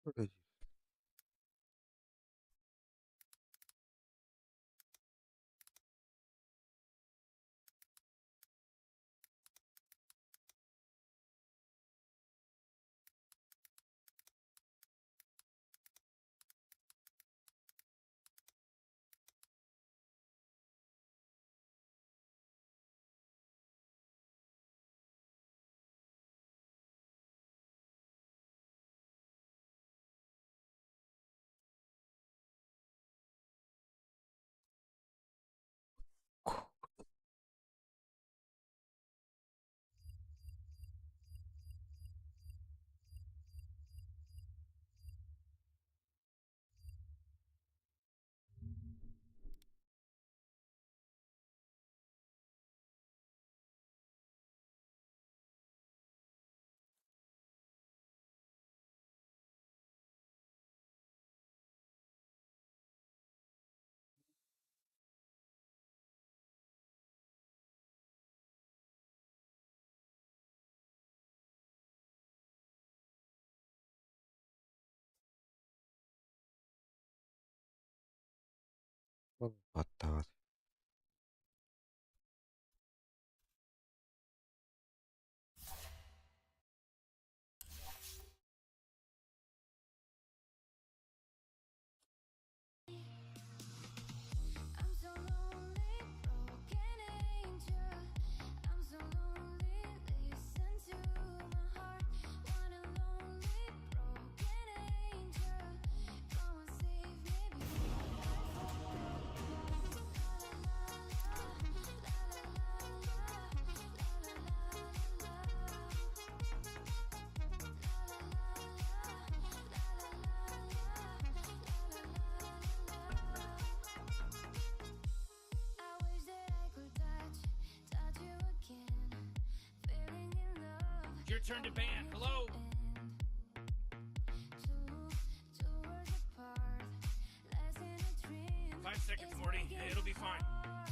Öyle. Баттаҕас. I'm so lonely, broken angel. I'm so lonely, listen to my heart. One and lonely, broken angel. Go and save me before I fall apart. La la la, la la la la, la la I wish that I could touch, touch you again. Feeling in love. It's your turn to ban. Hello? Two, two worlds apart, less than a dream. 5 seconds, It's Morty. breaking It'll be my fine. heart.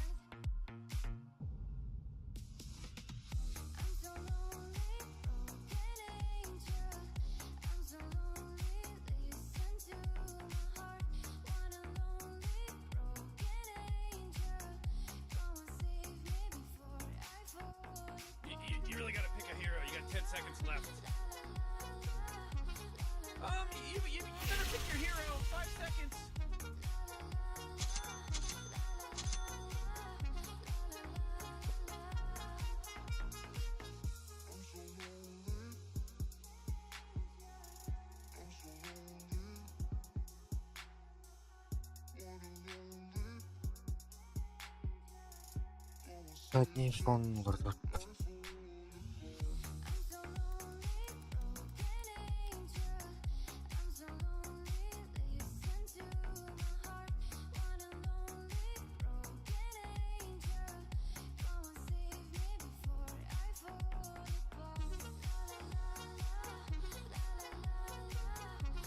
I'm so lonely, broken angel. I'm so lonely, listen to my heart. One and lonely, broken angel. Go and save me before I fall You really gotta pick a hero. You got 10 seconds left. You better pick your hero. 5 seconds. Задний фон олордор. I'm so lonely, broken angel. I'm so lonely, listen to my heart. One and lonely, broken angel. Go and save me before I fall apart. La la la la, la la la la, la la la la.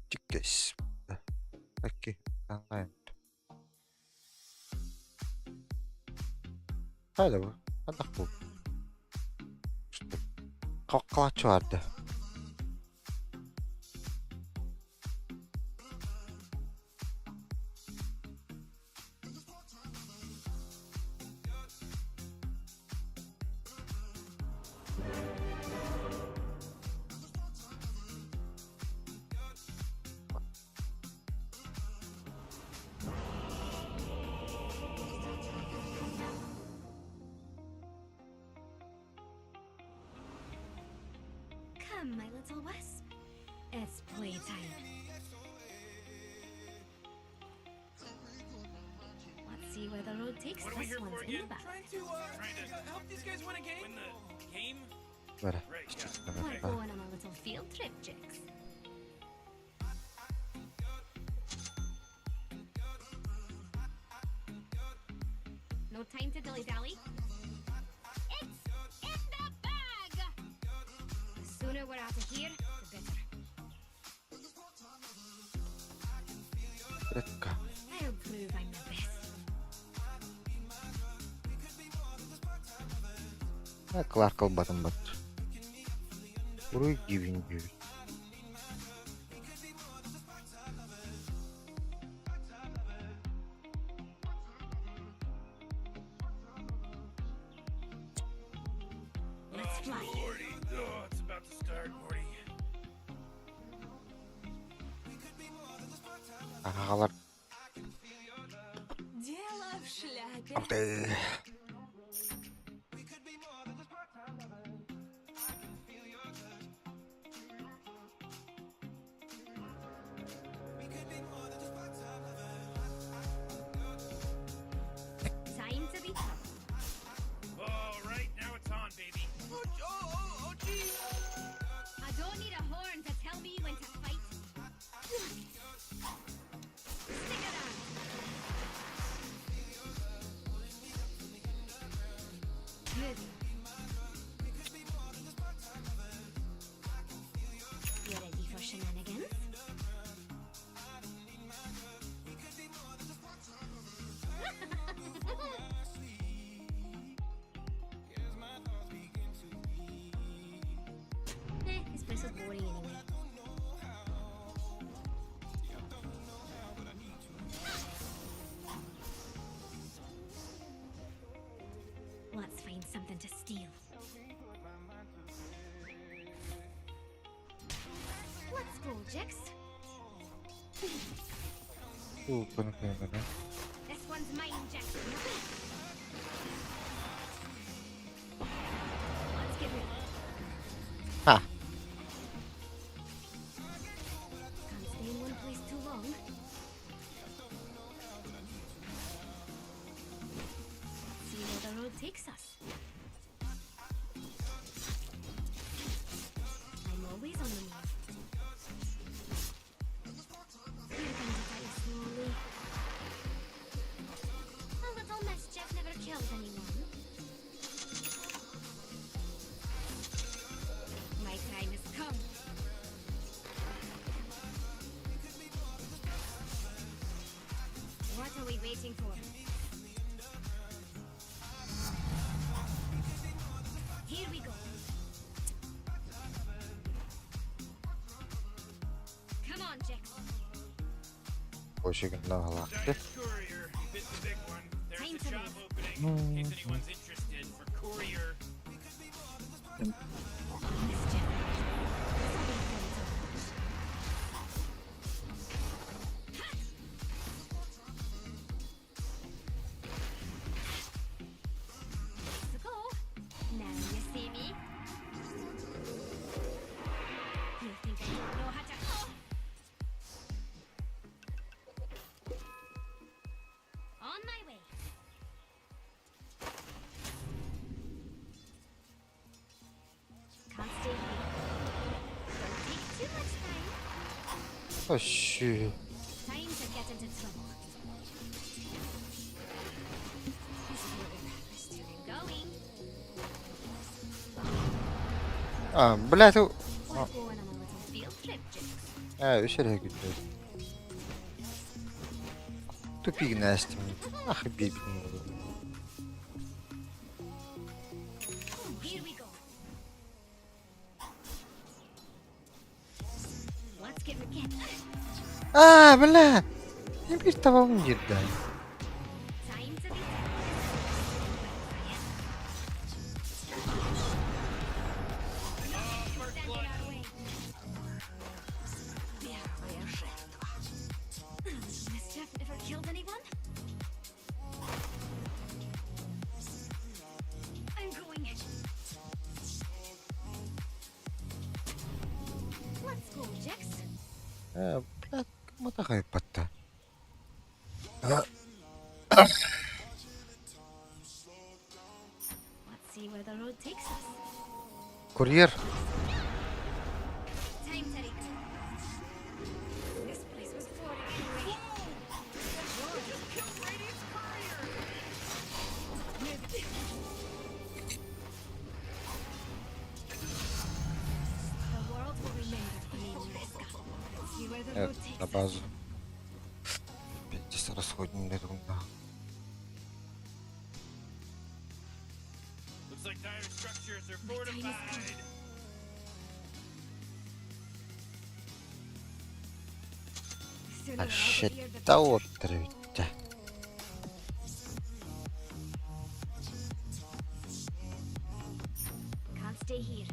Tykkäs. Kaikki online. Hadi bu. Hadi bu. Kalkalaç vardı. Come, my little wasp. It's playtime. Let's see where the road takes What are we This here for one's in the again? bag. Trying to Trying to help these guys win a game. win the game? Ver. Right, yeah. We're going on a little field trip, Jix. No time to dilly dally. It's in the bag! out of here, the better. Редко. I'll prove I'm the best. Кларк ылбатым бат. Уруй дивин диэбит. Let's fly. Morty. Oh, it's about to start, Morty. Аҕалар Дело в шляпе. Алты. Time to be tough. All right, now it's on, baby. Oh, oh, oh, oh, geez. I don't need a horn to tell me when to fight. Stick around. Moving. You ready for shenanigans? Eh, this place is boring anyway. Let's find something to steal. Let's go, Jix. This one's mine, Jax. Let's get moving. Ha. Can't stay in one place too long. See where the road takes us. I'm always on the move. We're going to die slowly. A little mischief never killed anyone. My time has come. What are we waiting for? Here we go. Come on, Jax. Ошигнала. Dinah's courier. You bit the big one. There's Time a to job move. opening in case anyone's interested for courier. Mischief. This'll be fun to watch. Let's go. Now you see me. You think I don't know how to? Oh! On my way. Can't stay here. Don't take too much time. Оши. Time to get into trouble. Going. А, блядь, We're going on a little field trip, Jix. А, үсэр хэгдээ. Тупик настим. Ах, бибин. Here we go. Let's get get. А, бля. Я bir tamam girdi. Time to be. Stand in our way. Первая жертва. Mischief ever killed anyone? I'm going. Let's go, Jax. А, бля, матахай патта. Let's see where the road takes us. Курьер. Time to read. This place was boring anyway. Just killed Radiant's courier. The world the Э, road на takes us. базу. Пиздец, расходник да. Looks like dire structures are My time has come. fortified. The sooner А we're out of here, the щита better. отрывте. Can't stay here.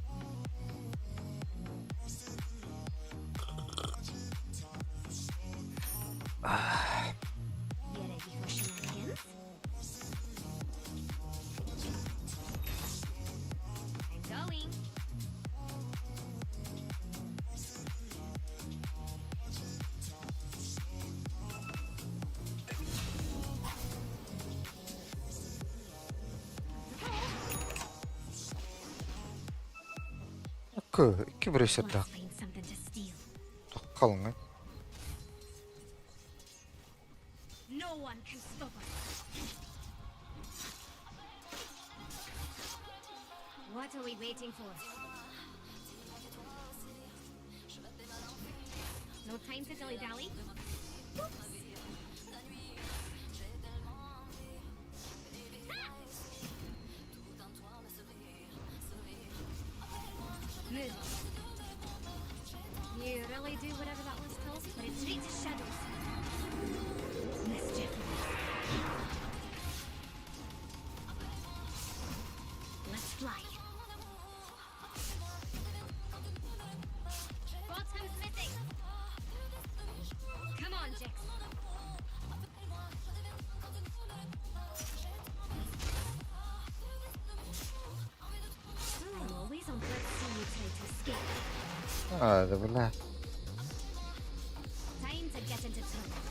You ready for shenanigans? I'm going. Икки брейсердаах Let's find something to steal. халыҥ No one can stop us. What are we waiting for? No time to dilly dally. Oops. Move. You really do whatever that list tells you, but it's straight to shadows. Mischief. Let's fly. Bottom's missing. Come on, Jax. I'm always on. Let's see you try to escape. А, да бля. Time to get into trouble.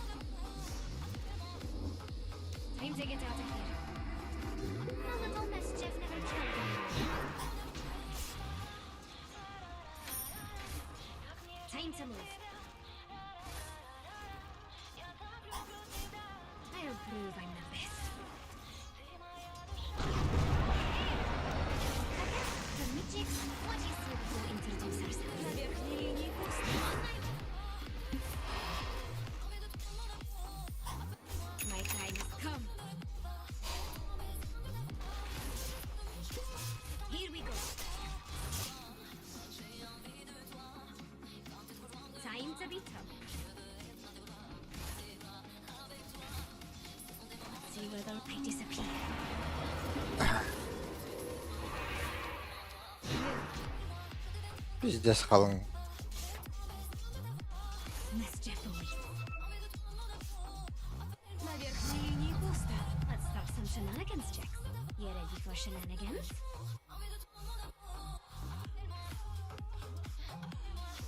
Time to get out of here. A little mischief never killed anyone. Time to move. I'll prove I'm the best. Okay, what do you say we go introduce ourselves? На верхней линии пусто. My time has come. Here we go. Time to be tough. Let's see whether I disappear. Пиздец халыҥ. Mischief awaits. На верхней линии пусто. Let's start some shenanigans, Jax. You ready for shenanigans?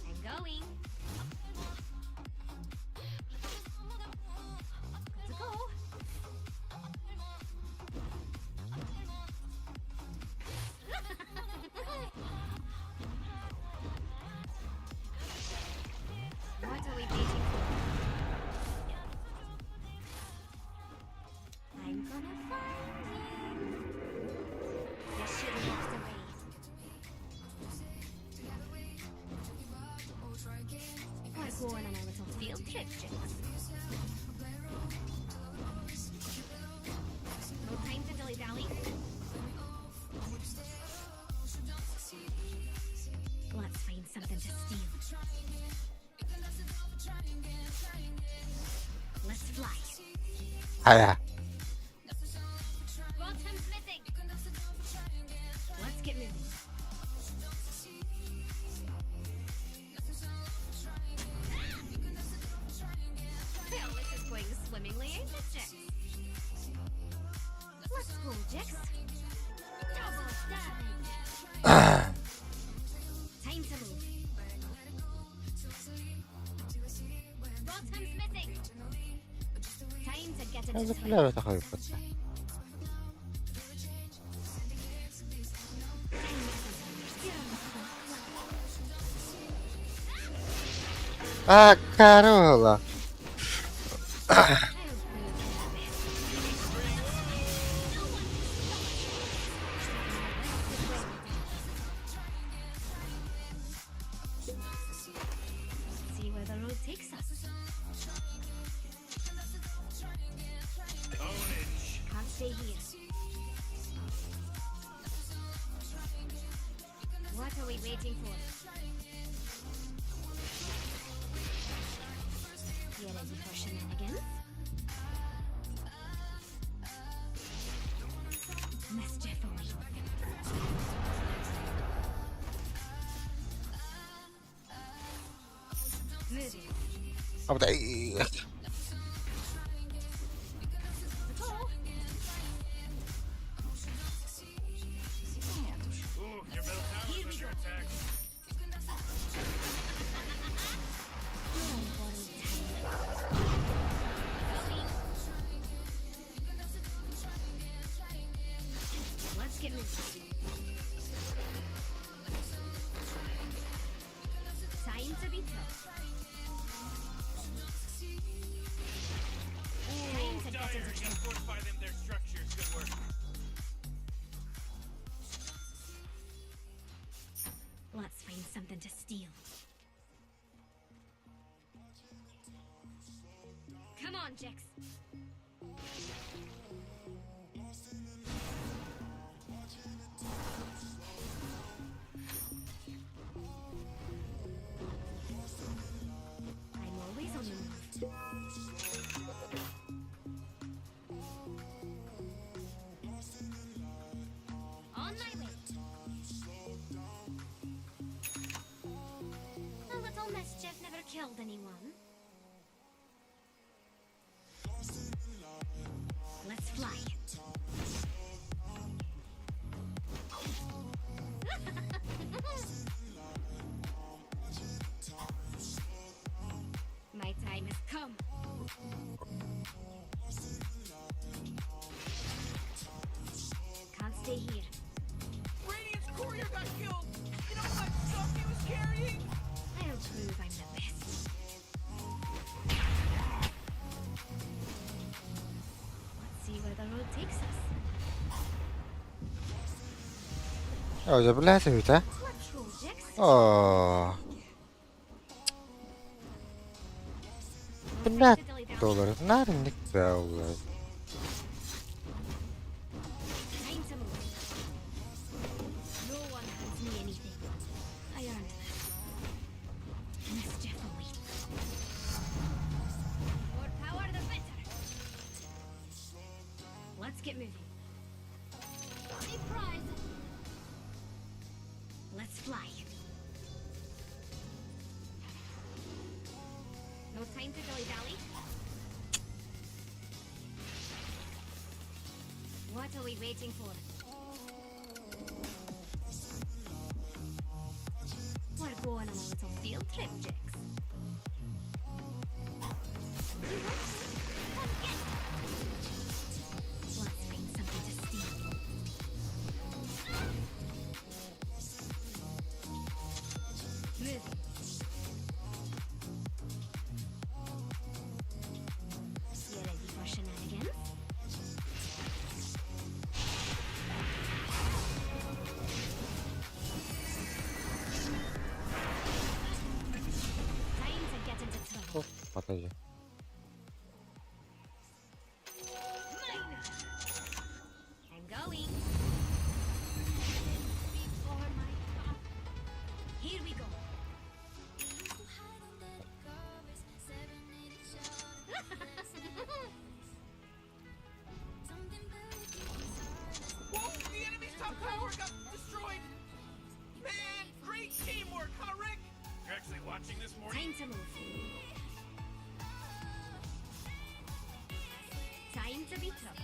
I'm going. Good to go. What are we waiting for? I'm gonna find you. You should have walked away. We're going on a little field trip, Jinx. No time to dilly dally. Let's find something to steal. Let's fly. Хайа. Bottom's missing. Let's get moving. Well, this is going swimmingly, ain't it, Jix? Let's go, Jix. Double damage. Time to move. Bottom's missing. Time to get into Хаза trouble. бля такой пацан. А, Карола. I'll prove I'm the best. No one can stop us. See where the road takes us. Ownage. Can't stay here. What are we waiting for? You ready for shenanigans? Mischief awaits. Moving. Абдай. Let's go. Ooh, your middle tower's under attack. You're on borrowed time. Going. Let's get moving. Time to be tough. Time Ooh, to Dire, get you into gotta trouble. fortify them their structures. Good work. Let's find something to steal. Come on, Jax. I'm always on the move. On my way. A little mischief never killed anyone. Let's fly. My time has come. Can't stay here. Radiant's courier got killed. You know how much stuff he was carrying? I'll prove I'm the best. Let's see where the road takes us. Оо, блядь, үү? Let's roll, Jax. Оо. Блядь, доллар. Нар нэг заавал. Time to move. No one hands me anything. I earned this. Mischief awaits. More power, the better. Let's get moving. Surprise! Let's fly. No time to dilly dally. What are we waiting for? We're going on a little field trip, Jix. You want some? Come get it. Let's find something to steal. Moving. You ready for shenanigans? Time to get into trouble. Подожди. Mine! I'm going. Before my path. Here we go. Whoa, the enemy's top tower got destroyed. Man, great teamwork, huh, Rick? You're actually watching this morning? Time to move. Time to be tough.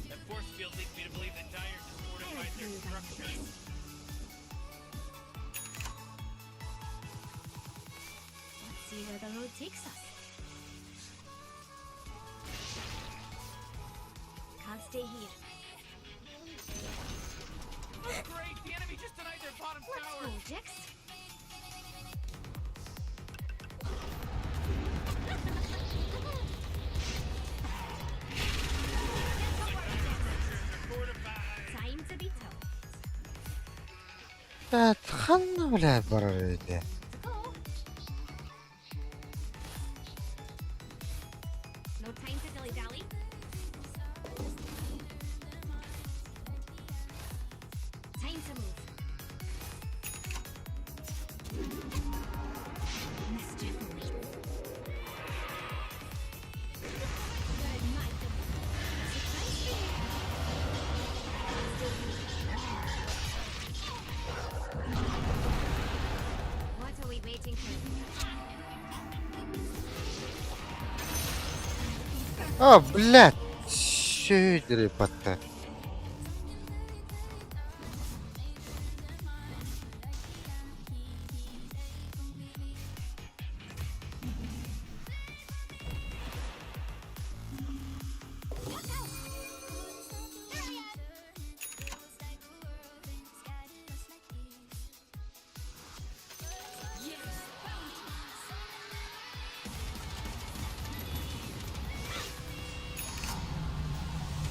That force field leads me to believe that Dire just fortified their prove I'm the structures. best. Let's see where the road takes us. Can't stay here. Oh, great, the enemy just denied their bottom Let's tower. go, Jax. Structures are fortified. Time to be tough. Блядь, ханна блядь барар ээ. Go. А, блядь! Сүүдри батта.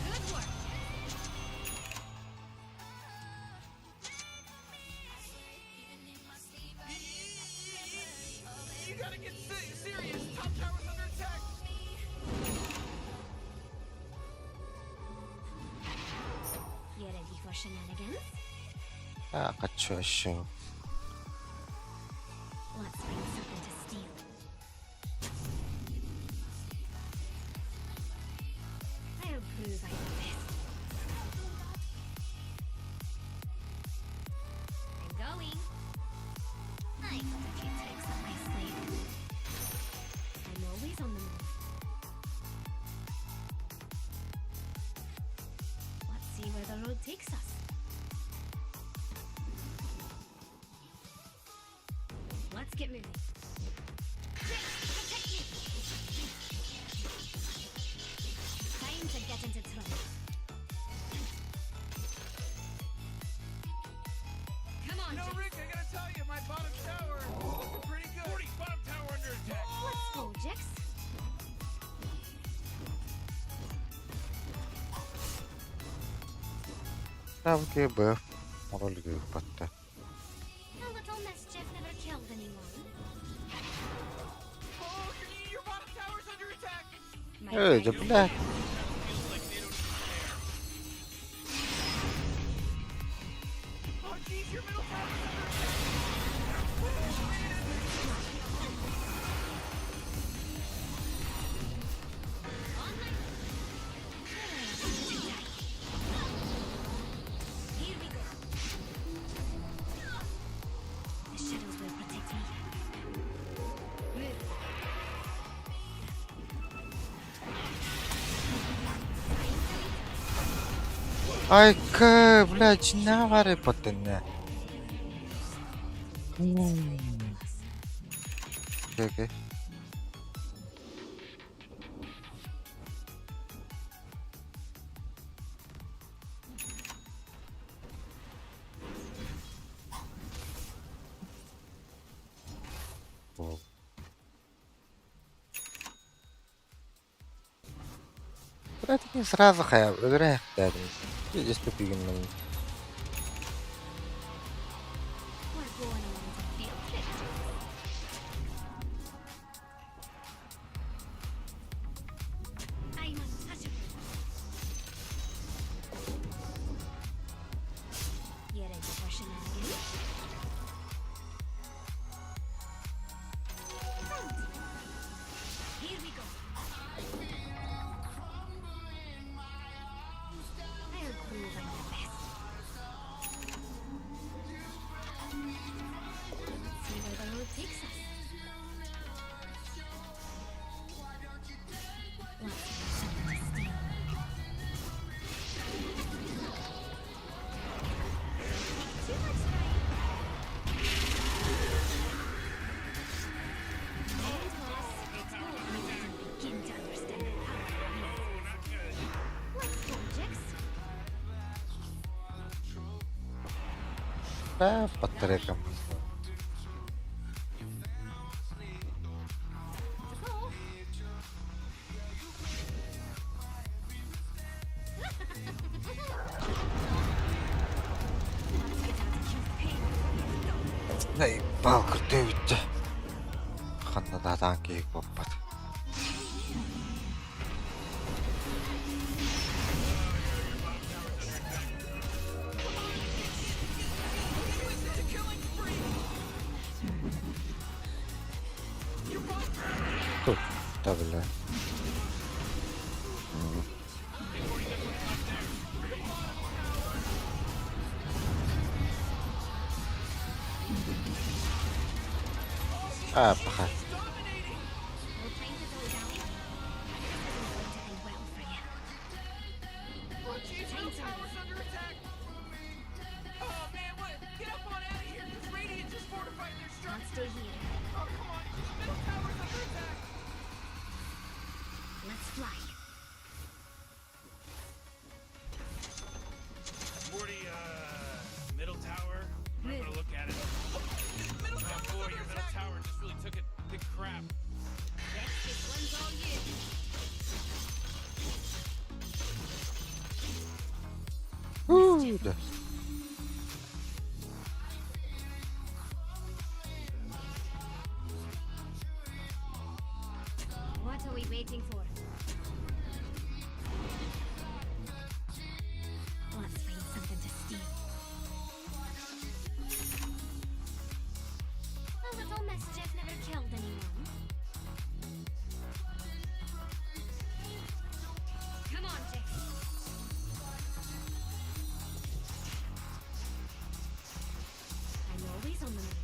Good work. You gotta get serious. Top tower's under attack. You ready for shenanigans? А, хочу еще. Let's find something to steal. I'll prove I'm the best. I'm going. I got a few tricks up my sleeve. I'm always on the move. Let's see where the road takes us. Let's get moving. Jinx, protect me! Time to get into trouble. Come on, No, Jinx. Rick, I gotta tell you, my bottom tower is looking pretty good. 40, bottom tower under attack. Let's go, Jix. Там ГБ. Роль батта. A little mischief never killed anyone. Oh, your bottom tower's under attack. My Эй, да friend- блядь. Feels like they don't even care. Oh, jeez, your middle tower's under attack. On my Here we go. The shadows will protect me. Move. Ай, к, блядь, навары потене. Окей, окей. О. Блядь, не сразу хая, выбирай, да, здесь тупик. We're going on a field trip, Jinx. I'm untouchable. You ready for shenanigans? Bounty. Here we go. I'll prove I'm the best. Let's see where the road takes us. Let's find something to steal. Take too much time. And loss. You didn't begin to understand the power of me. Oh, not good. Let's go, Jix. Да, по трекам. To go. Let's get out of your pain. Наебал, крутой ведь. Ханна да танки попад. Тут, да, бля. А, паха. No time to dilly dally. This isn't going to end well. Откуда? What are we waiting for? Let's find something to steal. A little mischief never killed anyone. Come on, Jack. I'm always on the move.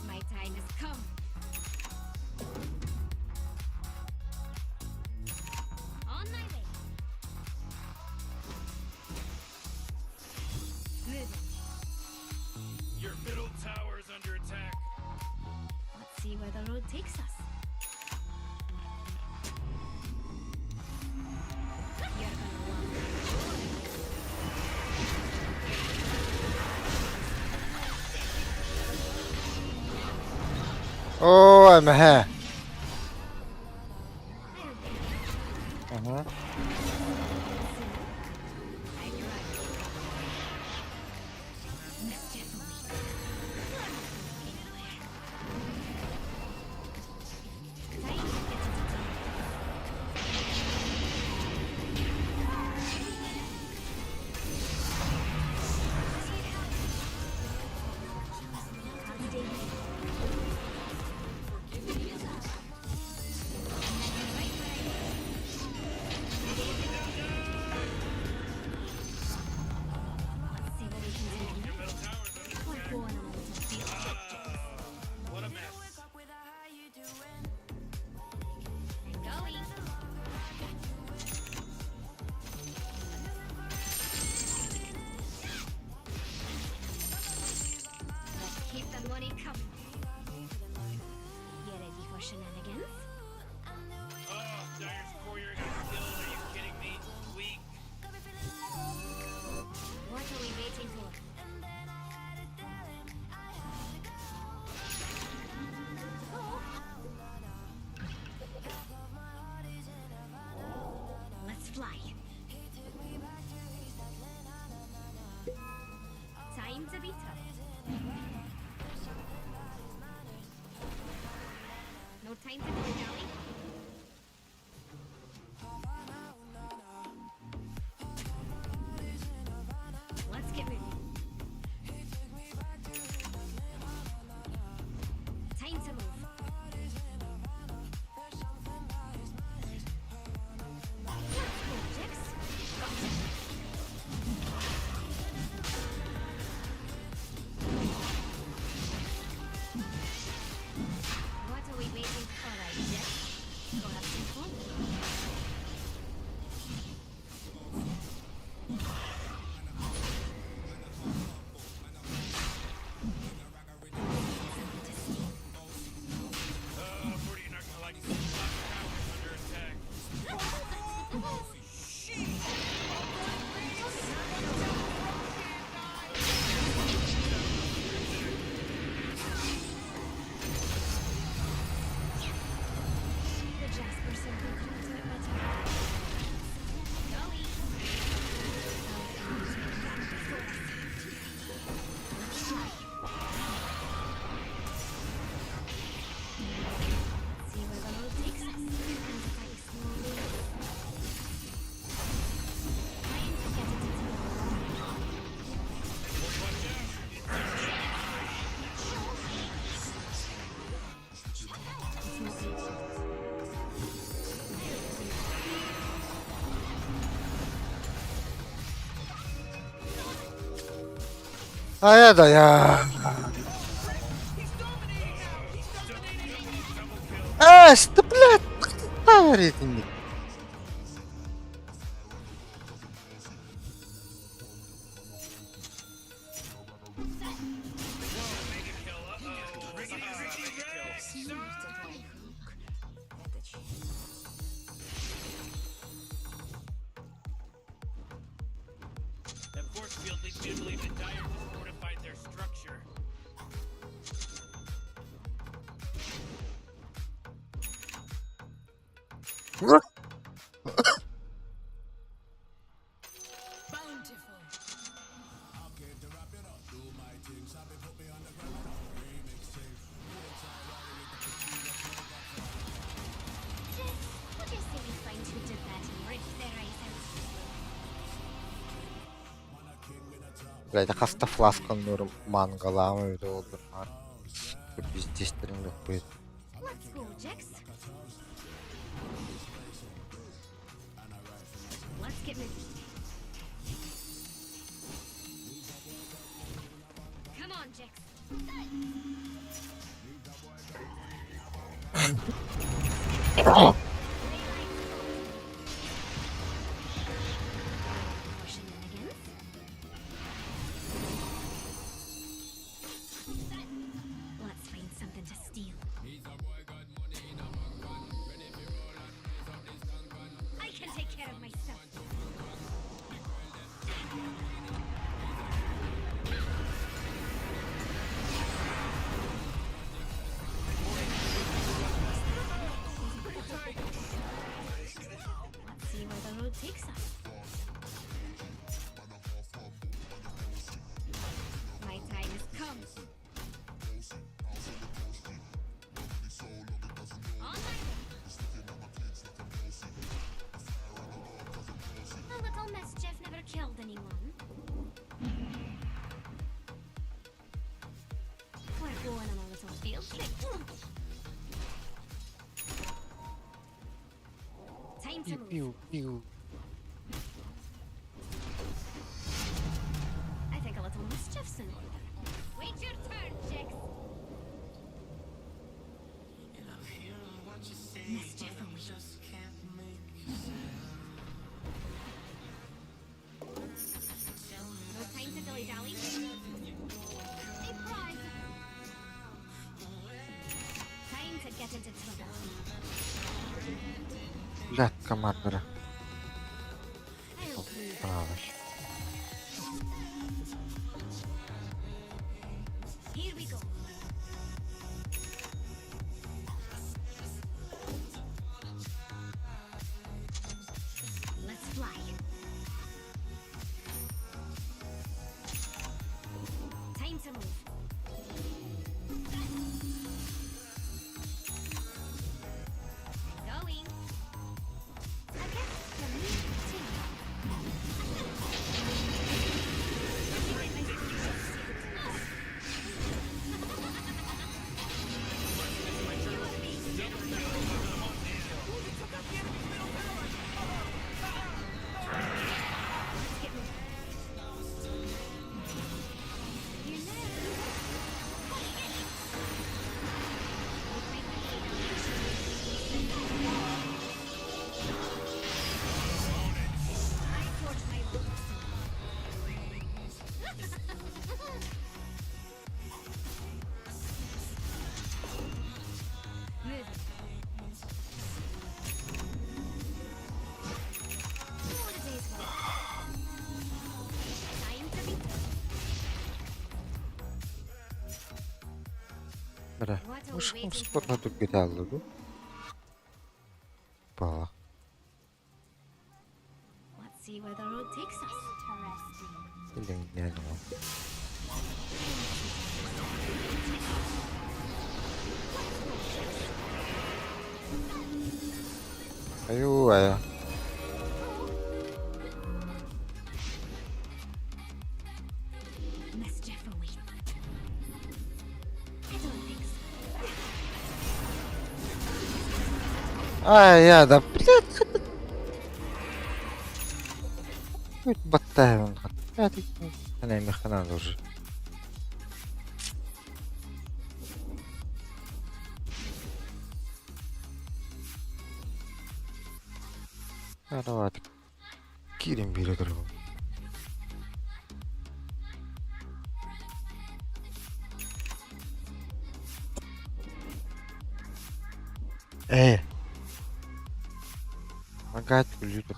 My time has come. On my way. Moving. Your middle tower is under attack. Let's see where the road takes us. You're gonna love it. Оо, мэ. I don't think Аха. I drive. Mischief awaits. You're not going anywhere. Time to get it done. I'll be dating. Right where I Let's see what we can do. Your middle tower's under We're attack. going on a little field trip, Jax. What a mess. I'm going. Let's keep the money coming. You ready for shenanigans? Oh, Dire's courier got killed. Are you kidding me? Weak. What are we waiting for? Oh. Let's fly. Time to be tough. No time to dilly-dally. Let's get moving. Time to move. Let's go, Jix. Gotcha. What are we waiting for, right, Jix? Go have some fun. Something to steal. Oh, Morty, you're not gonna like this. Top tower's under attack. Sheesh! The Jasper simply couldn't do it better. Going. Our enemies will run before us. Let's fly. Let's see where the road takes us. And fight slowly. Time to get it done. Watch out. It's not ancient. Хайа да яа. He's dominating now! He's dominating! Double kill. Аа, что блядь? Говорит мне. Whoa, mega kill. Uh-oh. Ricky, Ricky, Rex. Смерть твоих рук. Это честь. That force field leads me to believe that Dire just fortified their structure. Jess, what do you say we find who did that and rip their eyes out? Блядь, хаста фласканнуурум мангалаама эбитэ буоллар пиздецтэрин лөхпүт. Let's go, Jax. Let's get moving. Come on, Jax. More shenanigans. Let's find something to steal. I can take care of myself. Let's see where the road takes us. My time has come. On my way. A little mischief never killed anyone. We're going on a little field trip. Time to move. Пиу-пиу. I think a little mischief's in order. Wait your turn, Jax. Mischief awaits. No time to dilly dally. A prize. Time to get into trouble. Блядь, командора. I'll prove Правый. Here we go. Let's fly. Time to move. I'm going. A gift from me to you. Let's get moving. You know. I forge my own Move it. What a day's work. Time to be Бля, What are we мышкам waiting for? спорно түргэтэ дуу? Баа. Let's see where the road takes us. Interesting. Илиҥнээн Айуу айа. Mischief awaits. I don't think so. Ай я да блядь. Баттаһын хат. Ана механа уже. Давай. Кирим бире турбун. Э. Помогает людям.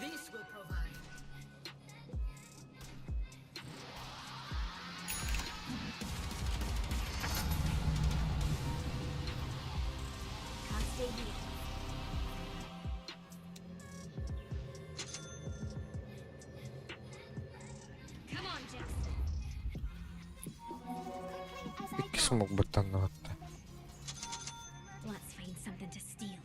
This will provide. Смог баттанныбатта. Let's find something to steal.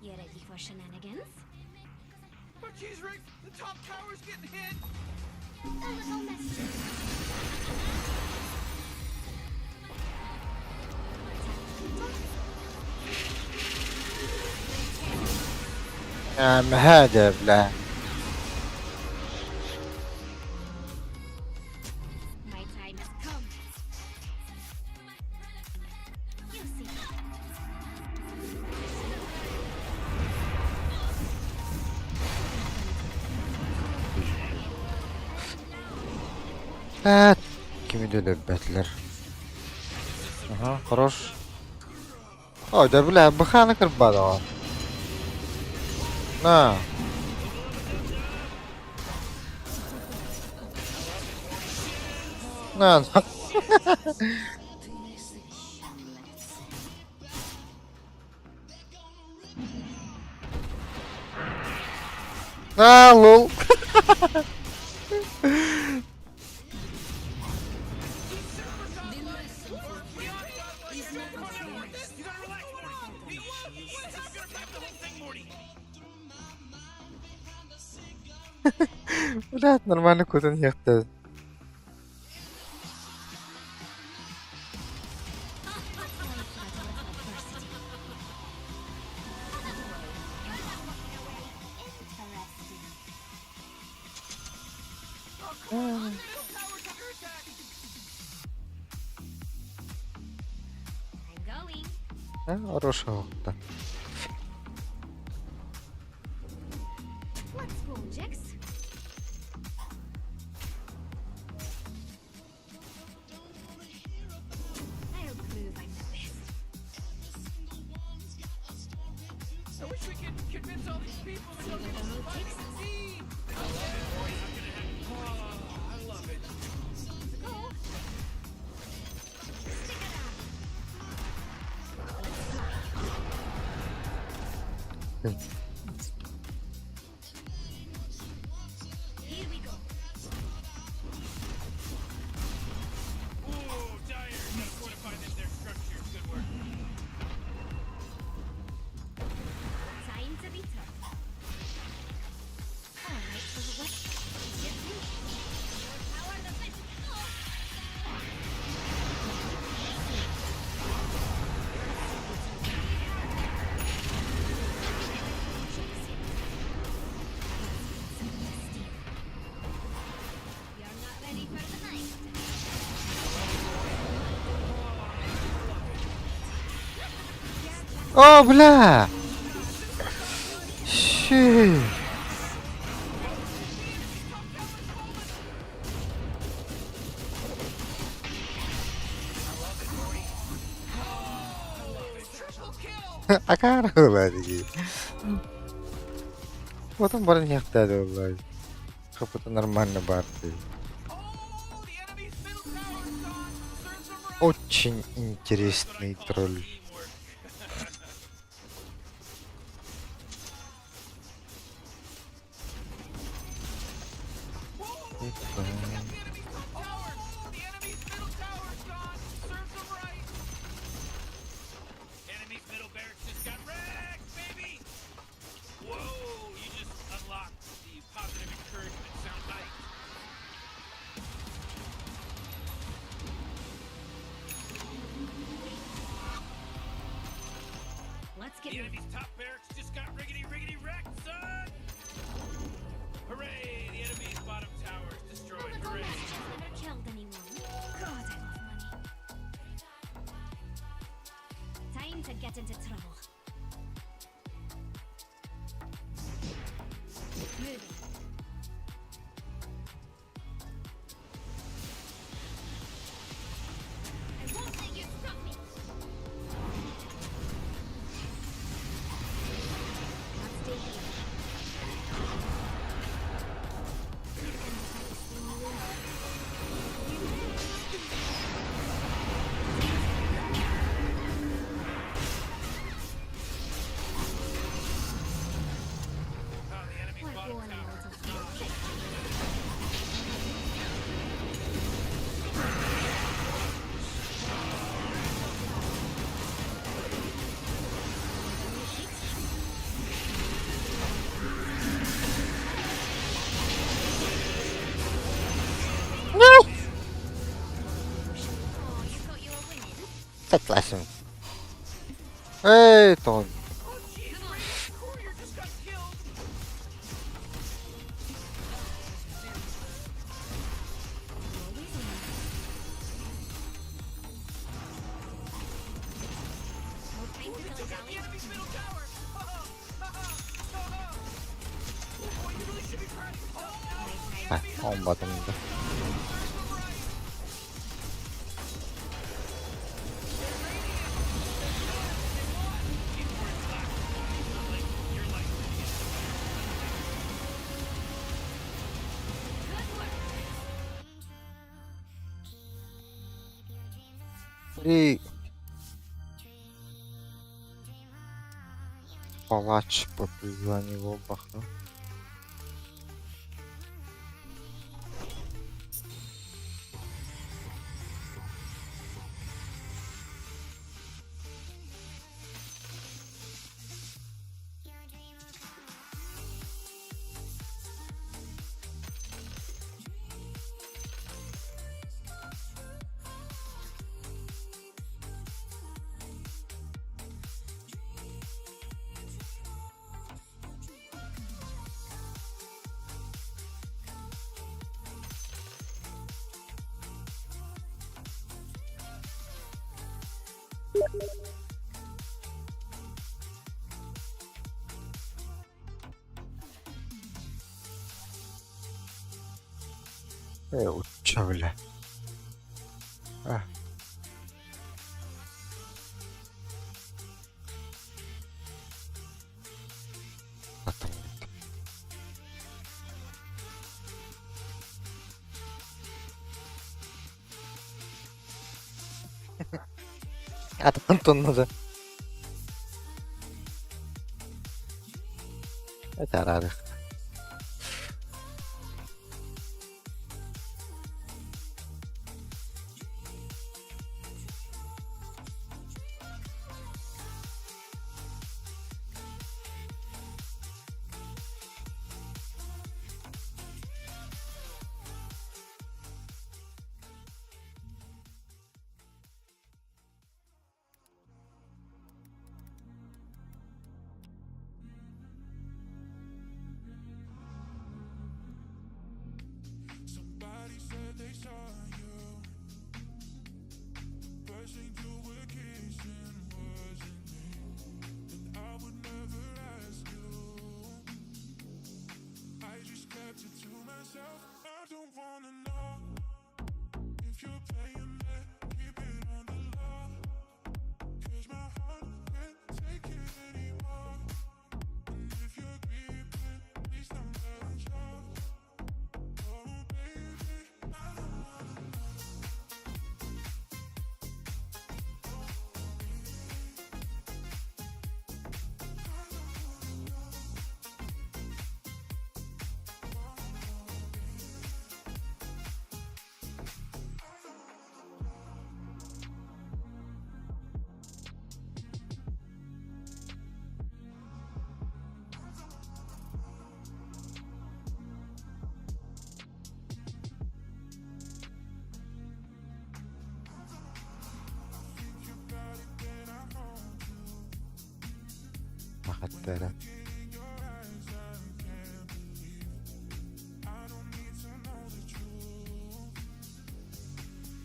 You ready for shenanigans? Oh, jeez, Rick, the top tower's getting hit. A little mischief. نعم هذا بلا. My time has come. You see. А, кими өлөрбөтүлэр. Ага, хорош. Ой, да бля, быханы кырбадаҕа. На. На, на. На, лол. You gotta relax, Morty. I'm gonna pop the whole thing, Morty. Блядь, нормально кутан ехта. Adversity. Interesting. Tower's under attack. I'm going. Хорошего. Да. Let's go, Jax. I'll prove I'm the best. I wish we could convince all these people to go get some vitamin D. Oh, I love it. Go. Stick around. Let's fly. Here we go. Ooh, Dire, gotta fortify them, their structures. Good work. Time to be tough. All right, for the what? Get me. More power than this. Oh. You're not ready for the night. О, бля! Щи. Акара дии. Потом баран яхтады оллай. Капыта нормально барды. Oh, the enemy's middle tower's gone. Serves them right. Очень интересный тролль. Teamwork. Whoa, they took out the enemy's top tower. The enemy's middle tower's gone. Serves them right. Enemy's middle barracks just got wrecked, baby! Whoa, you just unlocked the positive encouragement soundbite. Let's get The moving. enemy's top barracks just got riggedy riggedy wrecked, son! Hooray! The enemy's bottom tower is A destroyed. little Hooray! mischief never killed anyone. God, I love money. Time to get into trouble. Moving. I won't let you stop me. Can't stay here. Согласен. Эй, тоҕо Oh jeez, Radiant's courier just got killed. Always on. No time Ooh, to they took out the dilly-dally. enemy's middle tower. Ha ha ha ha ha. Oh boy, you really should be proud of yourself. No, the А, enemy's он middle батым tower да. is right. Like, you're like Good work. Три. Палач по него бахнул. Э, уча, бля. А. Потом. От Антона да. Это радых. Somebody said they saw you. First thing you were kissing wasn't me, and I would never ask you. I just kept it to myself. I don't wanna know if you're playing me. Keep it on the low. 'Cause my heart can't take it anymore. And if you're creeping, please don't let it show. Oh, baby, I don't wanna know. Think about it, then I hold you. Махаттара. In your eyes, I can't believe. I don't need to know the truth.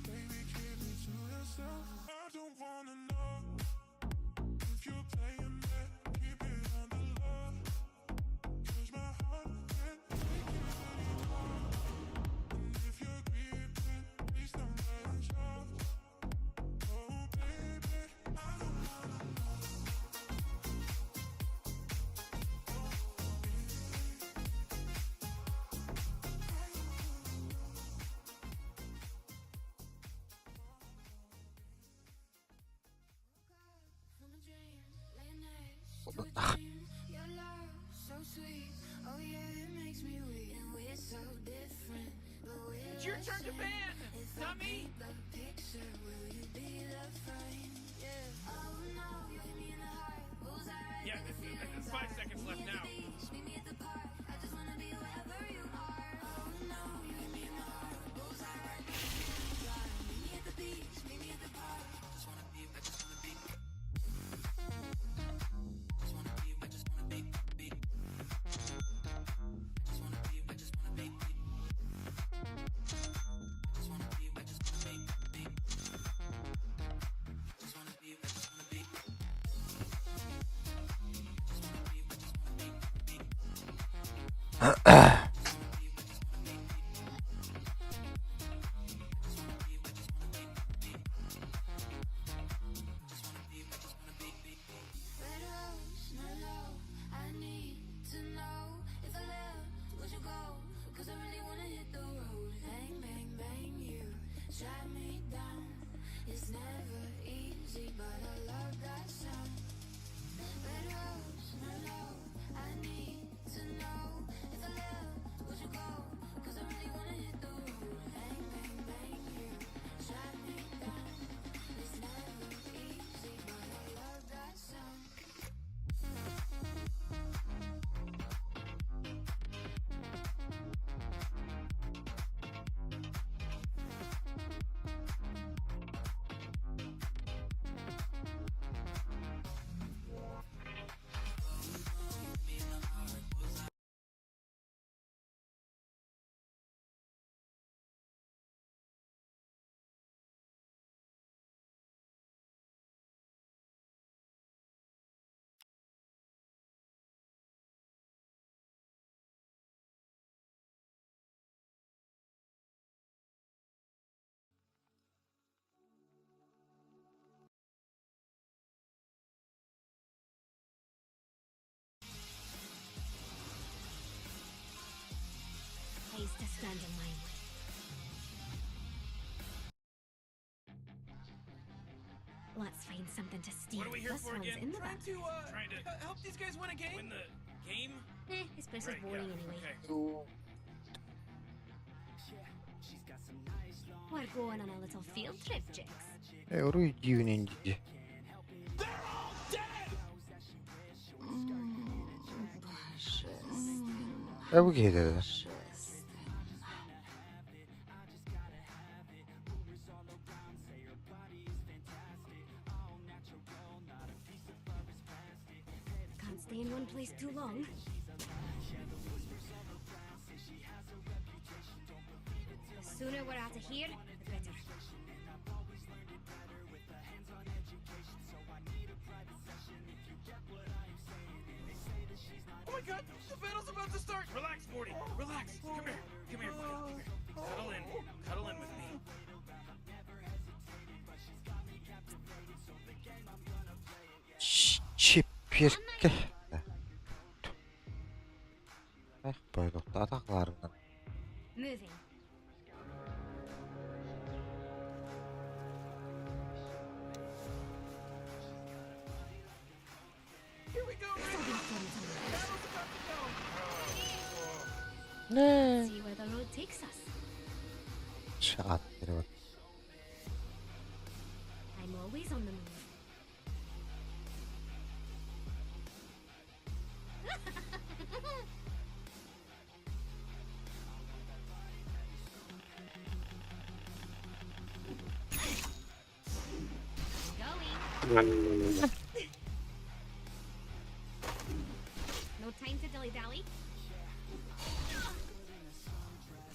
Baby, keep it to yourself. I don't wanna know if you're playing me. Keep it on the low. 'Cause my heart can't take it anymore. And if you're creeping, please don't let it show. Oh, baby, I don't wanna know. From a dream, laying next to a dream. Your love, so sweet. Oh yeah, it makes me weak. And we're so different, but we're It's your the turn to same. ban, If I not me. paint the picture, will you be the frame? Yeah. Oh no, you hit me in the heart. Bullseye right Yeah, where the there's feelings 5 are. seconds Meet left me at now. the beach, meet me at the park. I just wanna be wherever you are. Oh no, you hit me in the heart. Bullseye right where the feelings are. Meet me at the beach, meet me at the park. Pays to stand in my way. Let's find something to steal. What are we here this for one's again? in the Trying bag. to, Trying to help these guys win a game? win the game? Eh, this place is Right, boring yeah, anyway. okay. We're going on a little field trip, Jix. Уруй дьиибин дии. They're all dead! Ээ бу киһи этэ. Can't stay in one place too long. The sooner we're out of here, the better. Oh my god, the battle's about to start! Relax, Morty. Relax. Come here. Come here, buddy. Come here. Cuddle in. Cuddle in with me. Чиппиркэ. Эх, бойдуктаатахларынан. Moving. Here we go, This'll Rick! be fun time. Battle's about to go! See where the road takes us. Чаат бер I'm always on the move. Going. No time to dilly dally.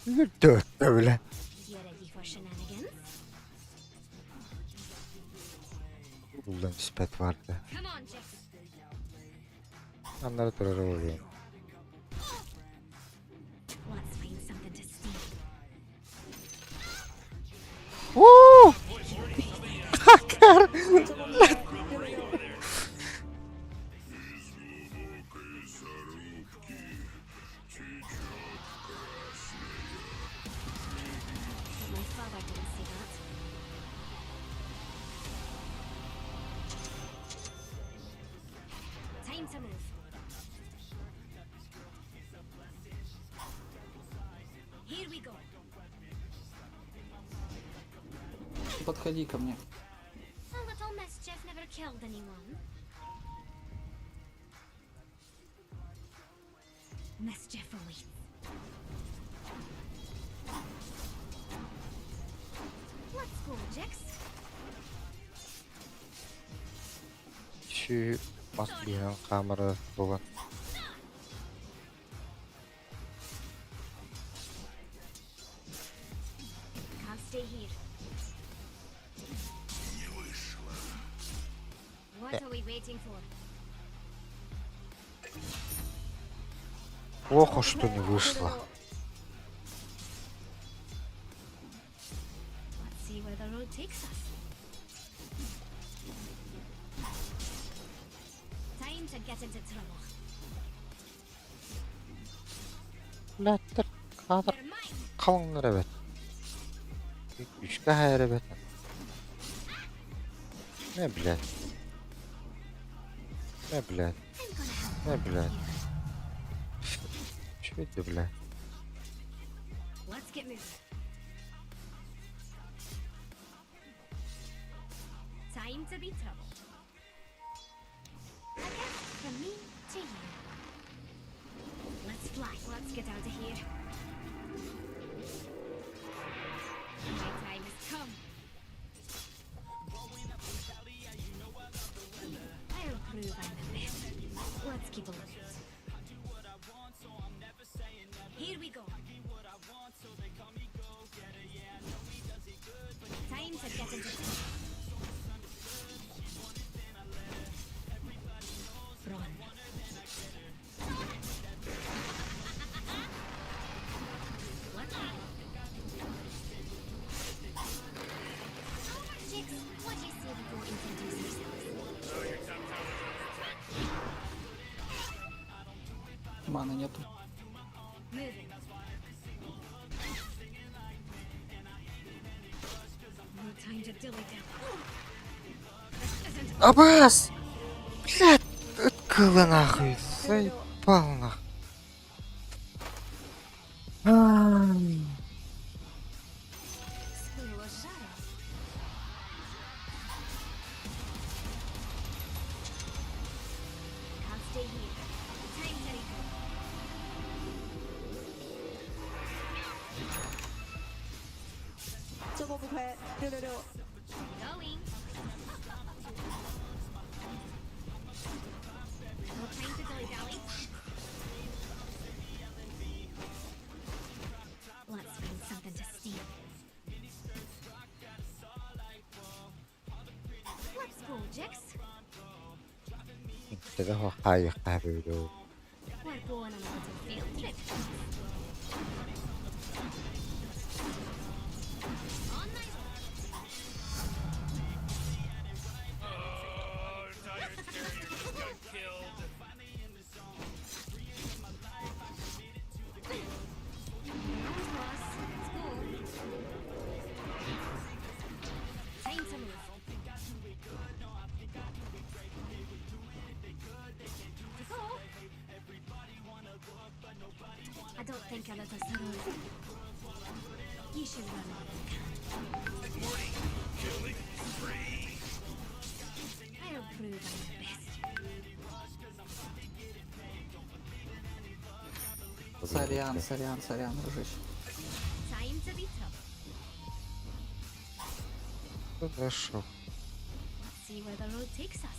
Төттө билэ. You ready for shenanigans? Улан испэт барды. Come on, Jix. Аннары турар буолуо. Let's find something to steal. Уу! My father didn't say that. Time to move. Here we go. Подходи ко мне. A little mischief never killed anyone. Mischief awaits. Let's go, Jix. Şu бас биһэн камера буолан. Can't stay here. What are we waiting for? Плохо, что не вышло. Let's see where the road takes us. Time to get into trouble. Блядь, кадр You're mine. қалыңнар эбит. Үчкә хайыр эбит. Не, блядь. Не, блядь. I'm gonna have Не, fun блядь. here. Че это, блядь? Let's get moving. Time to be trouble. A gift from me to you. Let's fly. Let's get out of here. My time has come. I'll prove I'm the best. Let's keep a lookout. Here we go. Time to get into trouble. Run. Let's go. Chicks, what do you say we go introduce ourselves? Oh, your top tower's under attack. Маны нету. Moving. No time to dilly dally. This isn't Абас! Блядь, откуда нахуй? Заебал нахуй. Ай. С пылу с жару. Can't stay here. Time to regroup. 这波不亏，六六六。 Going. No time to dilly dally. Let's find something to steal. Let's go, Jix. Интеллигент хайх хайх. We're going on a little field trip. On my way. Oh, Dire's carrier just got killed. Round boss. Let's go. Time to move. To go. I don't think a little sorrow. You should run while you can. Morning. Killing spree. I'll prove I'm the best. Сорян, сорян, сорян, дружище. Time to be trouble. Хорошо. Let's see where the road takes us.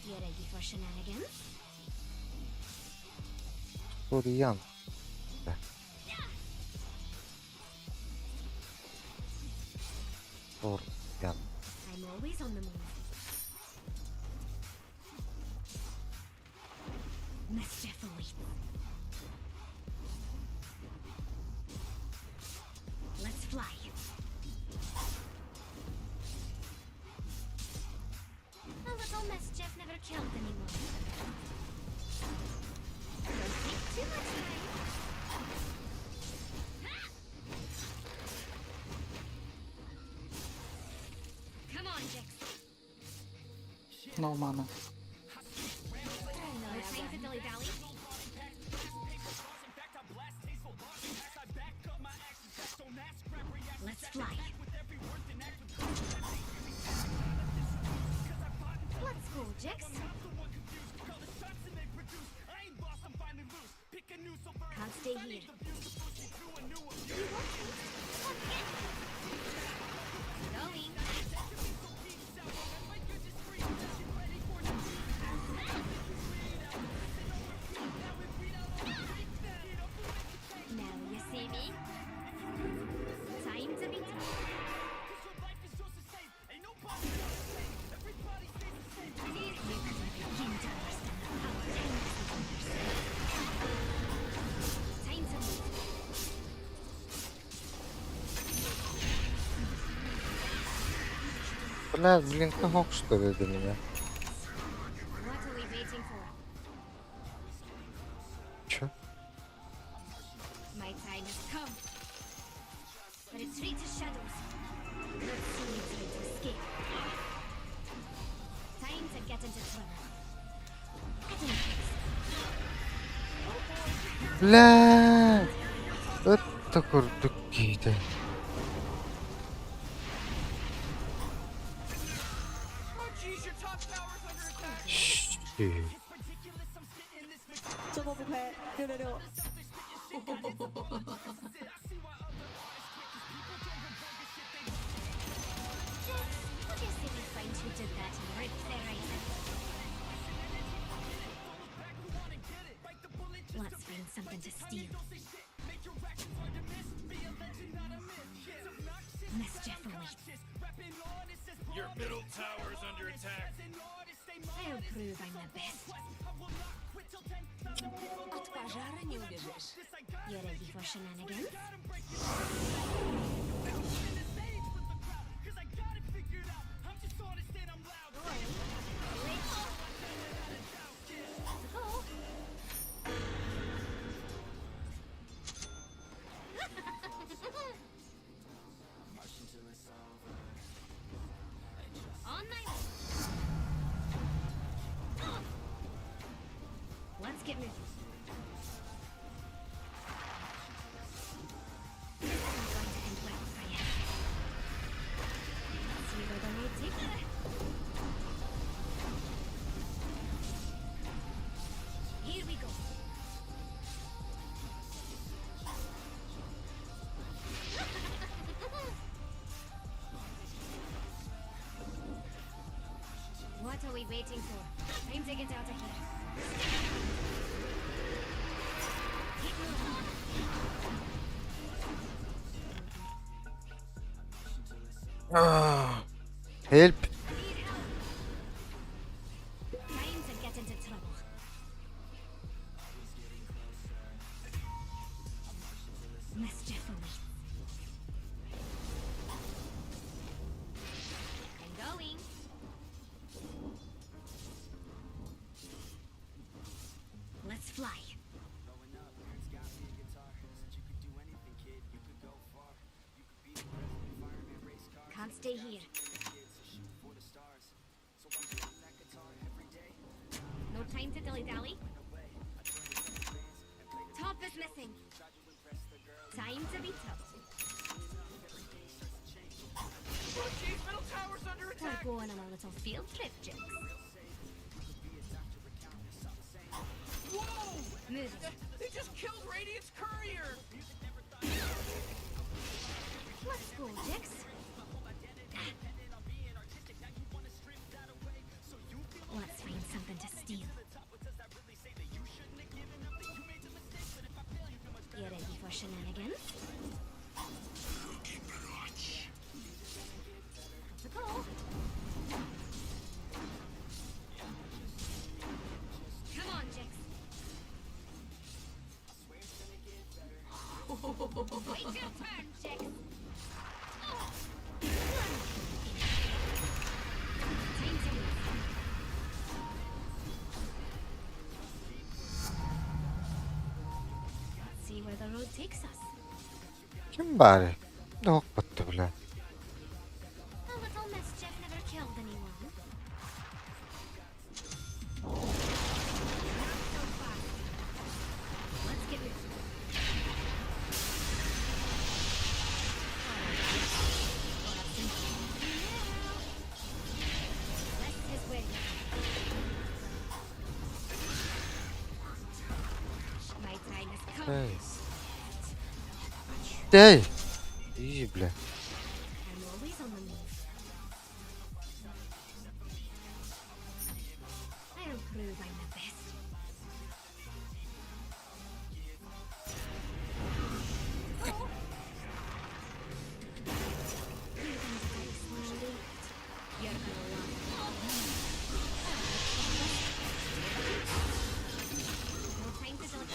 You ready for shenanigans? Фурьян. Да. Фурьян. I'm always on the move. Mischief awaits. Let's fly. A little mischief never killed anyone. Don't take too much time. Come on, Jix. No мана. No time to dilly dally. Let's fly. Let's go, Jix. Can't stay here. You want to? Let's get going. Now you see me. Time to be tough. You could Бля, блин, кого что ли до меня? What are we waiting for? Чё? My time has come. Retreat to shadows. Let's see you try to escape. Time to get into trouble. I don't think so. Бля! Это курдук киһитэ. Munchies, your top tower's under attack. Щи. 这波不亏，666。 Jax, what do you say we find who did that and rip their eyes out? Let's find something to steal. Mischief awaits. Your middle tower's under attack. I'll prove I'm the best. От пожара не убежишь. You ready for shenanigans? Let's go. On my way. Let's get moving. This isn't going to end well for you. Let's see where the road takes us. Here we go. What are we waiting for? Time to get out of here. Stick around. Keep moving. Help! Need help. Time to get into trouble. Mischief awaits. I'm going. Let's fly. Can't stay here. No time to dilly dally. Top is missing. Time to be tough. Munchies, middle tower's under We're attack. going on a little field trip, Jix. Whoa! Moving. They just killed Radiant's courier. Let's go, Jix. Let's find something to steal. You ready for shenanigans? Let's go. Come on, Jix. Wait your turn, Jix. Time to move. Let's see where the road takes us. Ким баарый? Туох батта бля? A little mischief never killed anyone. Not so fast. Let's get moving. This is where you My time has come. Эй. Эй! Иди, бля. I'm always on the move. I'll prove I'm the best. Oh! You're gonna die slowly. You're gonna love it. No time to dodge.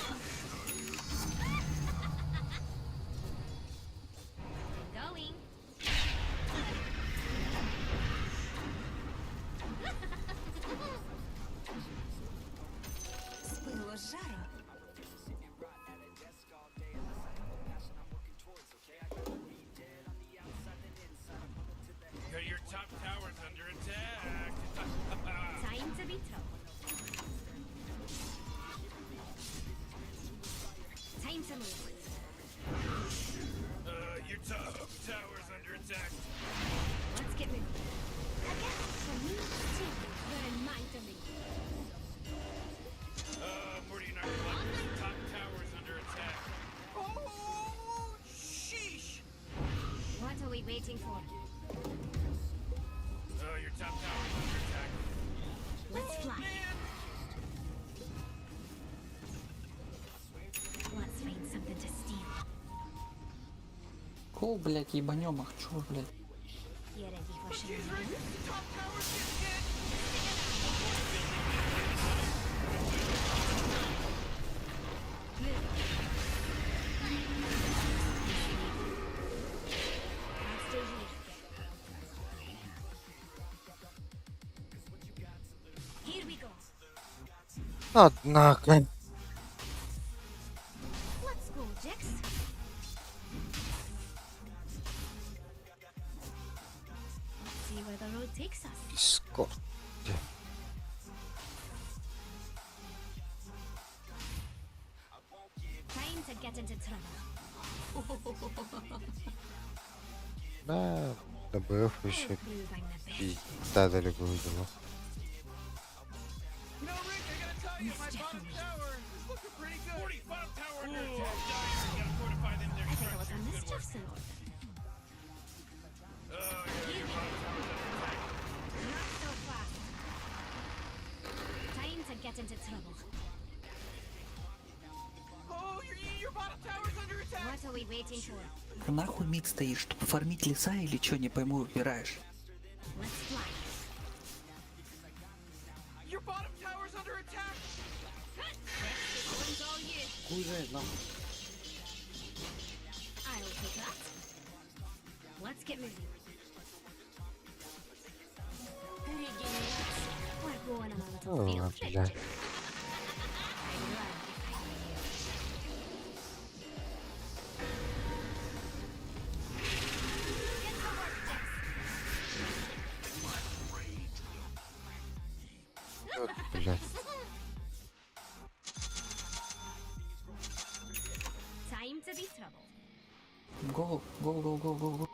I'm going. to move. Your top tower's under attack. Let's get moving. A gift from me to you. You're in my domain. Morty and Arctic, top tower's under attack. Oh, sheesh! What are we waiting for? Your top tower's under attack. Let's fly. Man, Let's find something to steal. Кого, блядь, ебанем их, чё, блядь? You ready for jeez, shenanigans? Rick, the top tower's getting hit. Move. I'll stay here. Here we go. Однако. Let's go, Jax. Let's see where the road takes us. Дискорд. Time to get into trouble. Да, ДБФ еще I'll prove I'm the best. пизда далеко видела. You know, Rick, I gotta tell you, my bottom tower is looking pretty good. Morty, bottom tower under attack. Dire, gotta fortify them. Their I think a structures. little Good work. mischief's in order. Oh, yeah, your bottom tower's under attack. Not so fast. Time to get into trouble. Oh, your bottom tower's under attack. What are we waiting for? Ты нахуй мид стоишь, чтобы фармить леса или чё, не пойму, выбираешь? Let's fly. Your bottom tower's under attack. This one's all you. Хуй знает, нахуй. I'll take that. Let's get moving. Регенерация. We're going on a little О, field trip. блядь. I'd run if I were you. Get to work, Jax. Вот, блядь. Time to be trouble. Go, go, go, go, go, go.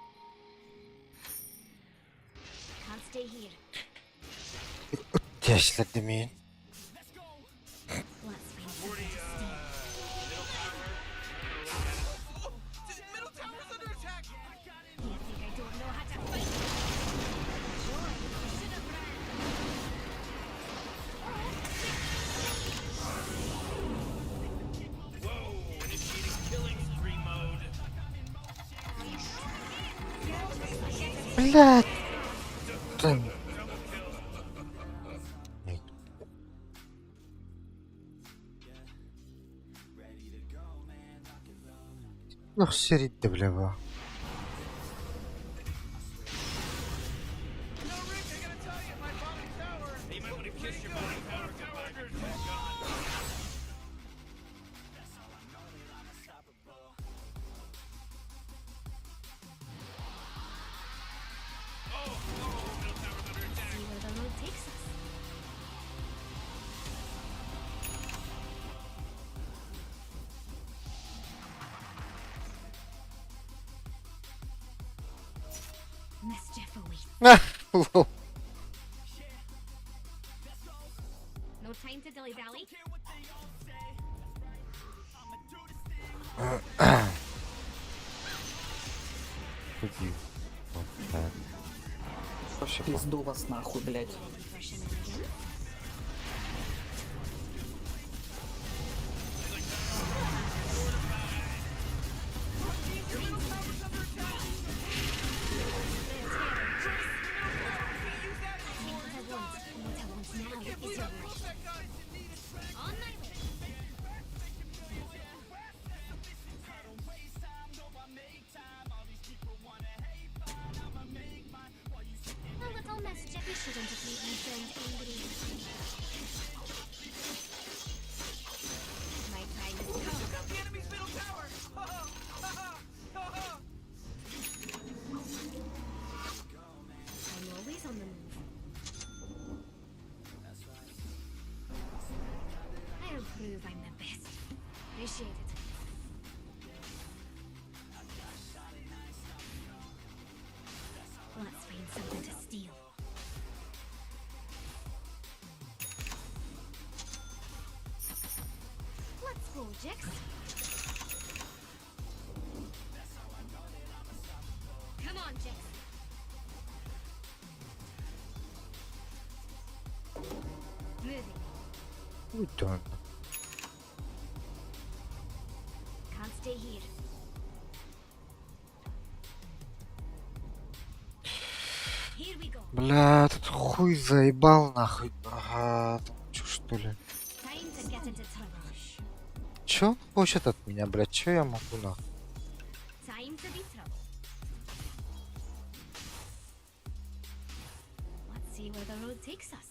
Can't stay here. Тяжко demeyin. Let's find something to steal. Oh, the middle tower's under attack. You think I don't know how to fight? Joy, you should have ran. Whoa, initiating killing spree mode. Блядь. Там. Ні. Ну, серить бля. You know, Rick, I gotta tell you, my bottom tower. Hey, you might want to kiss your bottom tower goodbye. It's gone. Oh, oh, middle tower's under attack. See where the road takes us. Mischief awaits. Лол. No time to dilly dally. Худи. Вот так. В пизду вас нахуй, блядь. Ready for shenanigans? Take what I want, and what I want now is your life. On my way. A little mischief. You shouldn't have made me send something to steal. Let's go, Jax. Come on, Jax. Moving. Хуй там. Can't stay here. Here we go. Бля, этот хуй заебал нахуй. Ага, там чё что ли? Time to get into trouble. Чё он хочет от меня, блядь? Чё я могу нахуй? Time to be trouble. Let's see where the road takes us.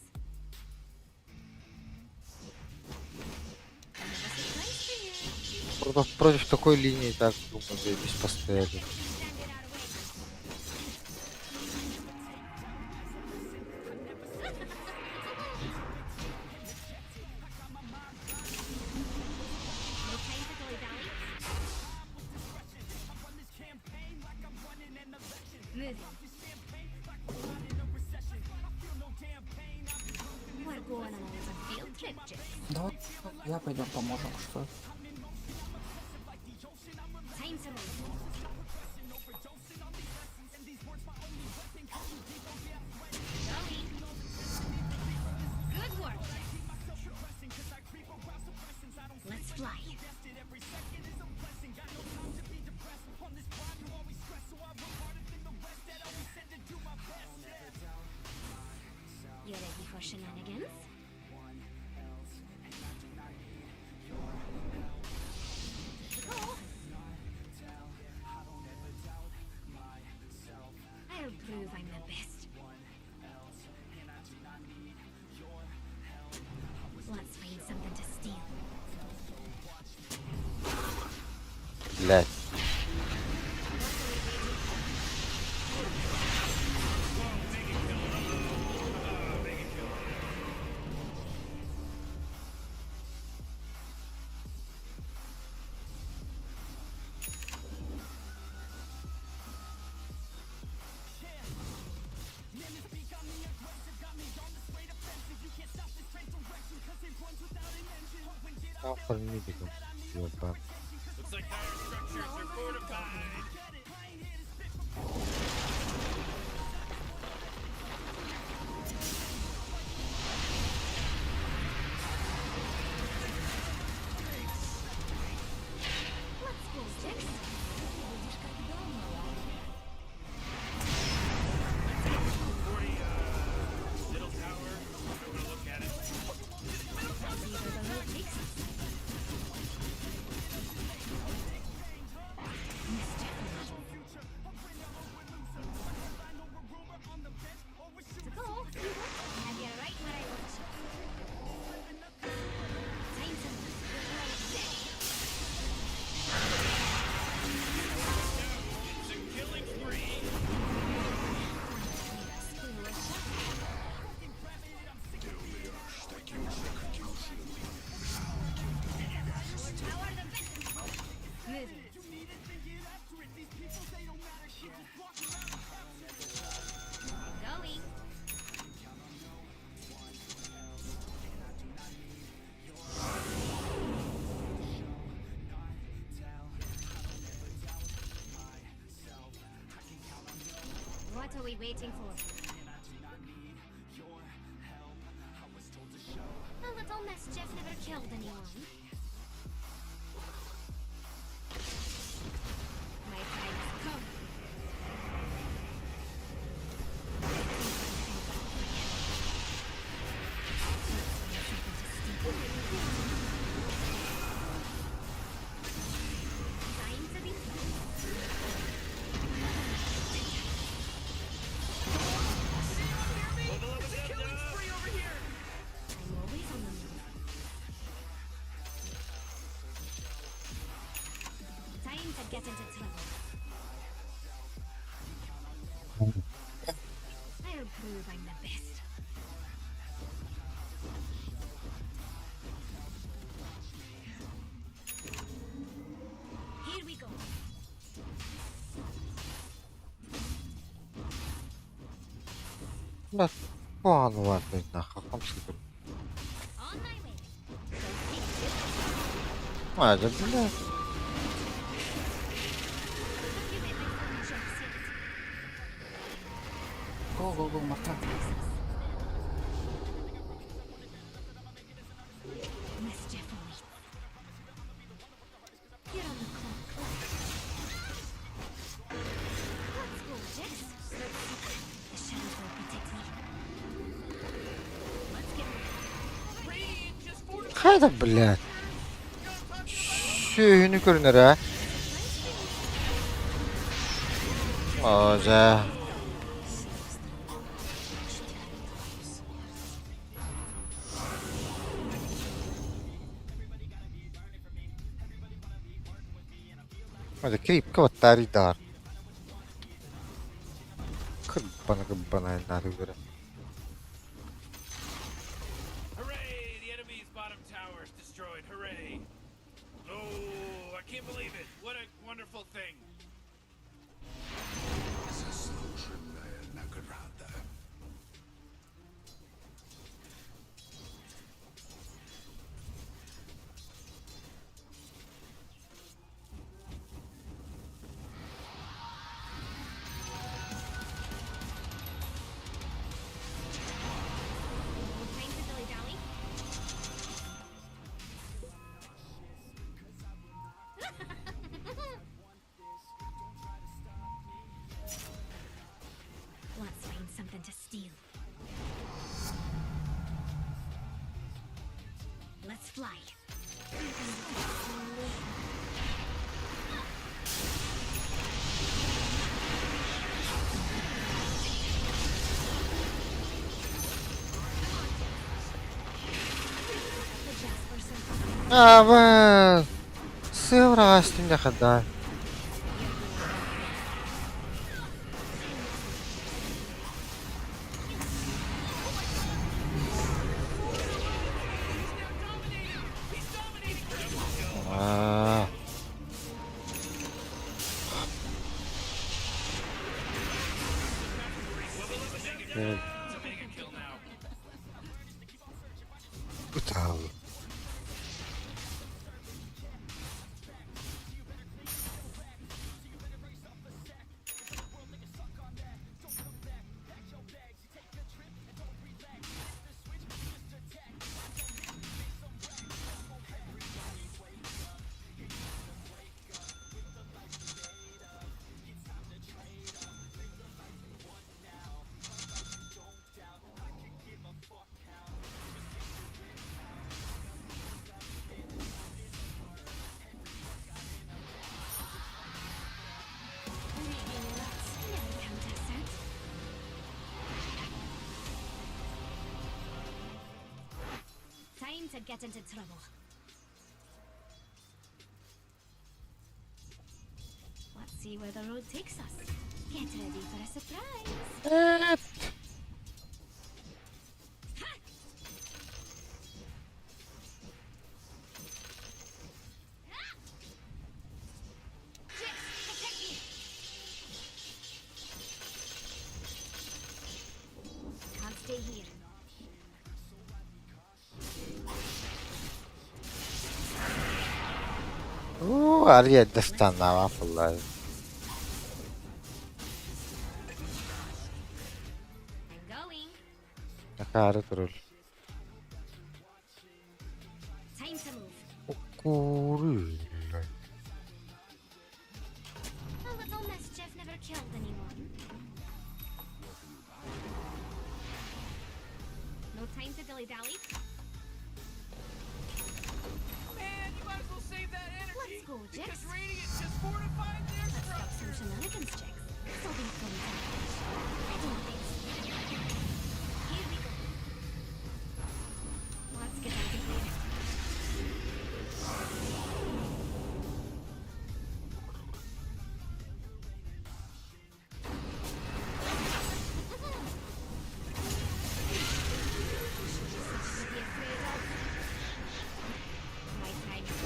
Another surprise for you. Против, против такой линии так, думаю, заебись постояли. Stand in our way. No time for dilly-dally. Moving. We're going on a little field trip, Jess. Давай я пойдем поможем, что. Time to roll. Going. Good work, Jess. Let's fly. You ready for shenanigans? Go. I'll prove I'm the best. Let's find something to steal. Блядь. Там фармидиком. Ёба. Looks like dire structures are fortified. Let's go, Jax. Будешь как дома, ладно? 40, middle tower. I wanna look at it. See where the road takes us. Mischief made. To go. Have you right where I want you. Time to move. Dead. It's a killing spree. Power the better. Moving. Going. What are we waiting for? A little mischief never killed anyone. My time has come. Time to be It's a killing spree over here! I'm always on the move. Time to get into trouble. I'll prove I'm the best. Here we go. Блядь, план ладный нахуй, хамский. On my way. Don't take too much. А, да, блядь. Have you met my son Jax yet? Го, го, го, Марта. Mischief awaits. You're on the clock, Clock. Let's go, Jax. Let's see. The shadows will protect me. Let's get moving. Radiant just fortified. Хайда, блядь. Сүөһүнү көрүнэр аа. Оо, дьэ. Hadi крипка вот дар. Кырбана кырбана надо говоря. Hooray! The enemy's bottom tower is destroyed. Hooray! Oh, I can't believe it. What a wonderful thing. Заслуженная награда. No time to dilly-dally. Let's find something to steal. Let's fly. The Jasper Circle. А, Сыврастым да. А. Э, It's a mega kill now. Бутал. Never count us out. Time to get into trouble. Let's see where the road takes us. Get ready for a surprise. Эт. Jax, protect me! Can't stay here. Уу, ария дастанаа фуллаа. I'm going. Акаары турул. Time to move. Куры. A little mischief never killed anyone. No time to dilly-dally. Man, you might as well save that energy. Let's go, Because Jax. Radiant just fortified their Let's stop some structures. shenanigans, Jax. This'll be fun to watch. I don't think so. Here we go. Let's get out of here. Something to be afraid of. My time is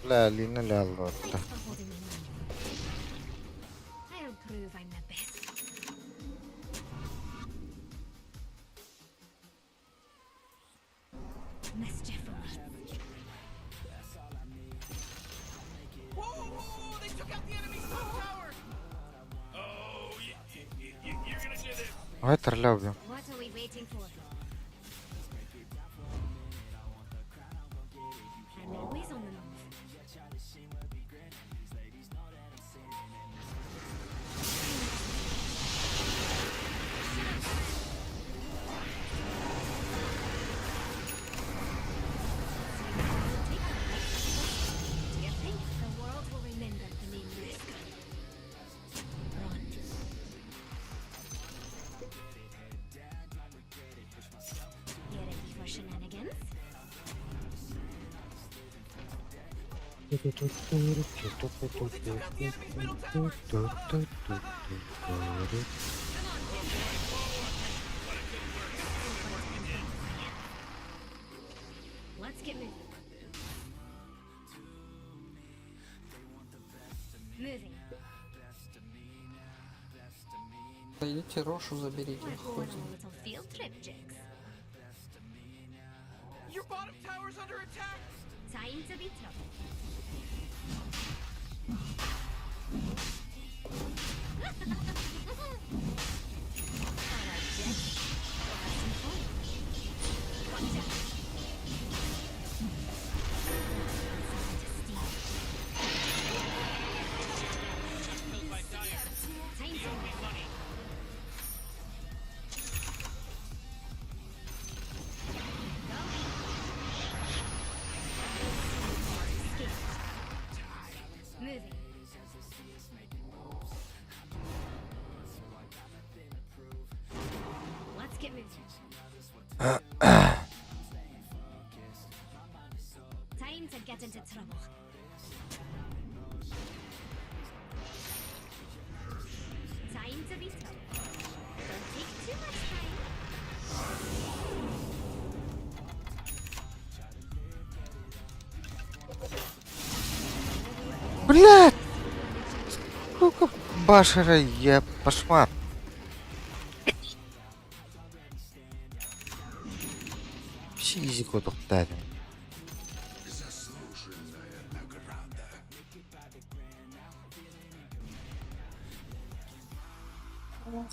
Бля, Лина ляллотта. Thanks for holding me money. Mischief awaits. Whoa, whoa, whoa, they took out the enemy's top tower! Oh, you, you, you, you're gonna do this. Давай тролля убьем. What are we waiting for? I'm always on the move. Do you think the world will remember the name Riska? Run. You ready for shenanigans? Let's get moving. Moving. Пойдите Рошу заберите, We're хуй going знает. on a little field trip, Jix. Your bottom tower's under attack! Time to be trouble. All right, Jix. We'll have some fun. Watch out. Something to steal. Killed by Dire. Time They to owe me money. Escape. Moving. Let's get moving. Time to get into trouble. Time to be trouble. Don't take too much time. Блядь! Сколько башера я пошмат. Вообще изи кодуктадым.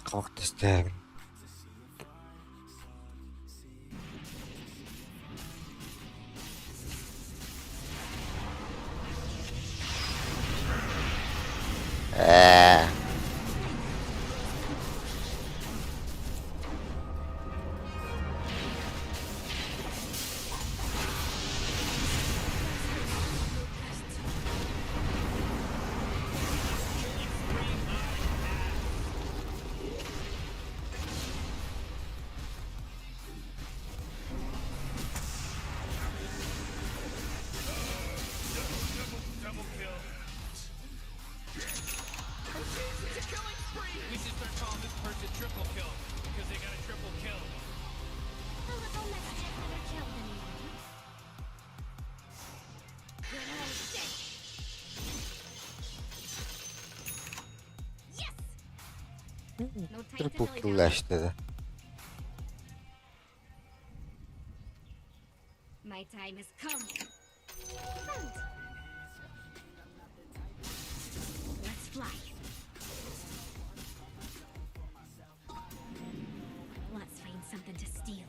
Қалықтастағын. Э. Double kill. It's a killing spree! We should start calling this person triple kill because they got a triple kill. A little mischief never killed anyone. You're all dead. Yes! No time to Triple dilly-dally. killleşti. My time has come. Found. Let's fly. Let's find something to steal.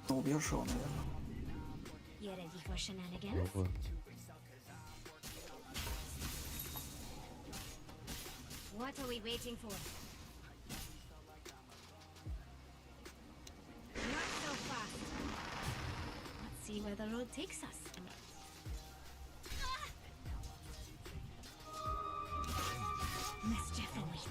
Ну, убьешь его, наверное. You ready for shenanigans? What are we waiting for? Not so fast. Let's see where the road takes us. Ah! Mischief awaits.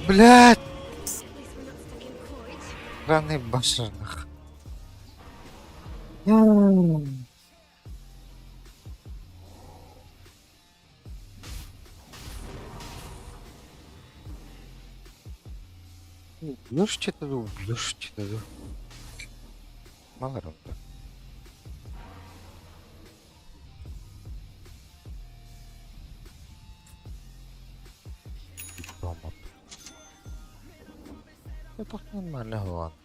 Блядь! At least we're not stuck in court. Сраный башер нах. Убьешь что-то, убьешь что-то. Мало рунда. Дома. Это нормально, ладно.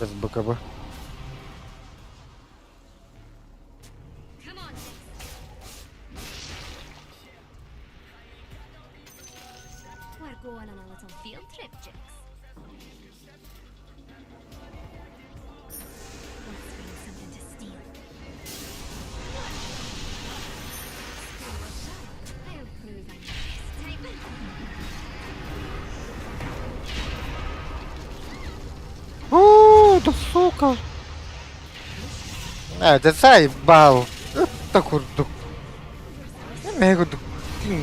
Без БКБ. Come on, Jix. We're going on a little field trip, Jix. Let's find something to steal. I'll prove I'm the best type. У, да сука! Ээ, да заебал! Это курдук. Эмиэ курдук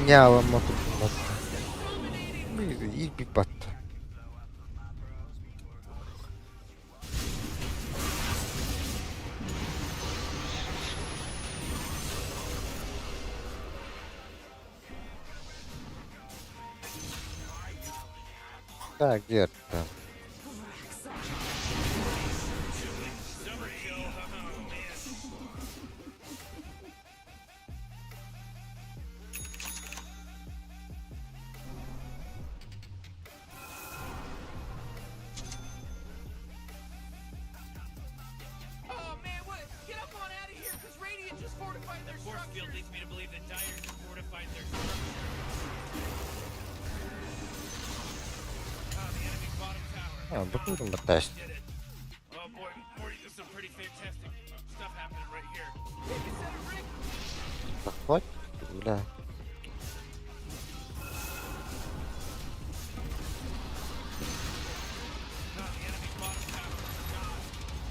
ньаалама туппат. Ииппат. Так, где-то. Summer kill. Oh, man. Oh man, what? Get up on out of here, cause Radiant just fortified their Force field structures. leads me to believe that Dire just fortified their structure. Ah, the enemy's bottom tower. А, бутылку мотать. Did it. Oh boy, Morty, there's some pretty fantastic stuff happening right here. Take a set of Rick. Захват, бля. Ah, the enemy's bottom tower. God,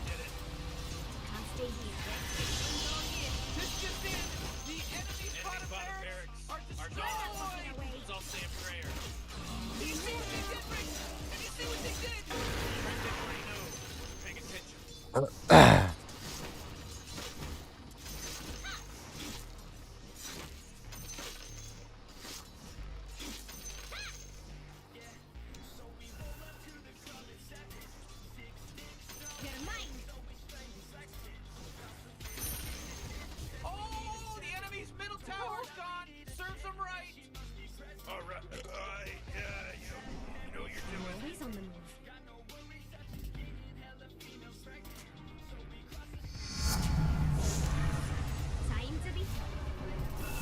did it. Can't stay here. This just in: the enemy's Enemy's bottom bottom barracks barracks are are gone. destroyed. Let's all say a prayer. Do you see what they did, Rick? Did you see what they did? Frankly, Morty, no. Wasn't paying attention. You're mine. Oh, the enemy's middle tower's gone. Serves them right. All right. Yeah, you know what you're doing. Always on the move. Time to be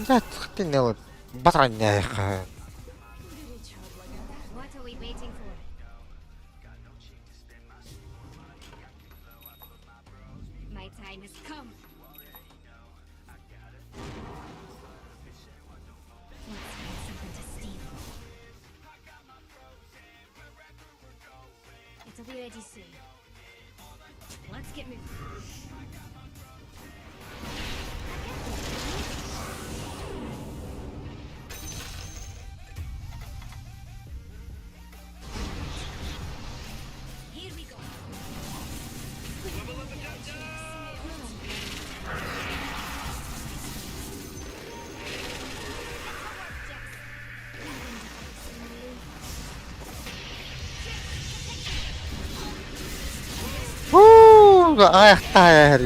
Да, ты не вот. Батаняха. What are we waiting for? My time has come. Let's find something to steal. It'll be ready soon. Let's get moving. Here we go. Фу, ах, тайр,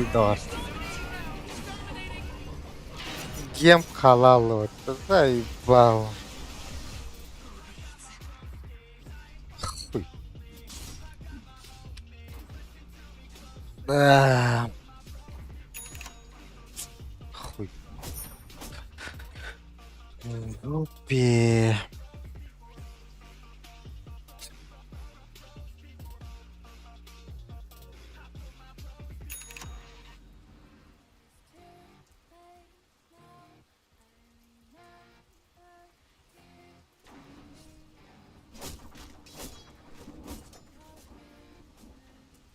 Гем халал, вот, заебал. Хуй. Да. Хуй. Глупее.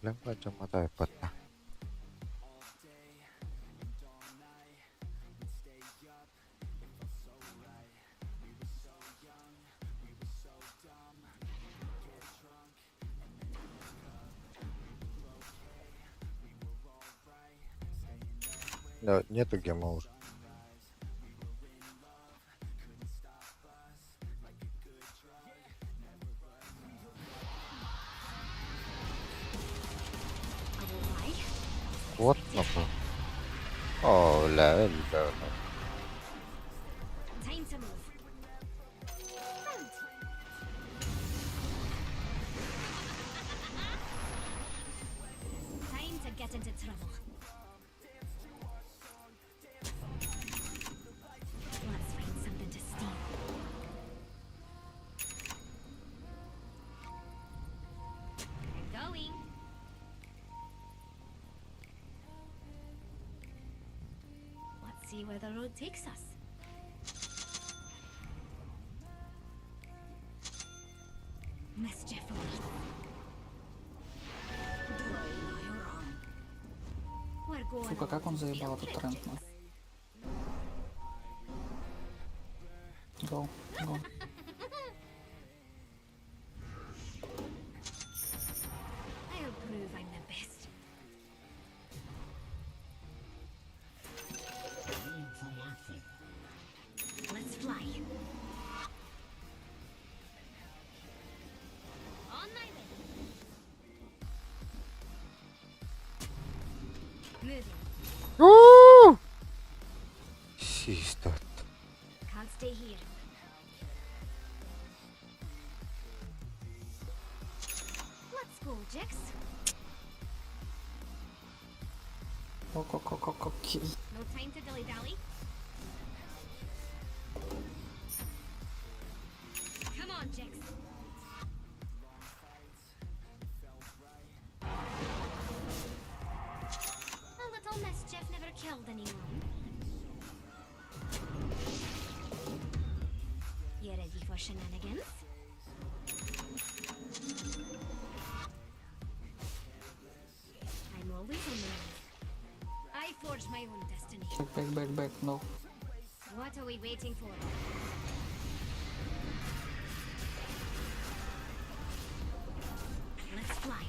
Лямбда потна. Да, нету гема уже. I won't lie. Вот нахуй. О, бля, бля, бля. Time to move. Found. trouble. Let's find something to steal. I'm going. Let's see where the road takes us. Mischief awaits. Двойной урон. We're going Сука, on как он a заебал field этот trip, тренд, Jinx. ну. Go, go. I'll prove I'm the best. Let's fly. On my way. Moving. Уу! Систот. Can't stay here. Let's go, Jix. Ок, ок, ок, ок, окей. No time to dilly dally. Come on, Jix. A little mischief never killed anyone. You ready for shenanigans? I'm always on the move. I forge my own destiny. Back, back, back, back, no. What are we waiting for? Let's fly.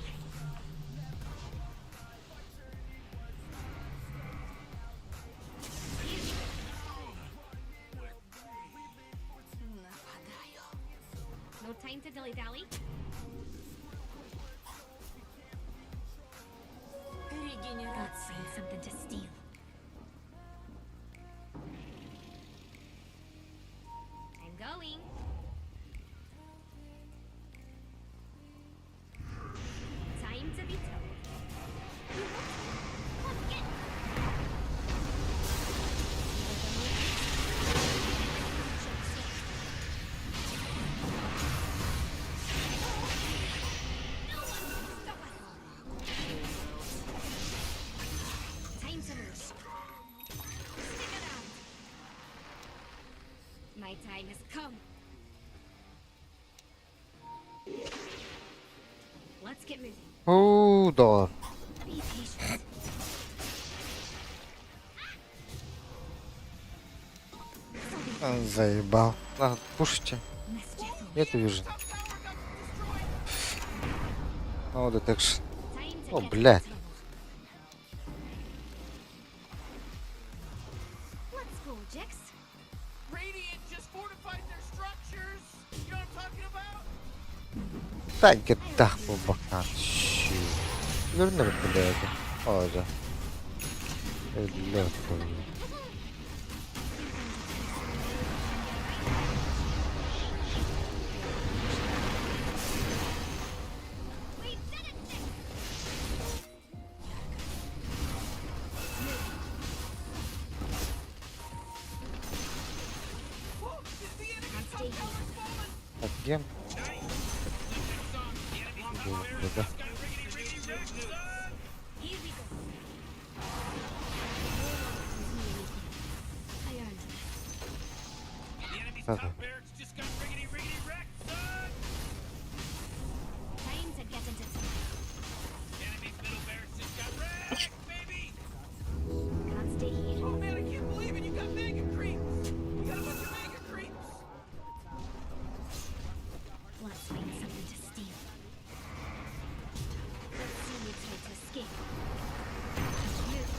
Here we go. Нападаю. No time to dilly dally. Let's Регенерация. find something to steal. I'm going. Time to be told. You want some? Come get. No one can stop us. Time to move. Stick around. My time has come. Let's get moving. Уу, доор. Be patient. This'll be Заебал. На, пушите. mischief. Нет вижу. Top tower got destroyed. No detection. Time to О, get блядь. into trouble. Let's go, Jix. Radiant just fortified their structures. You know what I'm talking about? Да, гетах по бокам. Щи. Вернули, блядь. О, да. Блядь. We did it, Jix. Whoa, the enemy Can't top stay here. tower's fallen. Так, гем. Да. Here we go. No one owes me anything. I earned that. The enemy's Okay. top barracks just got riggedy riggedy wrecked, son! Time to get into trouble. Enemy's middle barracks just got wrecked, baby! Can't stay here. Oh man, I can't believe it. You got mega creeps. You got a bunch of mega creeps. Let's find something to steal. Let's see you try to escape. Move.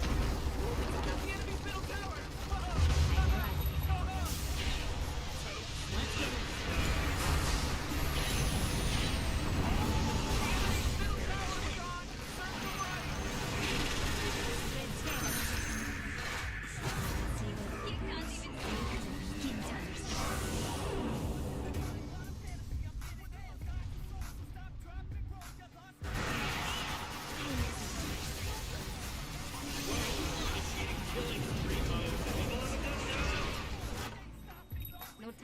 Ooh, they took out the enemy's middle tower. Let's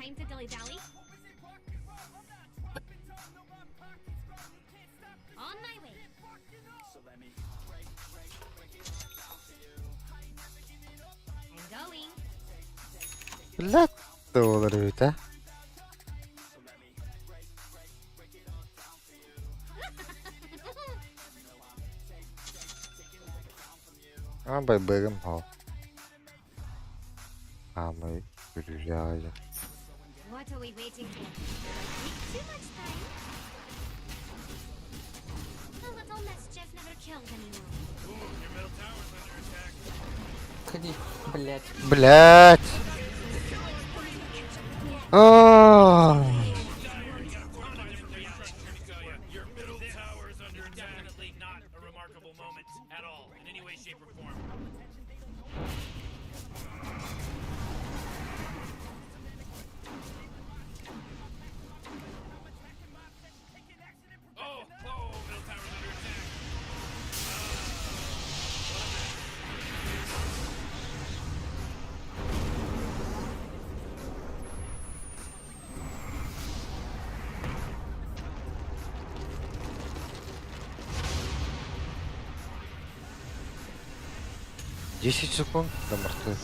Time to dilly dally. On my way. I'm going. Блядь, доллар ведь, а? А бэгым хоо. Аамай күлүлээйэ. What are we waiting for? Take too much time. A little mischief never killed anyone. Ooh, your middle tower's under attack. Ходи, блядь. Блядь. А. Your middle tower's under attack. Definitely not a remarkable moment at all, in any way, shape, or form. Oh, oh, middle tower's under attack. Десять секунд до морты.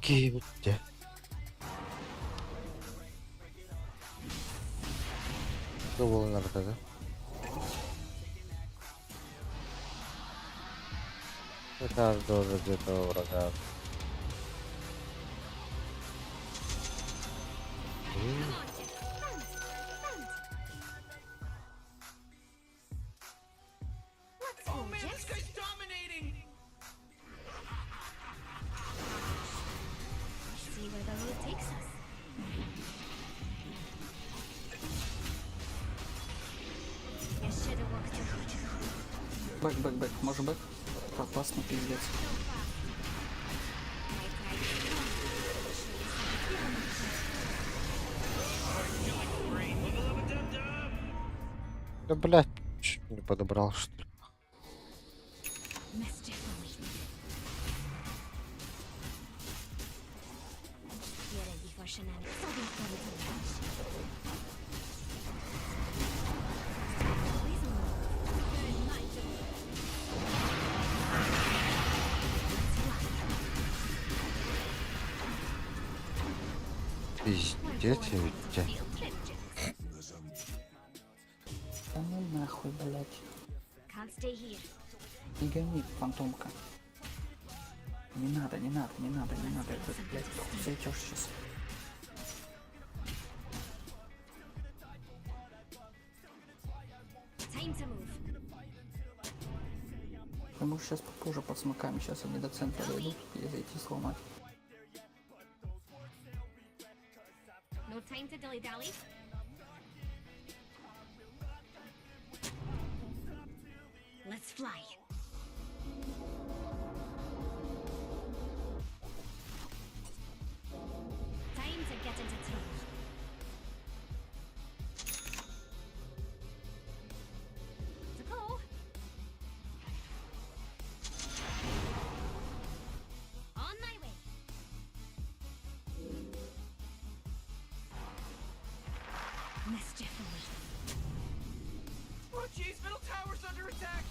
Какие где? Что было наркота? Это тоже где-то врага. Come on, Jeff. Bounce, bounce. Let's Oh go, man, Jeff. this guy's dominating! See where the road takes us. You should have walked your Back, back, back. Может back? Опасно, пиздец. so fast. My time's come. Show you something. Great. Level up a dub dub. Да блядь, чуть не подобрал, что ли. Mischief awaits. Get ready for shenanigans. I'll be fun to watch. Always on. You're in my zone. Let's fly. Пиздец, We're going ведь. on a field trip, Jax. Да ну нахуй, блядь. Can't stay here. Не гони, фантомка. Не надо, не надо, не надо, не надо. Это, блядь, зайдешь сейчас. Time to move. Потому что сейчас попозже под смоками. Сейчас они до центра дойдут и зайти сломать. No time to dilly dally. Let's fly. Time to get into trouble. To go. On my way. Mischief awaits. Oh jeez, middle tower's under attack!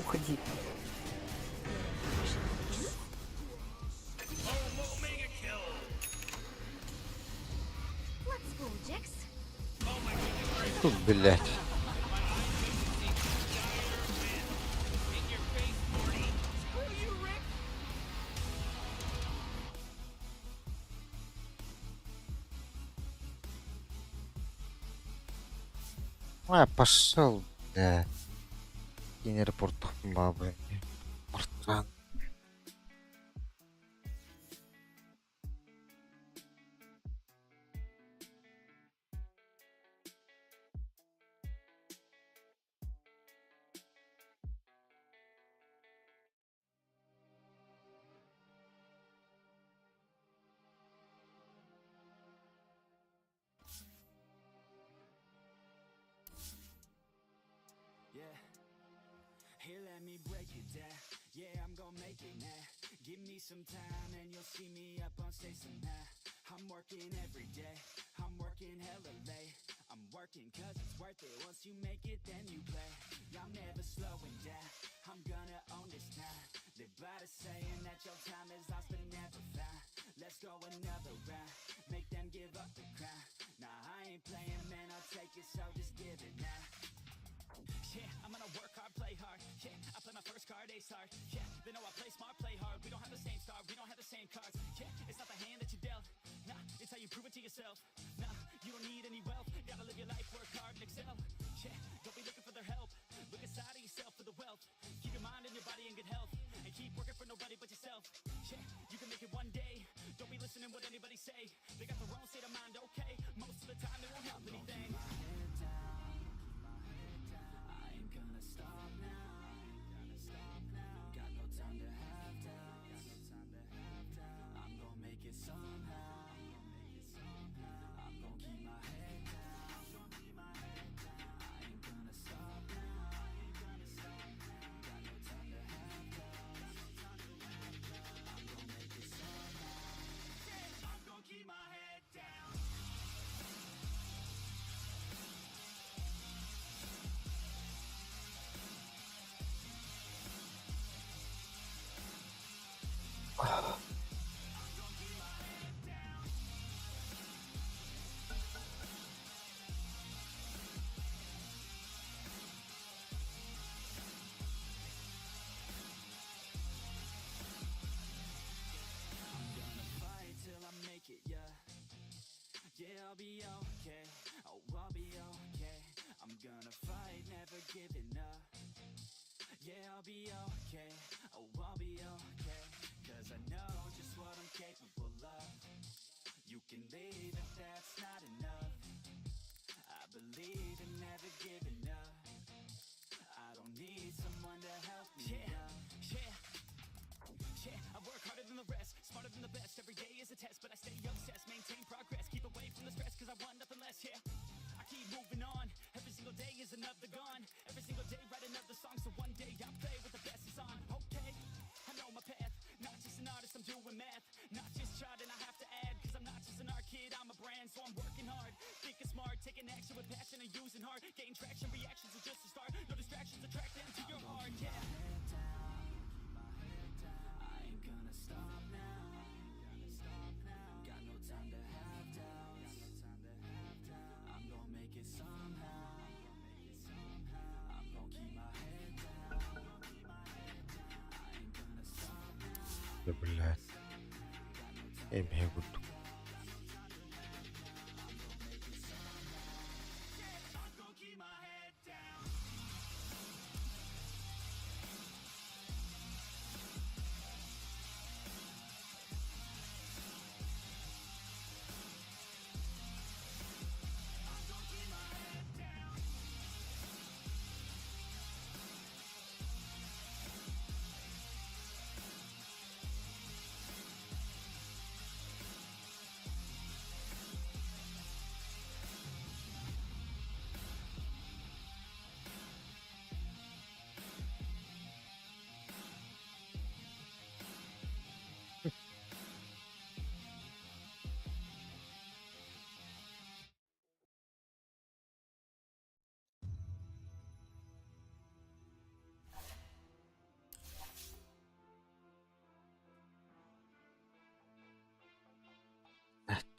уходи. Omega kill! Let's go, Jax. Oh my goodness gracious. Тут, блядь. In your face, Morty! Screw you, Rick! А, пошел, бля. Кинерпорт бабы. Портран. Yeah. Here, let me break it down. Yeah, I'm gonna make it now. Give me some time and you'll see me up on stage somehow. I'm working every day. I'm working hella late. I'm working cause it's worth it. Once you make it, then you play. I'm never slowing down. I'm gonna own this town. Live by the saying that your time is lost but never found. Let's go another round. Make them give up the crown. Nah, I ain't playing, man. I'll take it, so just give it now. Yeah, I'm gonna work hard, play hard. Yeah, I play my first card, ace hard. Yeah, they know I play smart, play hard. We don't have the same star, we don't have the same cards. Yeah, it's not the hand that you dealt. Nah, it's how you prove it to yourself. Nah, you don't need any wealth. Gotta live your life, work hard, and excel. Yeah, don't be looking for their help. Look inside of yourself for the wealth. Keep your mind and your body in good health. And keep working for nobody but yourself. Yeah, you can make it one day. Don't be listening what anybody say. They got their own state of mind, okay? Most of the time, they won't help anything. I ain't gonna stop now. Got no time to have doubts. I'm gonna make it somehow. I'm gonna keep my head down. I ain't gonna stop now. Got no time to have doubts. I'm gonna make it somehow. I'm gonna keep my head down. I'm gonna fight till I make it, yeah. Yeah, I'll be okay. Oh, I'll be okay. I'm gonna fight, never giving up. Yeah, I'll be okay. Oh, I'll be okay. Cause I know just what I'm capable of. You can leave if that's not enough. I believe in never giving up. I don't need someone to help me yeah, up. Yeah. Yeah, I work harder than the rest, smarter than the best. Every day is a test, but I stay obsessed, maintain progress, keep away from the stress, cause I want nothing less. Yeah, I keep moving on. Every single day is another gone. Every single day, write another song, so one day I'll play with the best is on. Okay, I know my path. Not just an artist, I'm doing math. Not just charting, I have to add, cause I'm not just an art kid, I'm a brand, so I'm working hard. Thinking smart, taking action with passion and using heart. Gain traction, reactions are just a start. No distractions attract them to your heart, yeah. I ain't gonna stop now. Got no time to have doubts. I'm gonna make it somehow. I'm gonna keep my head down. I ain't gonna stop now. Да, блядь. Эмиэ курдук. I'm gonna keep my head down.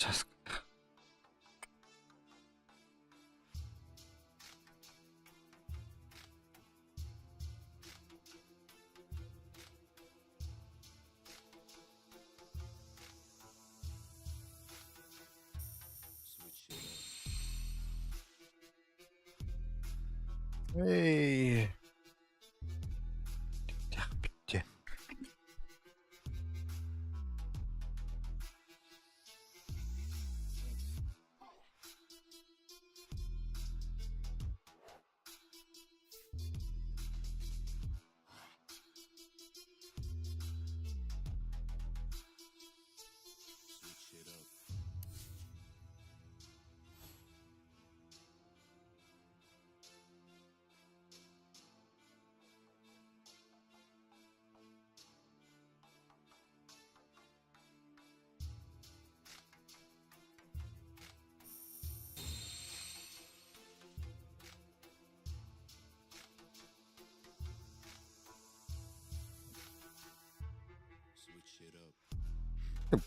Часка. Эй. Бүттэ.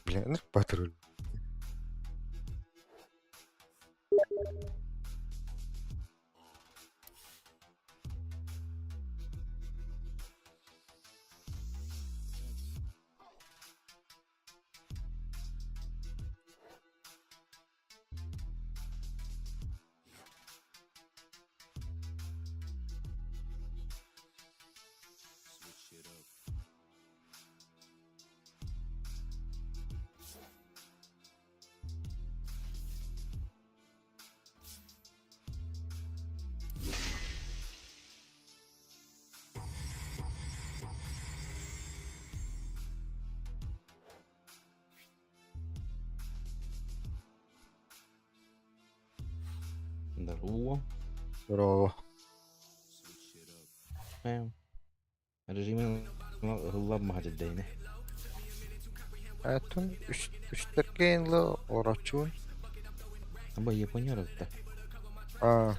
Бля, ну патруль. Здорово. Здорово. Режимин ыллам маһадьырдайны. Этun үстэркээн орочуун. Аба Япония оротта. Аа.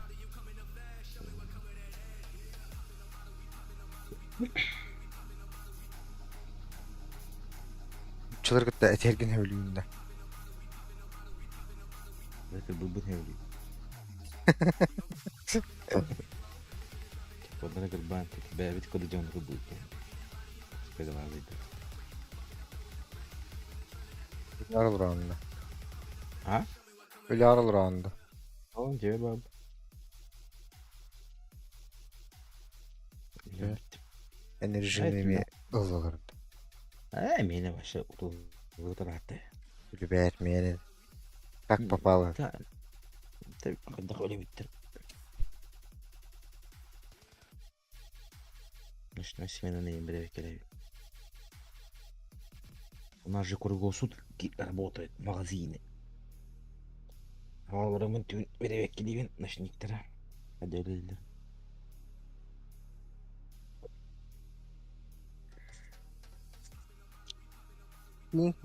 Нууччалар кытта этэргин сөбүлүүннэ. Кырбыйбын сөбүлүүр. Онно кырбаан бэйэбит курдук дьон кырбыыр Сказалаабыйда. Үлээр олороонно. А? Үлээр олороонно. Ол дьэ баб. Энержини эмиэ ыллаларда. Ээ, миэнэ вообще утулутараатты. Үлүбээр миэнэ. Как попало? Хайдах өлүбүттэр. Ночной сменаны им кэлэбит. У нас же круглосутки работают магазины. Оҕолорумун түүн бэрэбиэркэлиибин ночниктара. Адьалыыллар.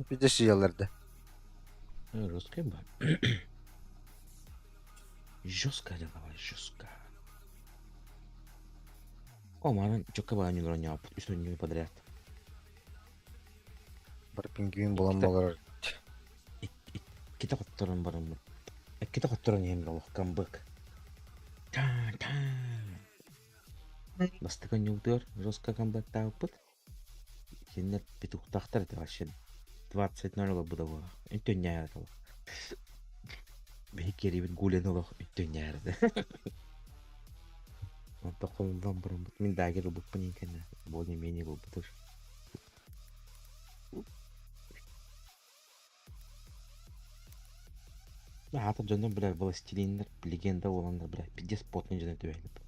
Пидесиялар да. Жесткая была. Жестко давай, жестко. О, манан чокка баанньын оонньооппут үс оонньуу подряд. Бар пингвин булан болор. Иккитэ хотторон бараммыт. Иккитэ хотторон иһэн олох камбык. Таан таан. Бастакы оонньуубутугар жестко камбыктаабыппыт. Итиннэ петухтаахтар этэ вообще 20-0 олорбута буолар. Үтүөнньээр этэ олох. Биһи киэрибит гулен олох үтүөнньээр этэ. Онтон хомуллан бараммыт мин дагер ылбыппын иин кэннэ более-менее буолбутур. Аата дьонно бля властелиннар легенда буоланнар бля пиздец потный дьоно түбэһэллэр.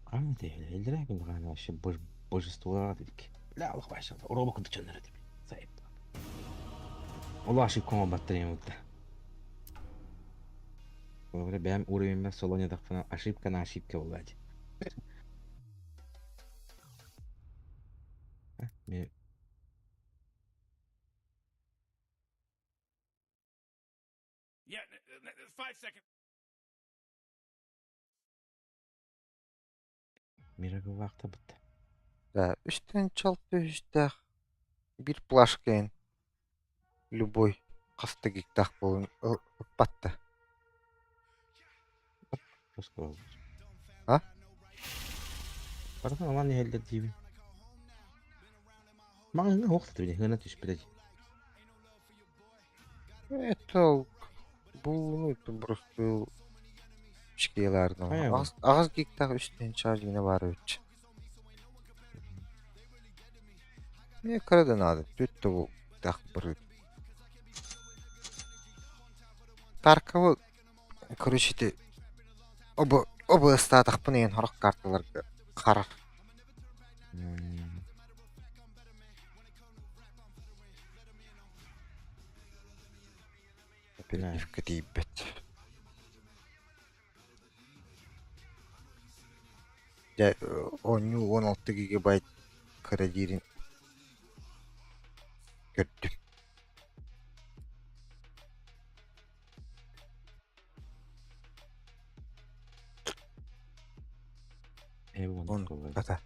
Хаан тэһэллэрэ күн хаан вообще божестволара дик. Бля Аллах вообще уроба курдук дьоннор этим. Сайып. Ол ошибка оҥорботтор ему Говоря, бэйэм уровеньмэр соло ошибка на ошибке буолла дии. Yeah, 5 seconds. Мирагылаахта бытта. Да, үстэн чалты үстээх. Биир плашка иһин любой хас да гигтаах буолун ыппат да. А? Барытын ылан иһэллэр диибин. Маҕаһыыҥҥа суох да били ыана түспүтэ дии. Это бу ну просто шкеларно. Хайа бу? Аҕыс гигтаах үс тыһыынча дьиҥэ баар эбит. Мне кыра да наада, түөрт да буолтах бырыт. Тарковы короче ити оба областаатахпын иһин сорох карталарга харар. М, Оперативка тиийбэт. Дьэ, оонньуу 16 гигабайт кыра диирин көрдүм. Э, Он ата.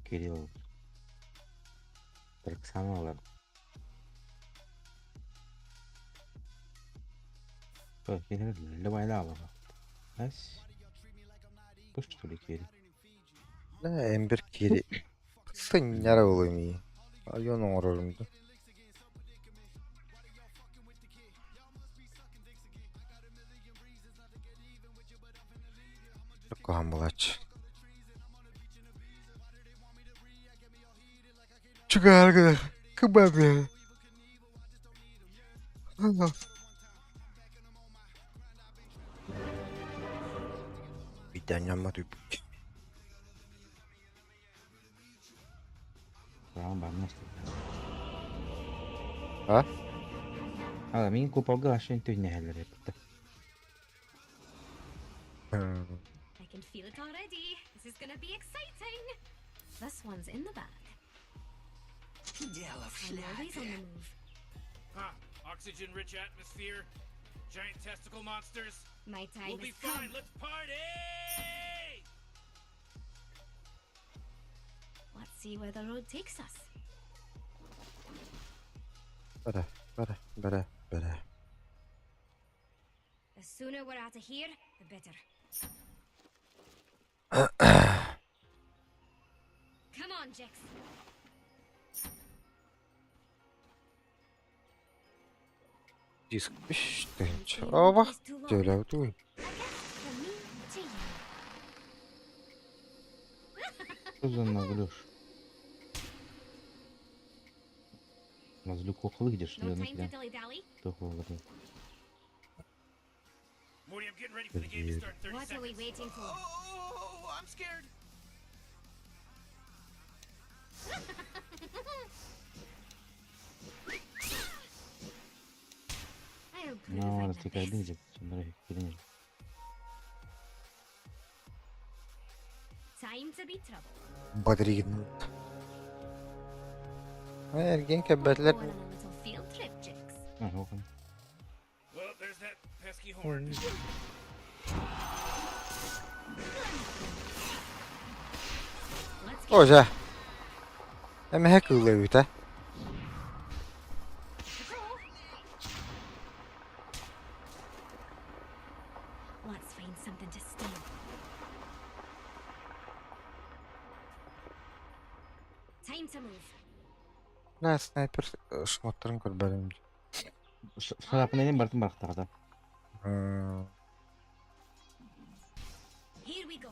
Кирилл. Александр. Ээ, эмбир кири сынньара буолуом Айон оҥорорум дуу Куһаҕан буолааччы. Чугаарга кыбабы. Битэҥҥэ түппүт. А? А, мин куполга ашын түннэһэллэр эбит. I can feel it already. This is gonna be exciting. This one's in the bag. Дело в I'm always on шляпе. the move. Huh. Oxygen-rich atmosphere, giant testicle monsters. My time We'll be has come. fine. Let's party! Let's see where the road takes us. Бара, бара, бара, бара. The sooner we're out of here, the better. Come on, Jax. Диск үс тыһыынча. Waiting Оба is too long. төлөөтүй. A gift from me to you. Что за наглёж? Разлюк выглядишь, No что ли, time to dilly-dally. Morty, I'm getting ready for the game to start in 30 What are we seconds. waiting for? Oh, I'm scared. I'll prove No, I'm let's the take a best. видео. Time to be trouble. Бадригин. Эргин We're кэббэтилэр going on a little field trip, Jix. Well, there's that pesky horn. Let's get Ожа. Эмэһэ кыылла эбит to go. Let's find something to steal. Time to move. На снайпер шмоттарын көрбөтүм. Шарапнелин бартын барахтаҕата. Here we go.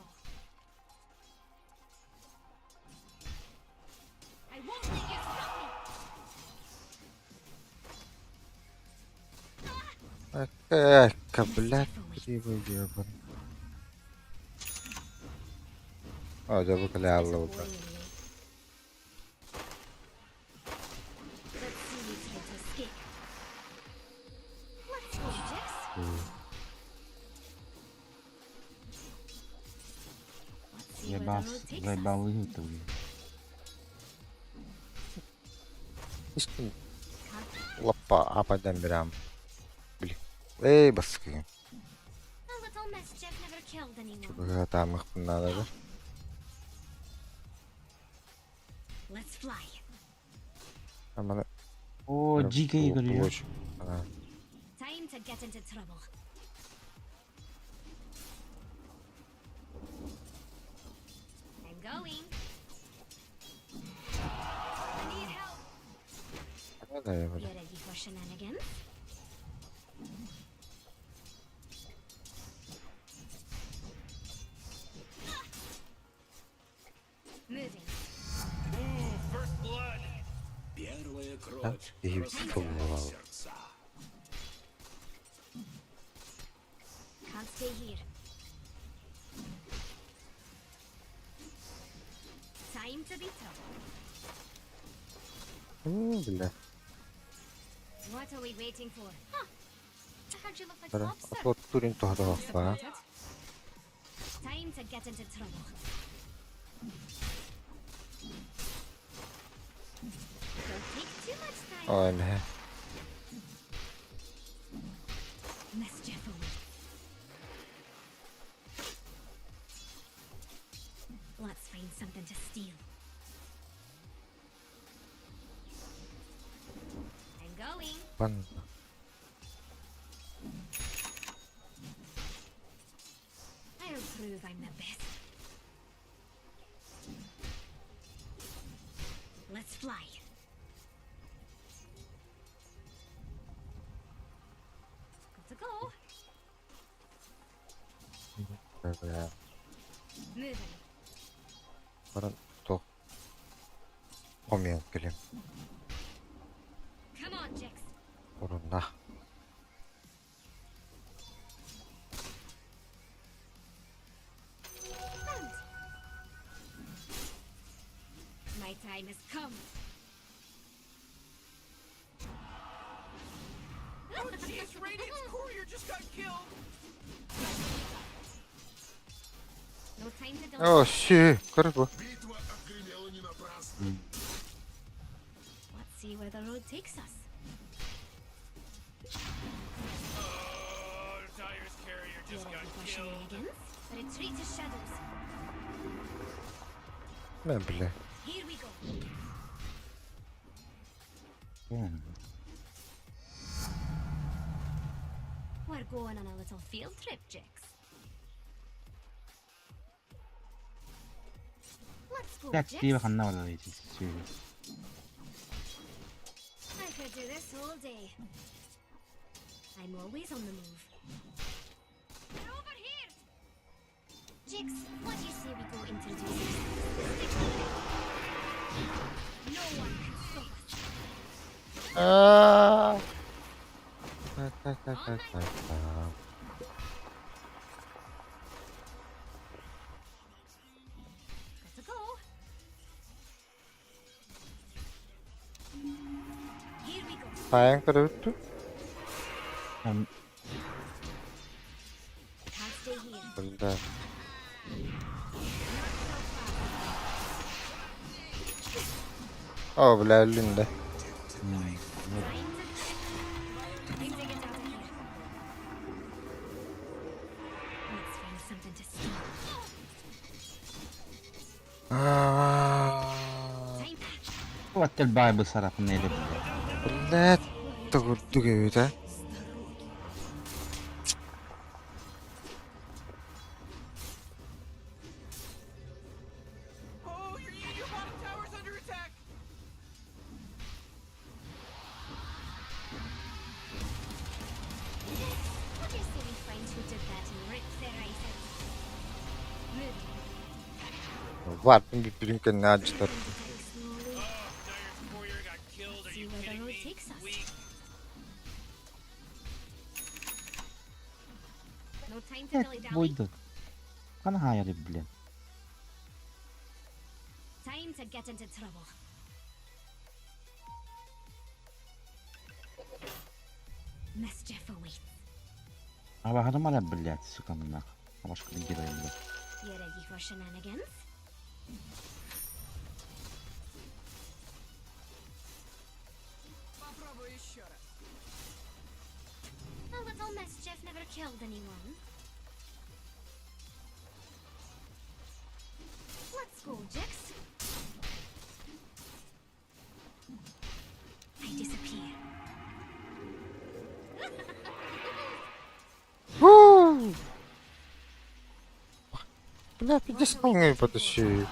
I won't let you stop me. Эка, блядь, кривой А, дьэ бу кэлэ It's аалла буолла. disappointing me. Let's see you try to escape. Let's go, Jix. Let's see where the Заебал, road takes us. заебал это, блин. Истин лаппа ападан бирам. Били. Эй, баскы. A little mischief never killed anyone. Чугаһа таамыхпын наада. fly. Маны О, дикий говорю. Time to get into trouble. I'm going. I need help. You ready for shenanigans? Moving. Ooh, first blood. Первая кровь И раскаляет сердца. Can't stay here. Time to be trouble. Бля. What are we waiting for? Huh. I heard you look like a Бара. lobster. Вот турин тоһдоһоппа. Disappointed. Time to get into trouble. Don't take too much time. Ой, мэ. Mischief awaits. Let's find something to steal. I'm going. Пан. I'll prove I'm the best. Let's fly. Got to go. Бля. Moving. Баран тох. Хомьян кэлим. Come on, Jix. Урунна. Found. My time has come. Oh jeez, Radiant's courier just got killed. No time to dawdle. О, си, көрбө. Битва отгремела не напрасно. Let's see where the road takes us. Oh, Dire's carrier You just ready got for killed. shenanigans? Retreat to shadows. Мэ, бля. Here we go. We're going on a little field trip, Jix. Let's go, Блядь, Jix. тиба ханна барар эти сүрү. I could do this all day. I'm always on the move. They're over here! Jix, what do you say we go introduce ourselves? Stick with me. No one can stop us. Аа. Та та та та та та. Got to go. Here we go. Таян көрөттү. Там Can't stay here. Бля. О, бля, үлүндэ. Time to time to get out of here. Let's find something to steal. Аа. Time. вот байбы сарапын эле блядь. Бля, төгөлдөг эвээ та. Oh, your your bottom tower's under attack. What do you say we find who did that and rip their eyes out? Move. Вар би бүрэнкэн нааж тар. Very slowly. Oh, Dire's courier got killed. Are See you where the kidding road me? takes us. Weak. No time to dilly Блядь, dally. бойду. Хана хаяр блядь. Time to get into trouble. Mischief awaits. Аба хадамара блядь, сука нах. Абашка герой блядь. You ready for shenanigans? Попробую еще раз. A little mischief never killed anyone. Let's go, Jix. Бля, пиздец полный потащи.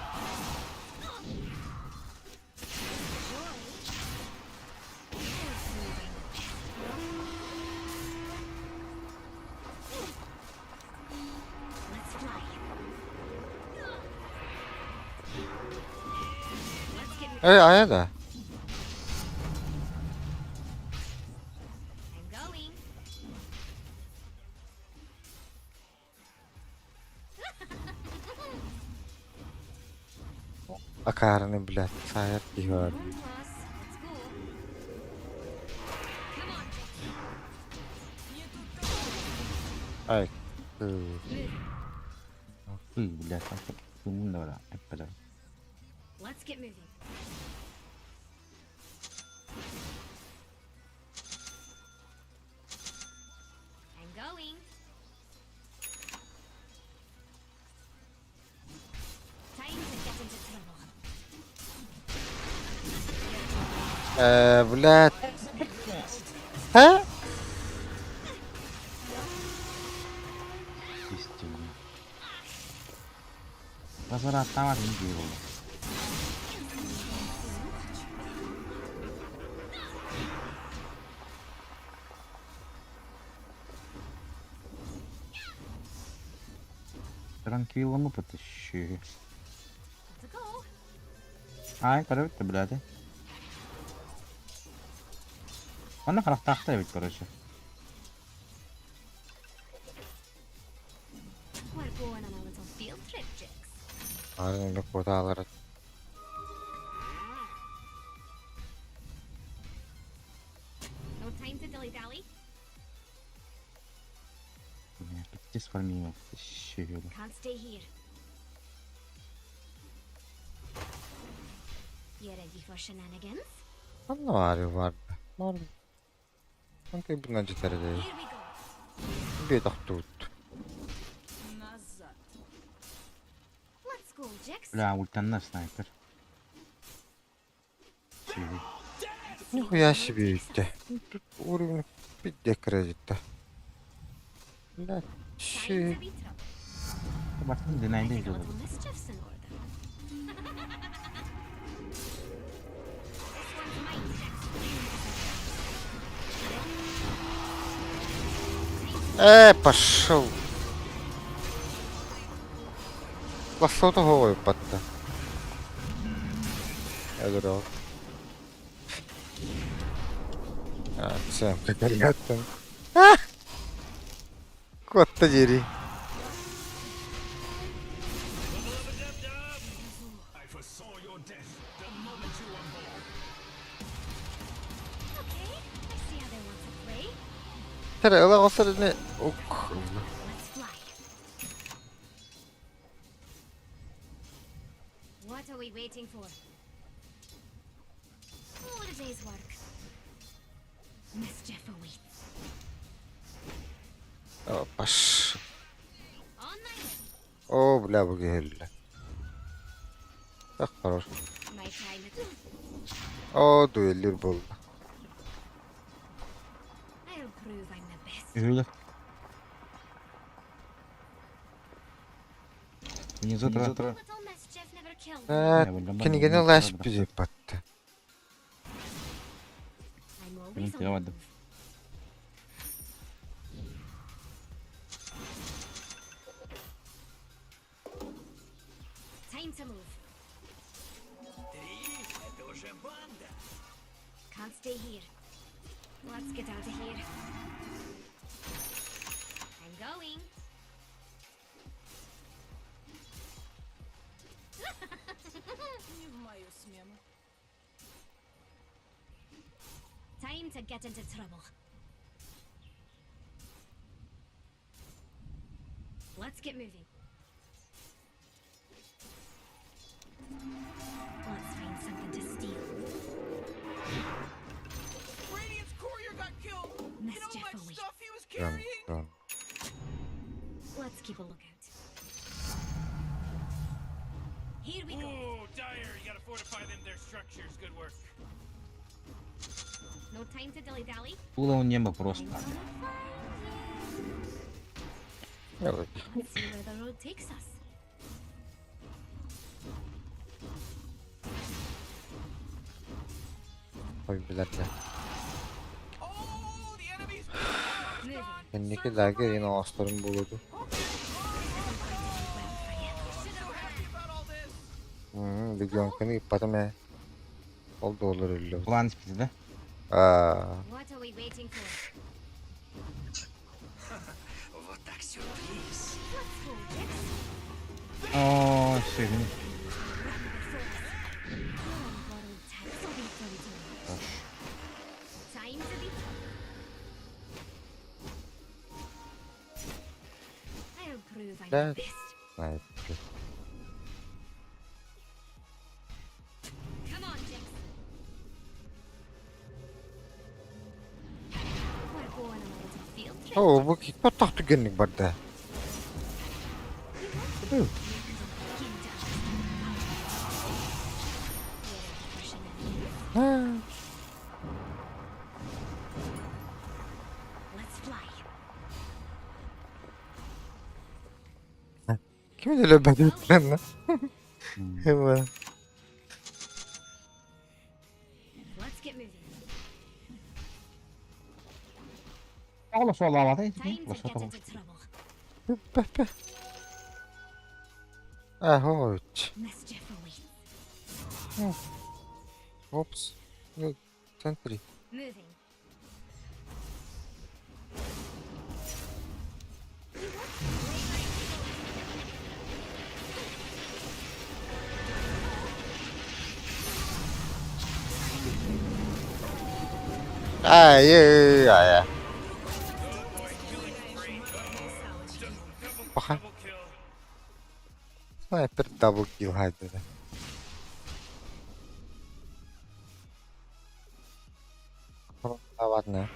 Let's fly. Let's get moving. Э, а это? I'm going. Акаарыны, блядь, саайар киһи баар. Come on, boss. Let's go. Come on, Jix. Ай, ы, Ый, блядь, да, эппэтэ. Let's get moving. I'm going. Time to get into trouble. Э, блядь. А? Истинно. Возврат не делал. Транквилла потащи. Gotta go. Ай, короче, блядь. Онно харахтаахтар эбит, короче. We're going on a little field trip, Jix. Аны кутаалар. No time to dilly dally. Бля, пиздец фармила. Тащи. Can't stay here. You ready for shenanigans? Онно баар баар. Баар. Онто бунан жетер Here we go. Би тохтуут. Назад. Let's go, Jix. Бля, ультанна снайпер. Чиви. Нихуя себе үтте. Тут уровень пизде кредитта. Бля, Time to щи. be trouble. Бартын I динайда think a идет. little mischief's in order. This one's mine, Jix. Э, пошел. Лассото головой патта. Я дурак. А, все, как там. А! Кот-то дери. I foresaw your death the moment you were born. Okay, I see how they want to play. Тәрі, ыла осыр не... Ук. Let's fly. What are we waiting for? What a day's work. Mischief awaits. О, Паш. On my way. О, бля, бугелли. Так, хорош. My time is. О, дуэллир болды. I'll prove I'm the best. Юля. Внизу тра. Little mischief never killed. Э, кинигени лаш бизи патта. I'm always on the Давай, давай. move. Time to move. Три — это уже банда. Can't stay here. Let's get out of here. I'm going. Не в мою смену. Time to get into trouble. Let's get moving. Let's find something to steal. Radiant's courier got killed. You know Mischief how much awaits. stuff he was Run, carrying? run. Let's keep a lookout. Here we go. Ooh, Dire, you gotta fortify them their structures. Good work. No time to dilly dally. Было у неба просто. I'm gonna find you. Let's Let's see where the road takes us. Билэргэ. Oh, the enemy's middle tower is gone. Кэнники лагерь иһин оҥосторум буолуо дуу. I'm so happy about all this. Легионканы ыыппатым ээ. Ол да буоллар өллүбүт. План испитэ да? Аа, What are we waiting for? Вот так сюрприз. Let's go, Jix. Оо, сүрүн. You're on borrowed time. So be done. Time to be I'll prove I'm the That- best. Найт. Come on, Jix. We're going on a little field trip. Оо, бу кикпат түгэнник барда. You want? You're ready for shenanigans? Аа. Let's fly. Ким эле бөдүттэн ла? Хыма. Let's get moving. Оҕолор суоллаабата Time to get into trouble. Пэ-пэ. Аа, хооч. Mischief awaits. Опс. Ну, центри. Moving. Аа, яа, яа. Баха. Снайпер дабл килл хайдара. Ладно.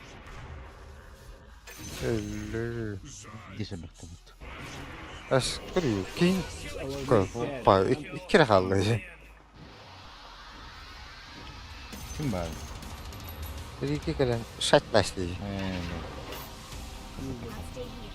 Өллө. Дисэбэхтэбит. Ас көрү кин па икки хаалла. Ким баар? Икки кэлэн шатлаш дии. Ээ, I'll stay here.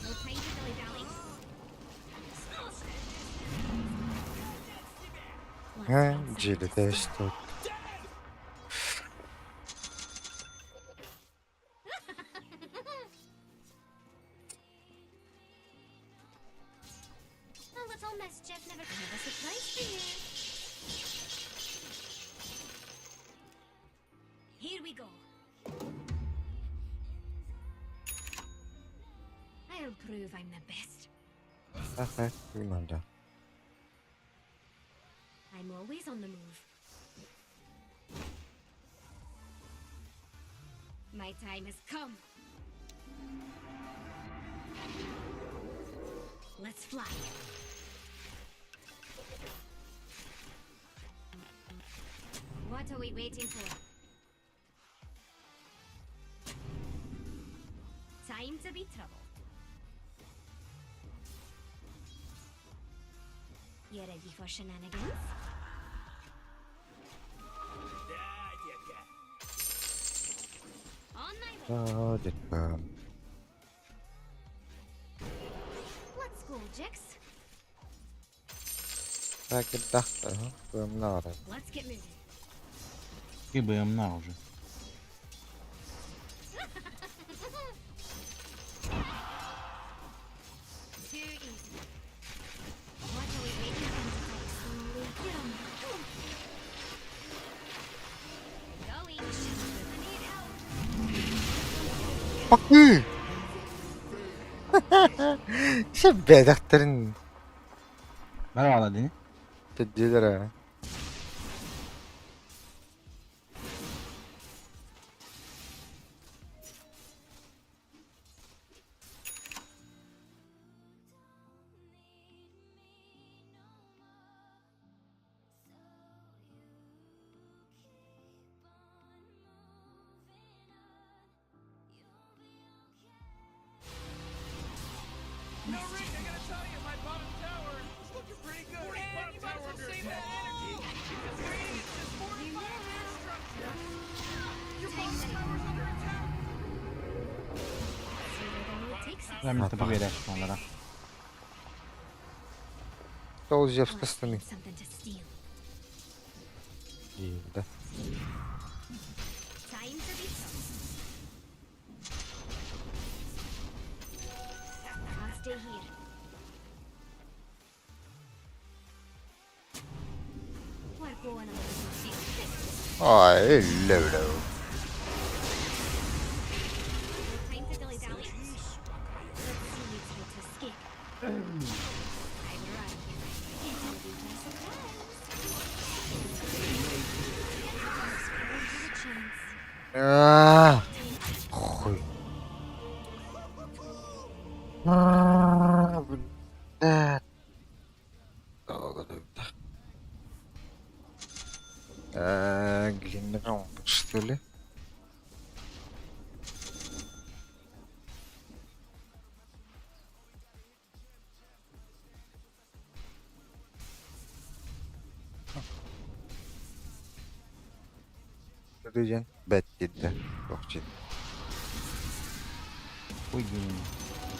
No time to dilly-dally. Let's Ха, get some дьиэлэтэ dust. что. A little mischief never have a surprise for you. Here we go. I'll prove I'm the best. Аха, күнанда. I'm always on the move. My time has come. Let's fly. What are we waiting for? Time to be trouble. You ready for shenanigans? On my way. Аа, дэтэ. Let's go, Jix. Так, дахта, бымнара. Let's get moving. Ки БМН уже. Too easy. What are we waiting for? Slowly. Going. I need help. Бакы. Шэ бэдахтарын Merhaba Deni. тэддилэр. No, Rick, I gotta tell you, my bottom tower is looking pretty good. And you that energy because Radiant just fortified their structure. Your bottom tower's under attack. See where the road takes us. Прям это поверяешь, да. Толзевска Let's станы. find something to steal. Да. Time to be trouble. I'll stay here. We're going on a little field trip. Ай, левлю. No time to dilly-dally. Let's see you try to escape. I'm right. It'll be a surprise. Give a chance. А, Хуй. А, Блядь. Глинром, что ли? Дыден. Бэт дидэ. Тохчин. Хуй гений.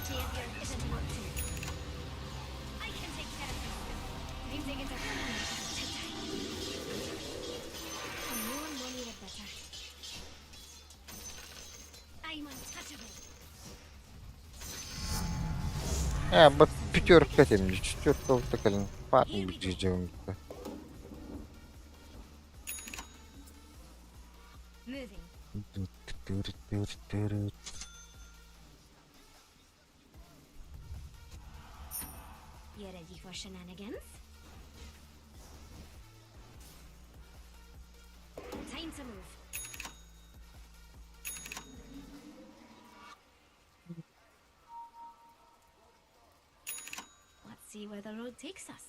Behavior isn't an option. I can take care of myself. I'm taking the to die. The more money, the better. I'm untouchable. Э, бат пятерка тем, четверка вот такая, парни бджиджим. Moving. You ready for shenanigans? Time to move. Let's see where the road takes us.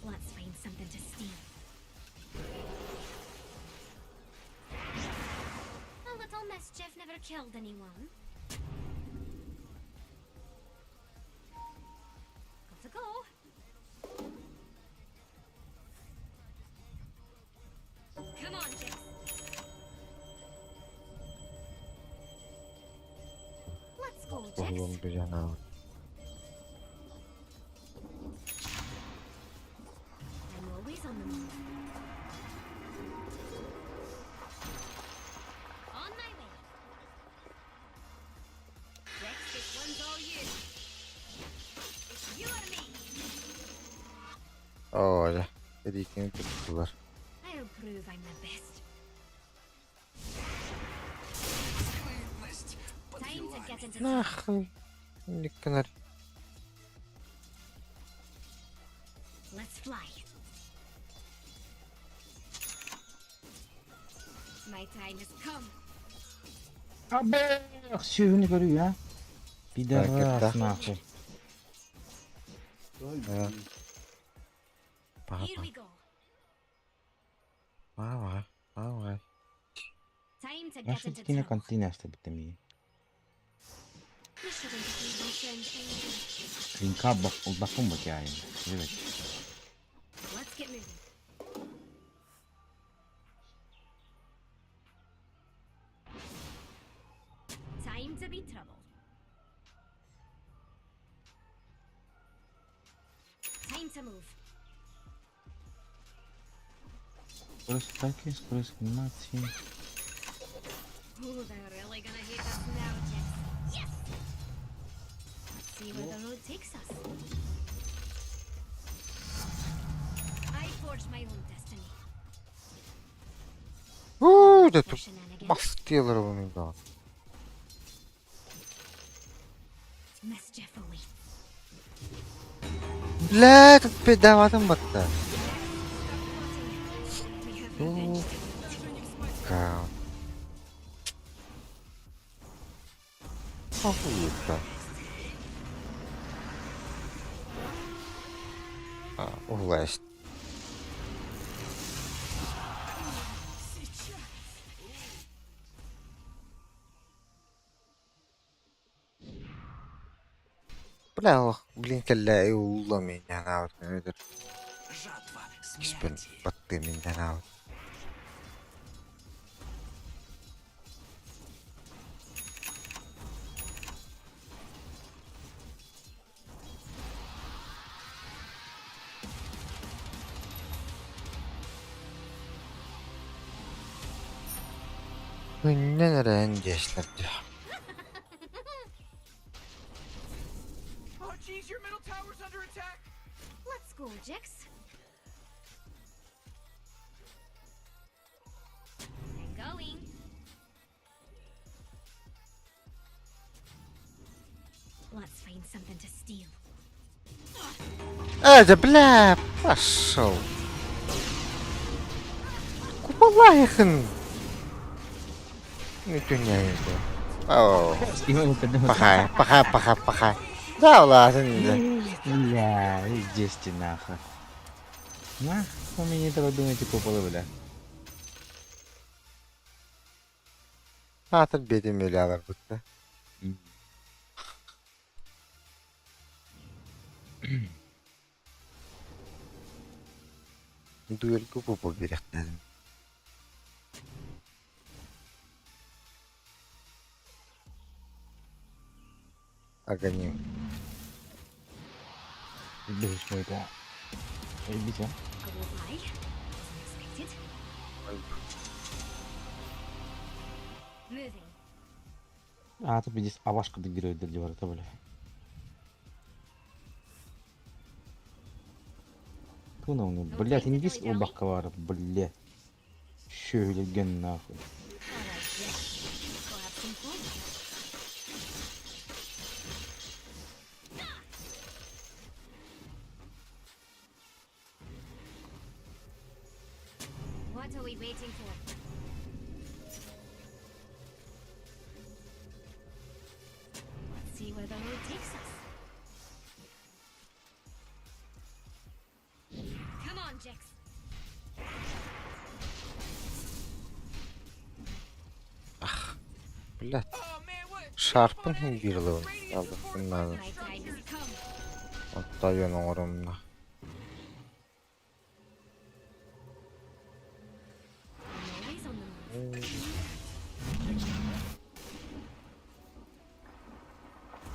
Let's find something to steal. A little mischief never killed anyone. Gotta go. Come on, Jix. Let's go, Jix. I'm always on the move. On my way. Rex, this one's all you. It's you or me. О, Рикин tuttular. I'll prove I'm the best. Time to get into trouble. Нахуй. Никонар. Let's fly. My time has come. А, бэх, сюрни говорю, а. Пидорас, нахуй. Да. Here Папа. we go. Мама. Мама. Time to get Наши into кино trouble. континент битами. You shouldn't have made my friend angry. Клинка бакум бакяем. Привет. Let's get moving. Time to be trouble. Time to move. Скорость атаки, скорость анимации. Oh, they're really gonna hate us now, Jess. Yes! Let's see where the road takes us. I forge my own destiny. Уу, да For тут shenanigans. мастилар мында. Mischief awaits. Бля, тут пидаватым батта. We have revenge to Сука. Охуеть-то. А, власть. Бля, олох блин кэллэ уулла мин санаабытым эбэтэр Жатва испин смерти. баттыам мин санаабыт. Күннэн эрэ эн диэслэр дии. Oh jeez, your middle tower's under attack. Let's go, Jix. I'm going. Let's find something to steal. Э, да бля, пошел. Кубалайхын. Нүтүнэйде. Оо. Пахай, пахай, пахай, пахай. Да ладно. Бля, здесь ты нахуй. Нахуй мені треба думати куполи, бля. Аатыр биэтим өлөөлөр бутта. Дуэльга купол биэриэхтээхпин. Аганим. Бежишь мой да. Идите. I won't lie. Wasn't expected. Moving. А, тут здесь авашка дегирует для ворота, бля. Туна, ну, блядь, не вис убаккалар, блядь. Шөйлеген нахуй. All right, Jix. Let's go have some fun. What are we waiting for? Let's see where the road takes us. Come on, Jix. Блядь. Oh man, what? Шарпын хин бирлэв. Алдахтын My time has come. Оттойон оҥорумна. I'm always on the move.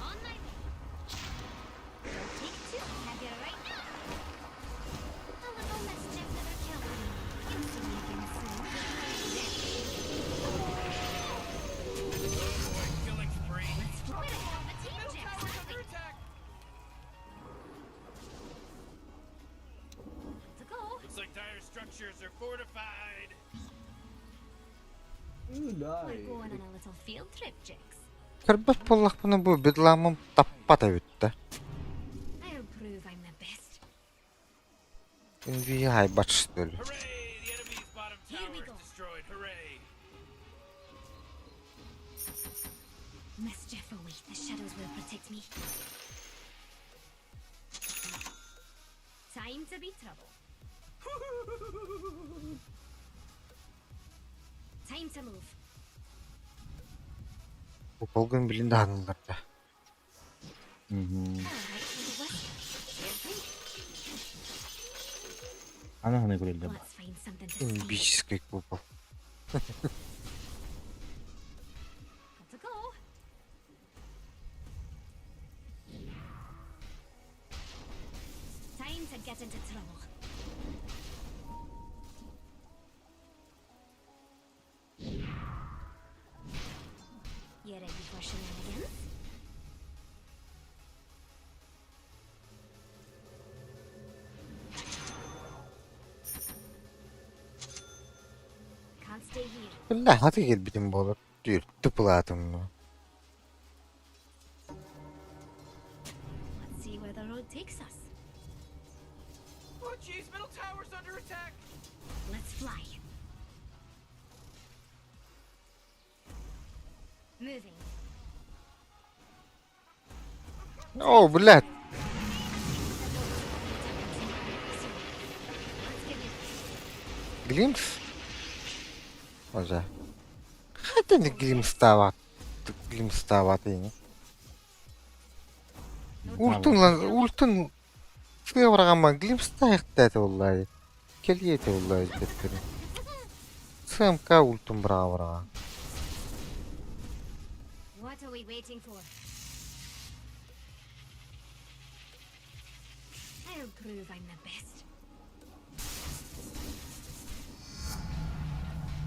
On my way. Don't take too have you right now. A little mischief never killed me. You'll see me again soon. Killing spree. Let's fly. We're a hell of a team, Middle Jix. tower's under attack. To go. Looks like dire structures are fortified. We're going on a little field trip, Jix. Көрбөт буоллахпына бу бедламым таппат эбит да. I'll prove I'm the best. Инви хайбат что ли. Hooray! The enemy's bottom Here we tower is go. destroyed. Hooray! Mischief away. The shadows will protect me. Time to be trouble. Time to move. Куполгун билин даһанылар да. Угу. All right, little wisp. Sure thing. Ана гана көрелді. Let's find something to steal. Имбический купол. Got to go. Time to get into trouble. You ready for shenanigans? Can't stay here. Бля, хаты кэлбитим буолар. Түүр тупулаатым. Let's see where the road takes us. Oh jeez, middle tower's under attack. Let's fly. Moving. О, блядь. Let's get moving. Glimpse? Уже. Хотя не glimpse тават. Glimpse тават ини. Ультун ультун сыа быраҕамман глимстаахта буоллаа кэлиэ этэ буоллаа төттөрү. СМК ультун быраҕа быраҕа. What are we waiting for? I'll prove I'm the best.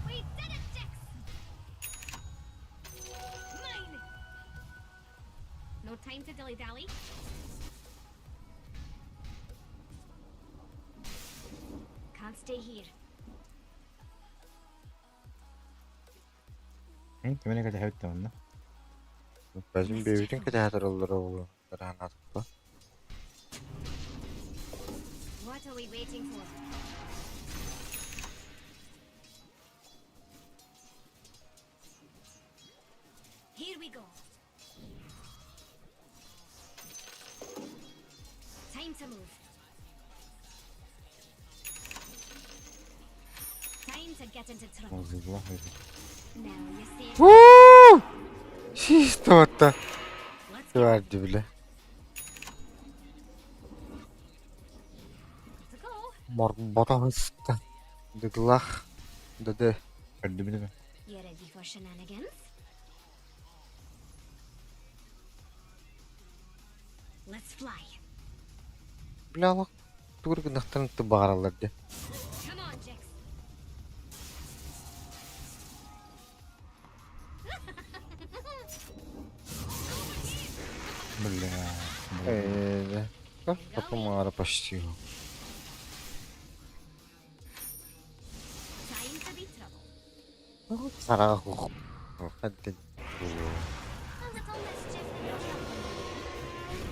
We did it, Jax! Mine! No time to dilly-dally. Can't stay here. Кимини кэтэһэбит да онно? Бэйэбитин бэйэбитин кэтэһэ тураллара буолуо ыраахнаатахпа. What are we waiting for? Here we go. Time to move. Time to get into trouble. Мозылла Now you see. Woo! Чисто Let's go. Verdi bile. To go. Морботоһуста. Дыглах. Дэдэ. Көрдүбүт да. You ready for shenanigans? Let's fly. Бля олох тугур гынахтарын баҕараллар дии. Come on, Jax. Бля. Э, Потом почти. Time to be trouble. Сараах. Хадды. A little mischief in your company.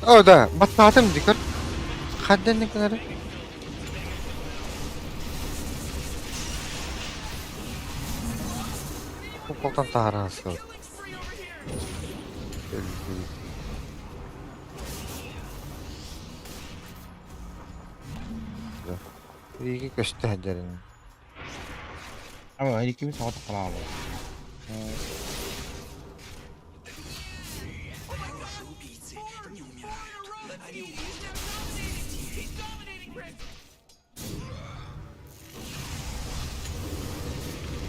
О, да, баттаатым дикер. Хадден кынары. Куполтан таһааран сыл. Риги көстө сылдьарын. Ама иккибит соҕотох хаалабыт. He's dominating Rick!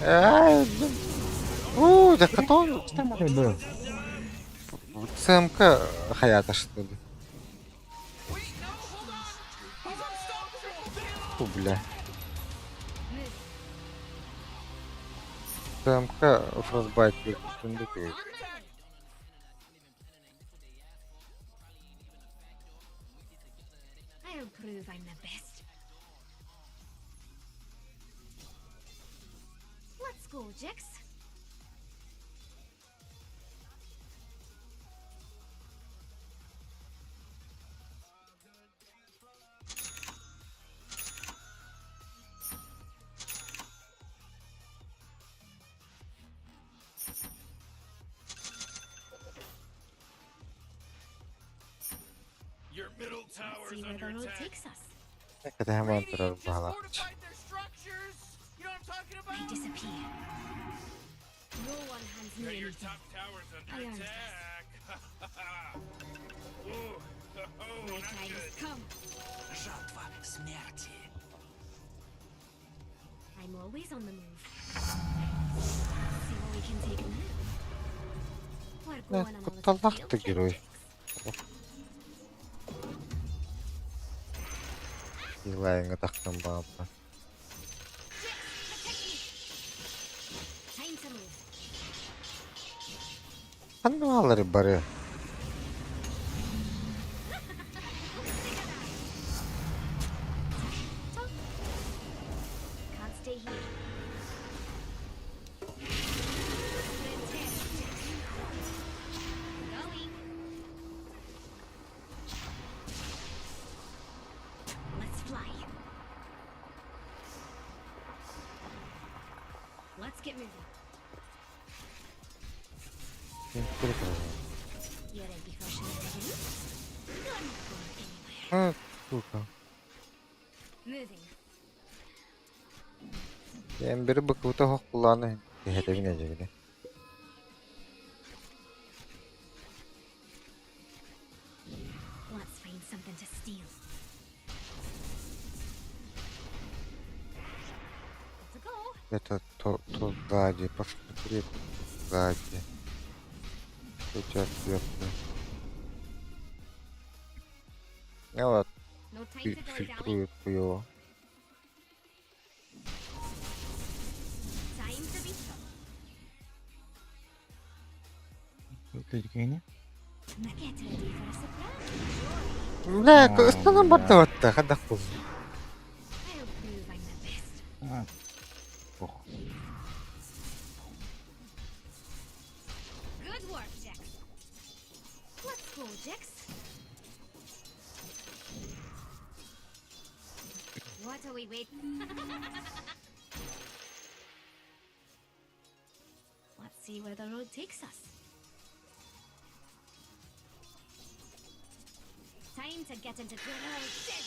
Ээ, уу, дакатон ЦМК хаяташты. Wait, no, hold on! He's unstoppable! Фу, бля. ЦМК Frostbite түндүк. Attack! I'll prove I'm the best. Let's go, Jax. Your middle tower's See where under the road attack. takes us. Кэтэһэмэн турар Radiant just баһалаах. fortified their structures. You know what I'm talking I about? disappear. No one hands Yeah, me your anything. top tower's under I earned this. attack. Ooh, oh, My not time has good. come. Жатва смерти. I'm always on the move. See what we can take now. We're going on a little Кутталлаах field да trip, герой. Jax. Илайыңа тахтан бааппа. Jax, protect me. Time to move. Ханна бары. Talk. Can't stay here. Protect, Jax. Going. Let's fly. Let's get moving. You ready for shenanigans? You're not going anywhere. А, сука. Moving. Эм бiri быкыбыта хох кулааны кэһэтэбин эдьигини. Это то, то сзади, посмотри сзади. Сейчас сверху. Я вот No time to dilly-dally. фильтрует его. Time to be trouble. Киһини. Get ready for a surprise. Бля, А, ыстанан бля. барда батта, хадах был. I'll prove I'm the best. А, пох. Good work, Jax. Let's go, Jax. What are we waiting? Let's see where the road takes us. Time to get into good old dead.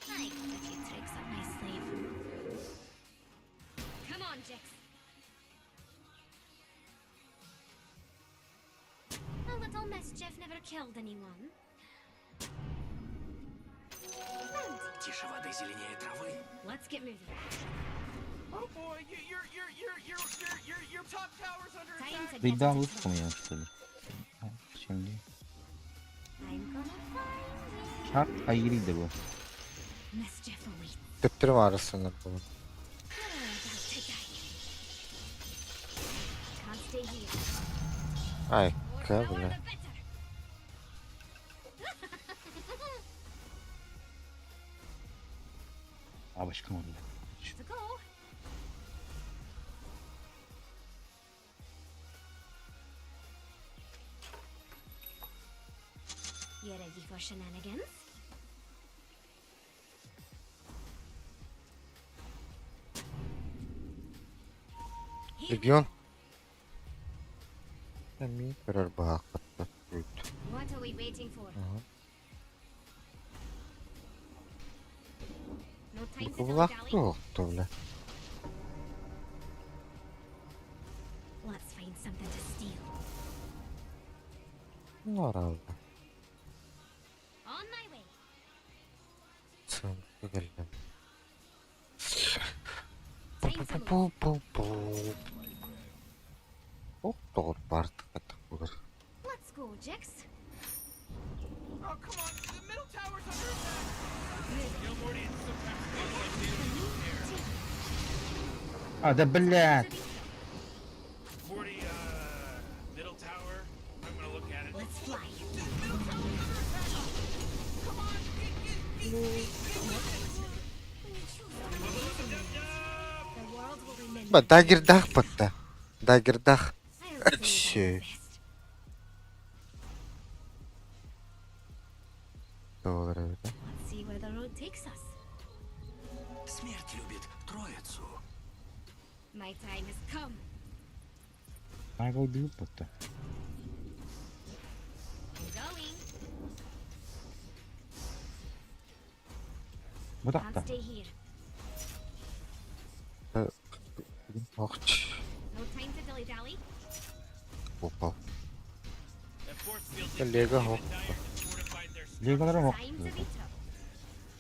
I got a few tricks up my sleeve. Come on, Jax. A little mischief never killed anyone. Bounty. Тише воды, зеленее травы. Let's get moving. Oh boy, you, your top tower's under Time attack. to Ты get дал into вышку trouble. мне, что ли? А, Чем где? I'm gonna find you. Шарт Айрида был. Mischief awaits. Төптөрүм арасынан был. You're about to die. Can't stay here. Ай, More ка, power, бля. the better. Бабочка можно. To go. You ready for shenanigans? Here we Легион. Ми көрөр баахпатта. What are we waiting for? Ага. No time to Булак dilly-dally. туох бля. Let's find something to steal. Норалда. On my way. Сымка кэллим. Time to move. Пу-пу-пу-пу. Ох, тоҕор баартык бугар. Let's go, Jax. Oh come on, the middle tower's under attack. You know, Morty, it sometimes feels like dancing with air. А, да блядь! Morty, middle tower. I'm gonna look at it. Let's fly. The middle tower's under attack. Come on, get with it. The world will remember. Ба дагердах батта. Дагердах. I'll prove I'm the Shit. best. Доллар эбит. Let's see where the road takes us. Смерть любит троицу. My time has come. Майкл Дюпота. I'm going. Вот Can't так-то. stay here. Охч. No time to dilly-dally. Упал. That force field didn't Лего believe хоп. the Dire had fortified their Леголар мог. Time to be trouble.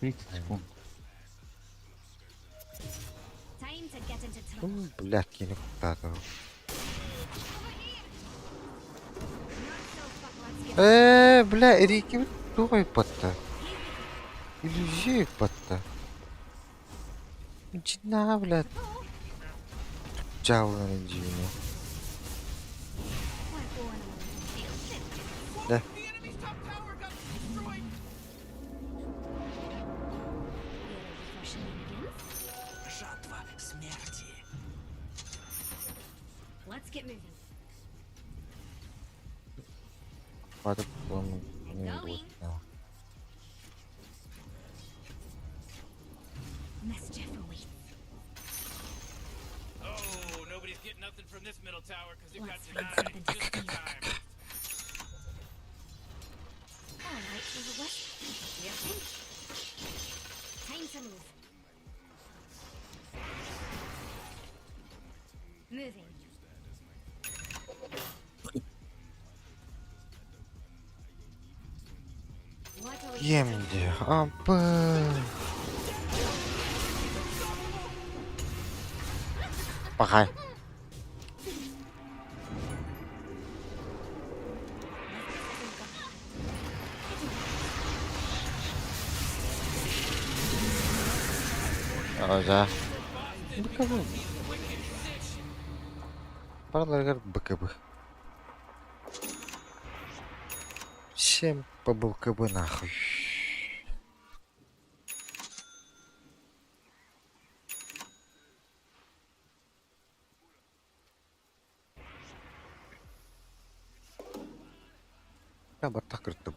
30 секунд. Time to get into trouble. Бля, кини куттаата. Over here. Not so fuck. Let's get Э, бля, Эрики тугай батта. Иллюзия батта. Жина, блядь. go. Жауларын жине. We're going on a little field trip, Jax. Whoa, Да. the enemy's top tower got destroyed. You ready for shenanigans? Жатва смерти. Let's get moving. Хватит I'm going. Mischief awaits. Oh, nobody's getting nothing from this middle tower because it got Let's find denied something to just in steal. time. All right, little wisp. Do your thing. Time to move. Moving. What are we Емди. Апы. Пахай. Ага. БКБ. Барыларыгар БКБ. Всем по БКБ нахуй. Баттах кырттым.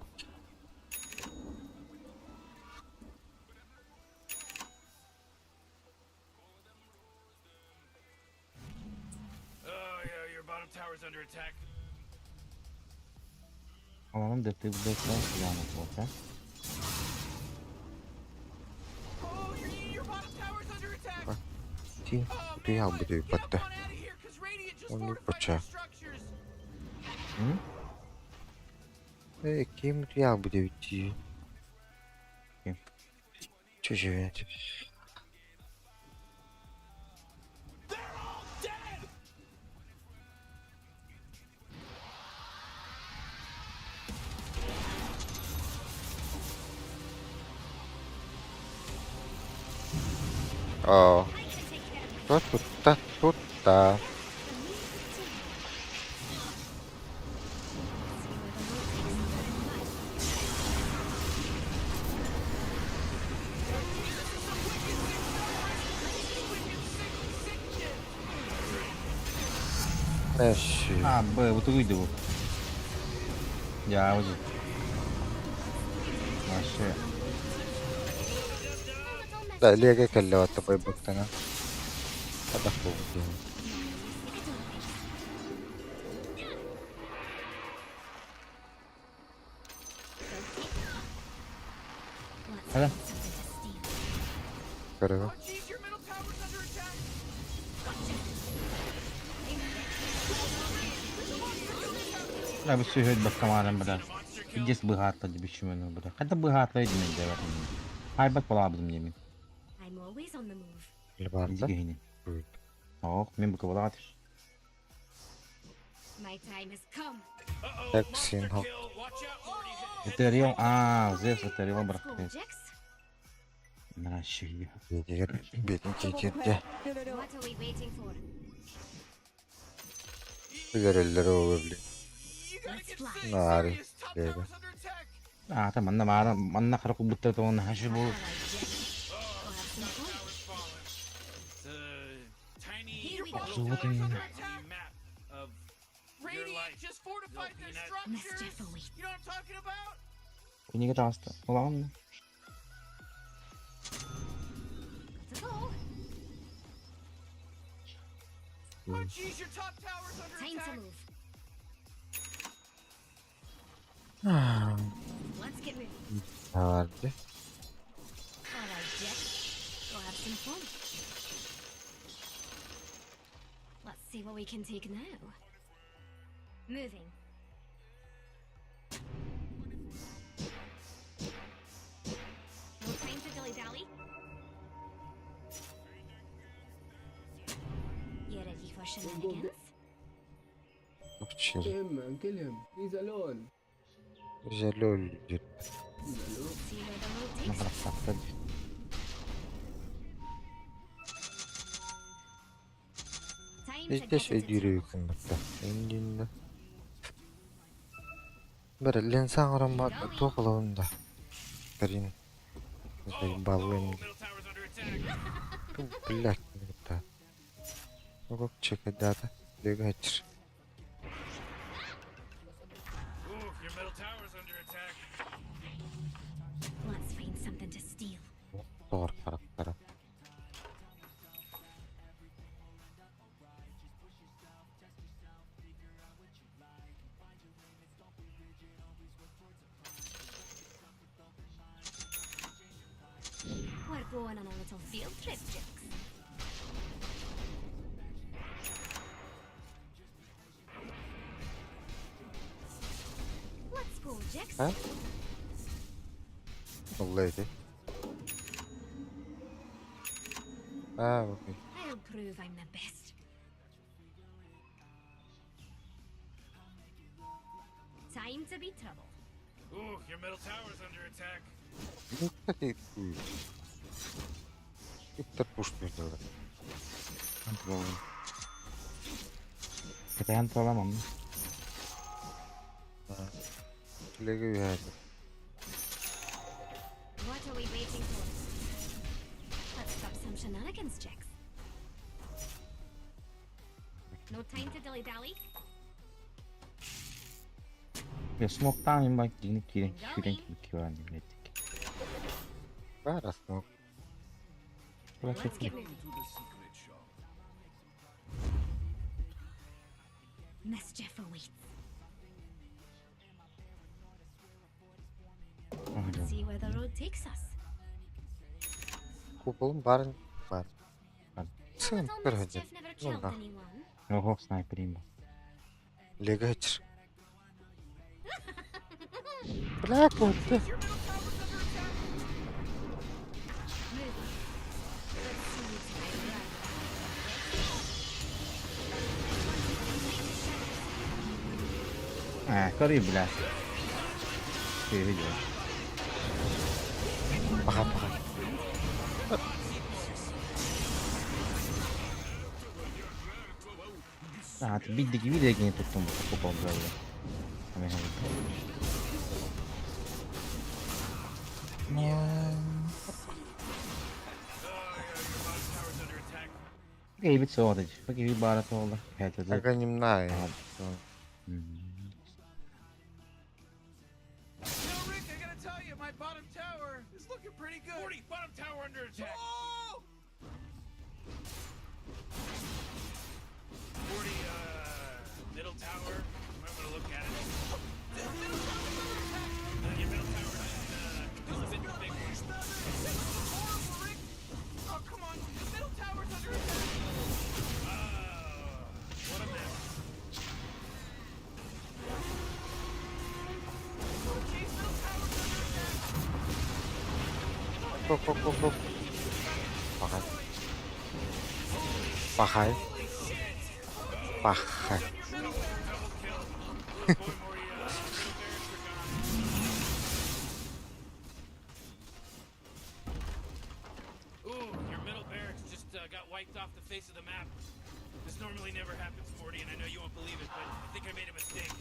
Oh yeah, your bottom tower's under attack. Alalım defter silahını zaten. Oh, your bottom tower's under attack. Ти Oh man, утуйа but буду get up батта. on out of here, 'cause Radiant just Onu fortified paça. their structures. Hı? Э, ким утуйа буду идти? Ким? Чужие. They're all dead. Оо. Тут тут тут. Эши. А, Б, вот выйду. Я уже. Вообще. Да, леге кэллэ байбыктана. Атах буолбут. Hello. Көрөҕө. Oh jeez, your middle tower's under attack. Я бы все баккамарам бра. Здесь быгаатла дебишүмөн бра. Хата быгаатла едимен дебер. Хайбат балабызым демен. I'm always on the move. Барда. Дигени. Ох, мен бу кабалаат. My time has come. Uh-oh, Так, monster син хоп. kill. Watch out, Morty. Этериал, а, Зевс этериал Let's брат. go, Jax. Мраши. Биэтигэр биэтин киитирде. What are we waiting for? Билэрэллэр ол били. You gotta Let's get fly. sick. Наары. Serious. Top Бэбэ. tower's under attack. А, там манна мара, манна харак бутта тоон хашы бу. All right, Jax. Go have some fun. Tower's fallen. It's a tiny Here we go. Охсубут on энэ. the map of your Radiant life. just fortified their Peanut. structures. Mischief awaits. You know what I'm talking about? Энийг тааста. Улаган. Gotta go. Oh jeez, your top tower's under Time to attack. move. Let's get moving. Барды. All right, Jax. Go have some fun. Let's see what we can take now. Moving. No time to dilly dally. You ready for shenanigans? Вообще. Kill him, man. Kill him. He's alone. Жалол. He's alone. See where the road takes us. Махрак. Time to Здесь get into өйдүүрээ юм байна. Энд энэ. Бэр ленсан орон туохолоонда. Карин. Балын. Middle tower's under attack. Блядь, это. Ну чекадата. Легач. Ooh, your middle tower's under attack. Let's find something to steal. Тор характера. We're going on a little field trip, Jix. Let's go, Jix. А? Леди. А, окей. I'll prove I'm the best. Time to be trouble. Ooh, your middle tower's under attack. Ну, кстати, Виктор Пушкин делает. Кэтээн туолам онно. Леги үһээтэ. What are we waiting for? Let's stop some shenanigans, Jax. No time to dilly-dally. Я смоктаан ба киирэн киирэн киирэн киирэн киирэн Баар смок. Let's get moving. Mischief awaits. See where the road takes us. Куполун баарын баар. Сын Little бір хөдө. mischief never killed да. anyone. Ого, снайпер юм ба. Леги хөчр. Бля, куутта. Your middle tower's under attack. Move. Let's see you try to run. Аа, кори бля. Ты видел? Баха баха. Аа, биддики видеогийн туттун купол бля. Ами Tower's under attack. Кейбит соодыч. Баки бара тоолла. Хэтэ. Ага немная. You You know, Rick, I gotta tell you, my bottom tower is looking pretty good. 40, bottom tower under attack. Oh! 40, middle tower. Might wanna look at it. The middle tower's under attack. Your middle tower just, a bit big one. This is horrible, Rick. Oh, come on. The middle tower's under attack. What a mess. Oh, jeez, middle tower's under attack. Go go go go. Баха. Бахай. Бахай. Double kill. Boy, Morty, middle barracks are gone. Ooh, your middle barracks just got wiped off the face of the map. This normally never happens, Morty, and I know you won't believe it, but I think I made a mistake.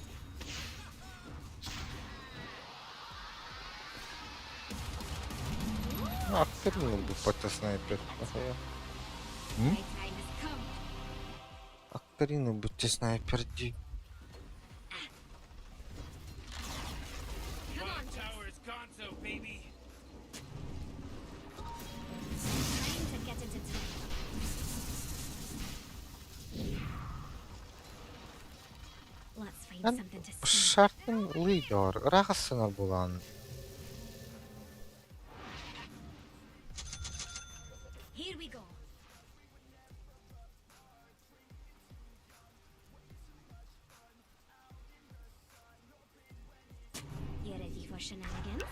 Актерин бупата снайпер. My time has come. Актерин бутте снайпер ди. Come on, Bottom tower is gonzo, baby. Time to get into trouble. Let's find Ан something to steal. Шартын лидер. Рахасына булан. Here we go. You ready for shenanigans?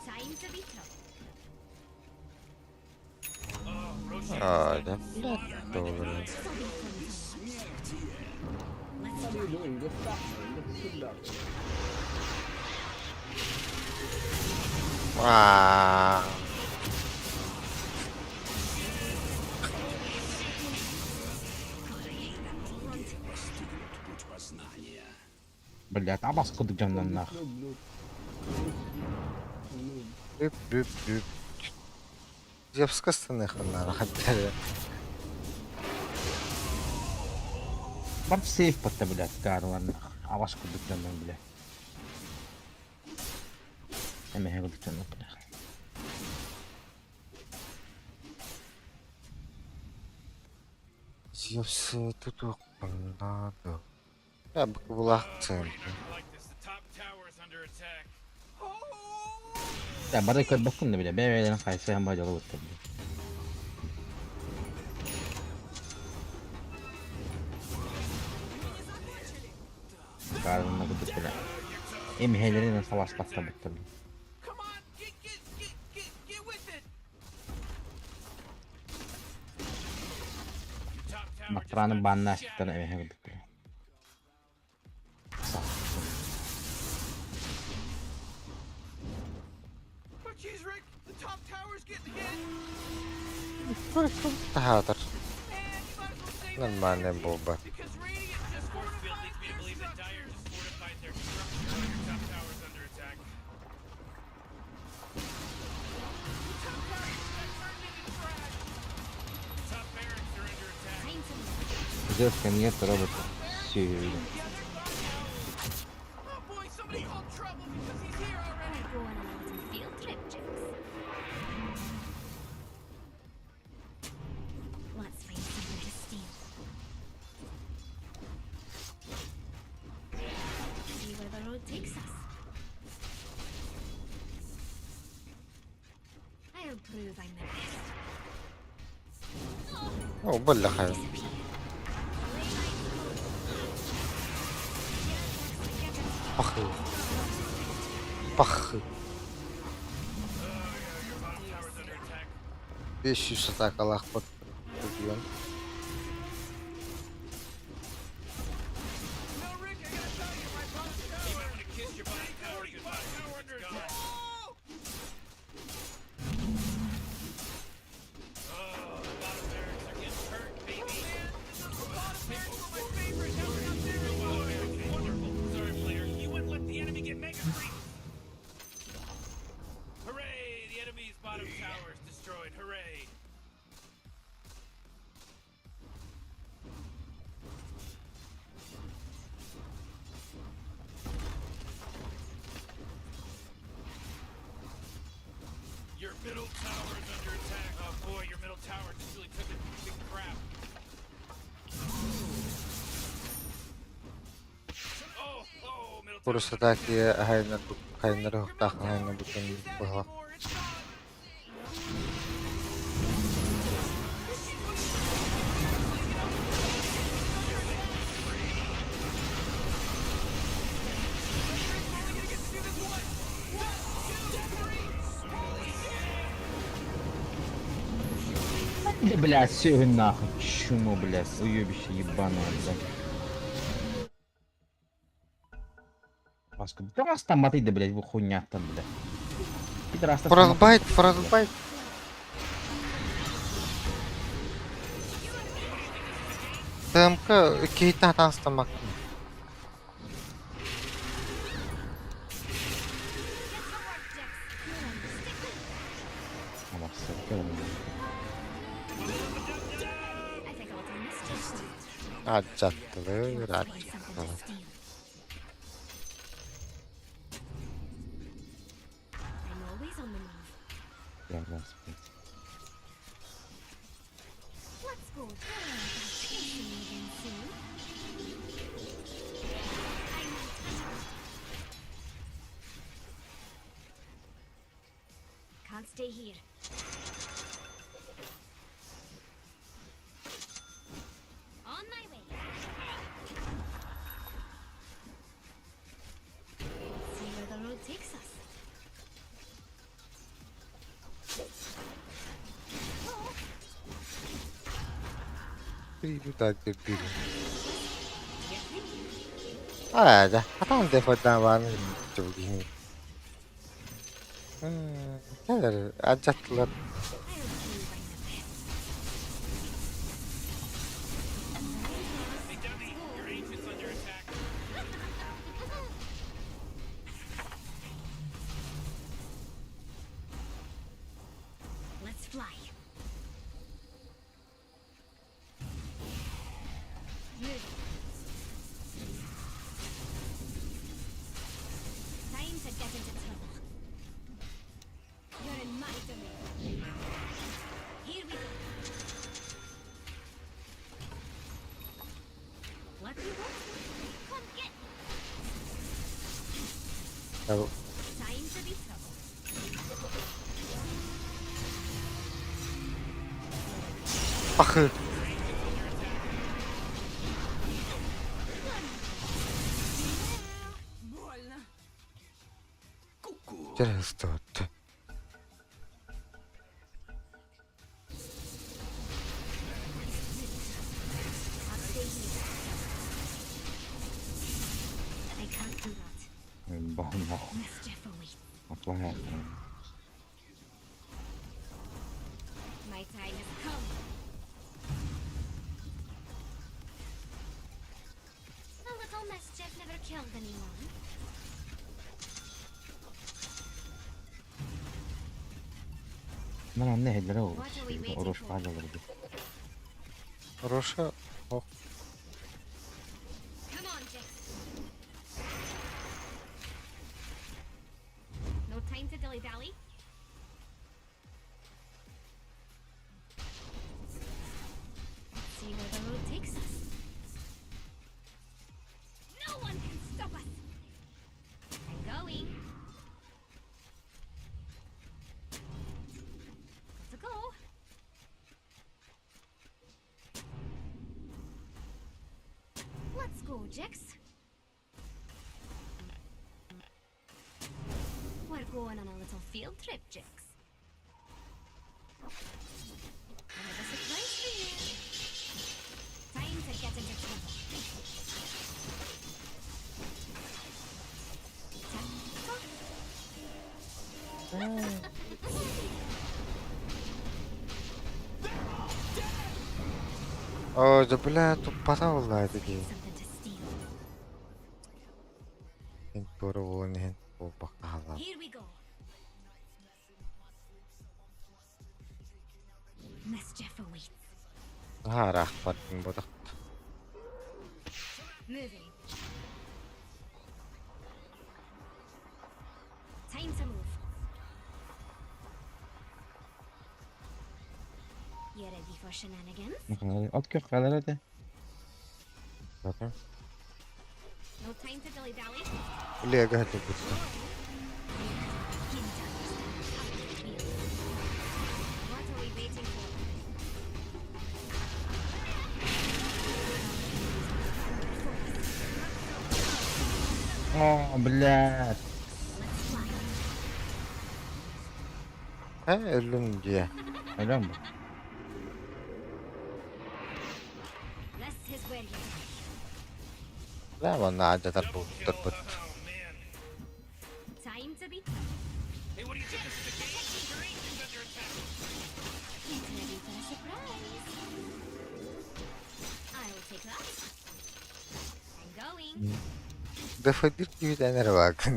Time to be trouble. Oh, Roshan Аа, just got да. slaughtered by the Добре. Dire. This'll be fun to watch. Let's What are you doing? Just stop, man. Just sit down. Аа. God, I hate that little runt. Бля, табас кудык жоннон нах. Noob, noob. Noob. Бүп бүп бүп. Зевска ханаа хатаа. Бар сейф батта бля, карлан. Абас кудык жоннон бля. Эме хэгэл жоннон бля. Зевс тут надо. Я бы была центр. Like this, the top tower is under attack. Oh! Я бары көрбөккүн да бля. Бэбэлэрин хайсаан ба жолу бутта бля. Карлан кудык бля. Эми хээлерин салас батта бутта бля. Come on, get, get, get, get, get with it. Top tower Мактраны бааннаастан эбэһэ курдук. Таһаатар. Нормальный буолбат. Девка, нет робота. Все, я видел. О, бляха. Пах. Пах. 500 атакалаахпыт Регион. Курс атаки хайнар уһуктаах хайна бүтүн быһа. Да, блядь, все нахуй, чмо, блядь, уебище ебаное, блядь. Баска, да там маты, да, блядь, вы хуйня там, блядь. Пидорас, Frostbite, Frostbite. ТМК кейтен таныстамак. Ачаттылыр, ачаттылыр. Can't stay here. On my way. See where the road takes us. Аа, за хатаан дэфэдэн баан зүгийн. Тэр ажатлаа. Let's fly. Move. Time to get into trouble. You're in my domain. Here we go. What do you want? Come get me. Time to be trouble. Ах. Тэр хэвээр. Ебаный Mischief awaits. Оплата. My time has come. A little mischief never killed anyone. Мына онно иһэллэрэ ол What are we waiting Орош for? баалалар дии. Роша ох Come on, Jix. No time to dilly dally. Let's see where the road takes us. No one can stop us. I'm going. Got to go. Let's go, Jix. We're going on a little field trip, Jix. I have a surprise for you. Time to get into trouble. Tick Оо да бля туппата буоллаа дии. Something to steal. Эн туора буолан иһэн буолбакка хаалла. Here we go. Mischief awaits. Наһаа ыраахпаттын ботах. Moving. Time to move. You ready for shenanigans? От көх хаалар этэ. Бата. No time to dilly dally. Лего это бутта. You need to understand how I feel. What are we waiting for? О, блядь. Let's fly. Э, өлүм дии. Өлөм бу. This is where you die. Да, манна адьатар Double kill. буттарбыт. Oh man. Time to be Hey, what do you think this is a game? Your ancient's under attack. Get ready for a surprise. I'll take that. I'm going. Дэфэдир киһитэ эрэ баакын.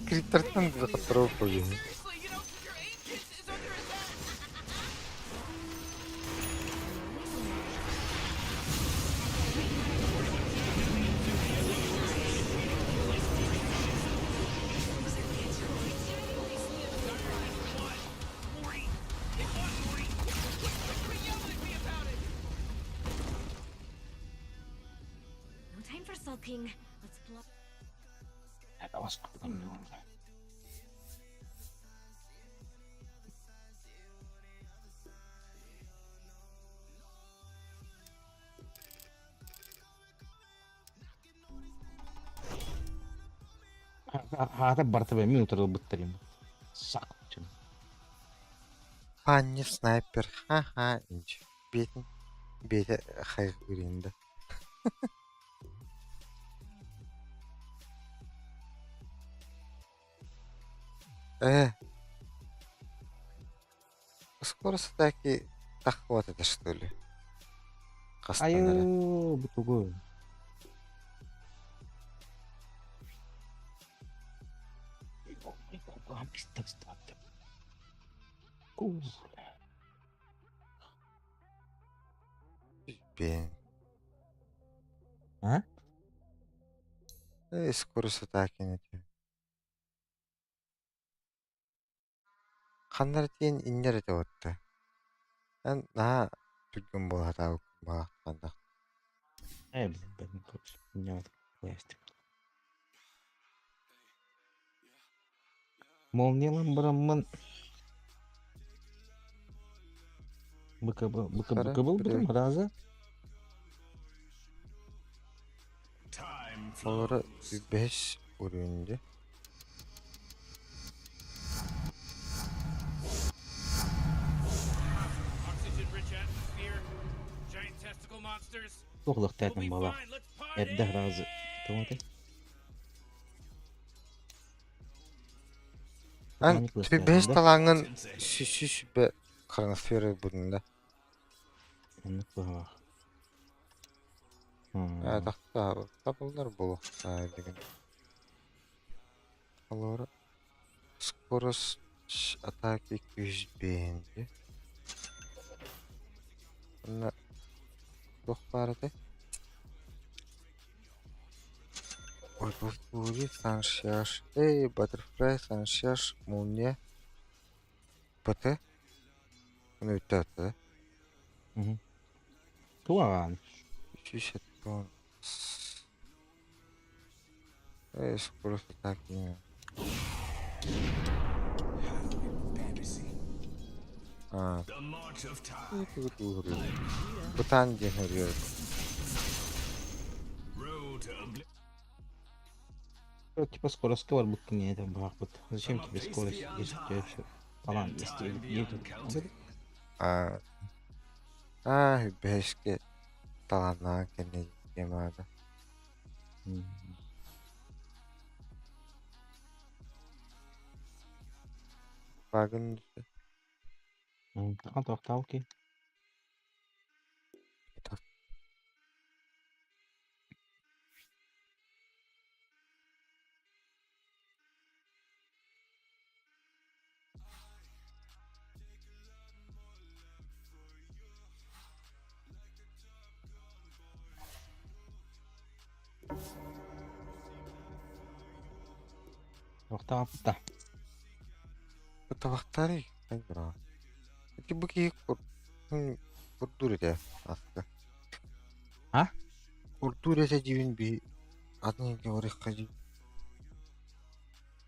Криптертэн хоттороо буолуо. Seriously, you know, your ancient is under attack. Morty. They won, Morty. Quit yelling at me about it. No time for sulking. Let's block. Хаата барта бэ мин утарылбыттар юм. Сак. Панни снайпер. Ха-ха. Инч. Бетин. Бете хайгыринда. Э. Скоро атаки так вот это что ли? Хастанара. Айыы, бу тугу. Бен. А? Э, скорость атаки не те. Ханнар диэн иннэр этэ уотта. Эн наһаа түргэн буолаатаабыккын баҕахтаах. Э, блин, блин, короче, у меня вот пластик. Молниялан бараммын. БКБ, БКБ, Хара, БКБ был привет. раза. Time Олору flows. 5 уровеньде. Oxygen-rich atmosphere. Giant testicle monsters. Туох We'll лыхтаатын be бала. fine. Let's party. Эрдэх разы. Тоҕо этэй? Эн Титаник ластаатым бэһис да? талааҥҥын сүүс сүбэ хроносфера ылбытыҥ да? Оннук быһалаах. Ээ, тахса табыллар буолуохтаах билигин. Холобура, скорость атаки 205 дии. Уонна туох баар этэй? Ой, Саншеш. Эй, Баттерфляй, Саншеш, Молния, ПТ. Оны өттө Туган. 370. Эй, скорость атаки. А, Бытаан диэн ырыа. Типа скоростка барбыккын это баахпыт. Зачем тебе скорость, если у тебя все талант есть или А, а, бэшке таланнаан кэннэ диэмаада. Багын Тахан тоқталки. Тоқтаапта. Табахтарый Ити бу киһи курдуур этэ аска. А? Курдуур этэ диибин би атын эргэ барыахха дии.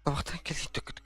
Табахтан кэлии төкүт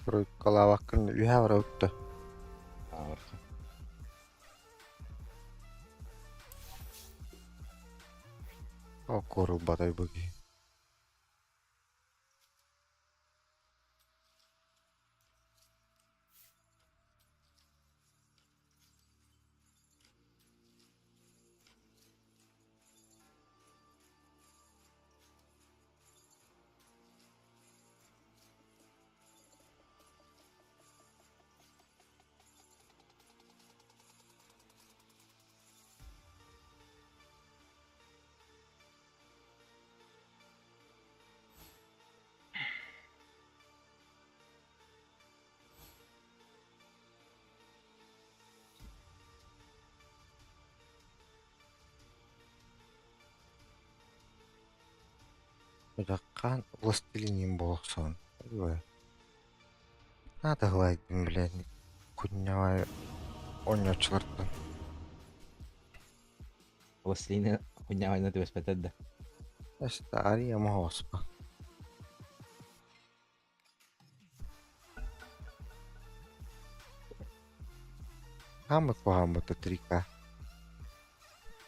Тройкалаабаккын үһэ бара утта. Оккорулбатай бу киһи. Дьаххаан властелинин буолсан Надо гладить, блядь, хуйня оонньооччулартан. Властелина хуйнявайна түбэспэтэр да. Старый моһоспа. Хааммыт куһааммыт трика.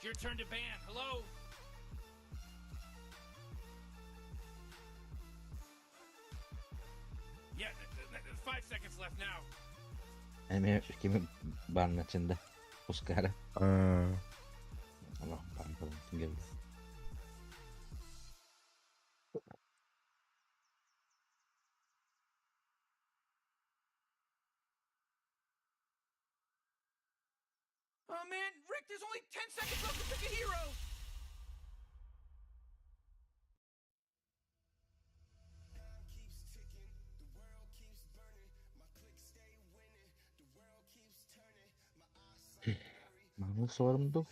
Your turn to ban. Hello? Yeah, 5 seconds left now. Эмиэ кими баанначында Ускара. Аллах баан кэлбит. Oh man, Rick, there's only 10 seconds left to pick a hero! Маны суорум дуу?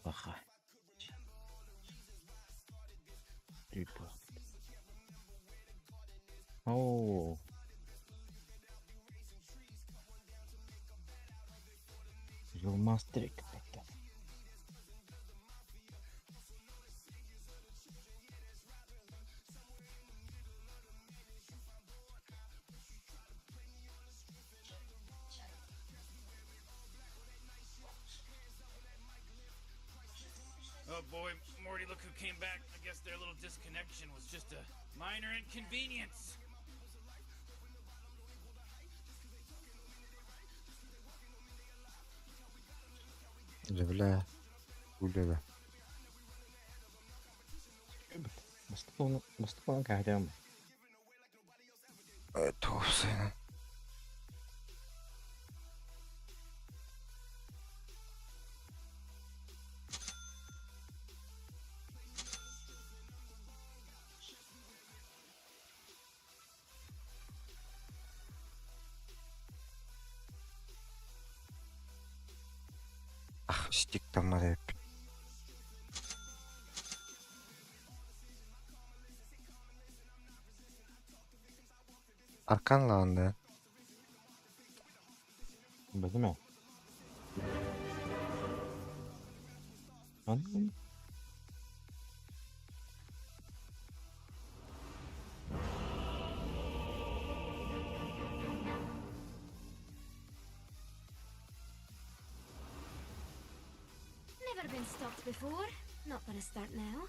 Баха. Типа. Оо. Жолмастрик. Oh boy, Morty, look who came back. I guess their little disconnection was just a minor inconvenience. Бля, гуляда. Бастыкон каһатам. Туопсайна. Ах, стиктаммар эбиппин. Аркан лаанды. Бэтимэ. Ан Never been stopped before. Not gonna start now.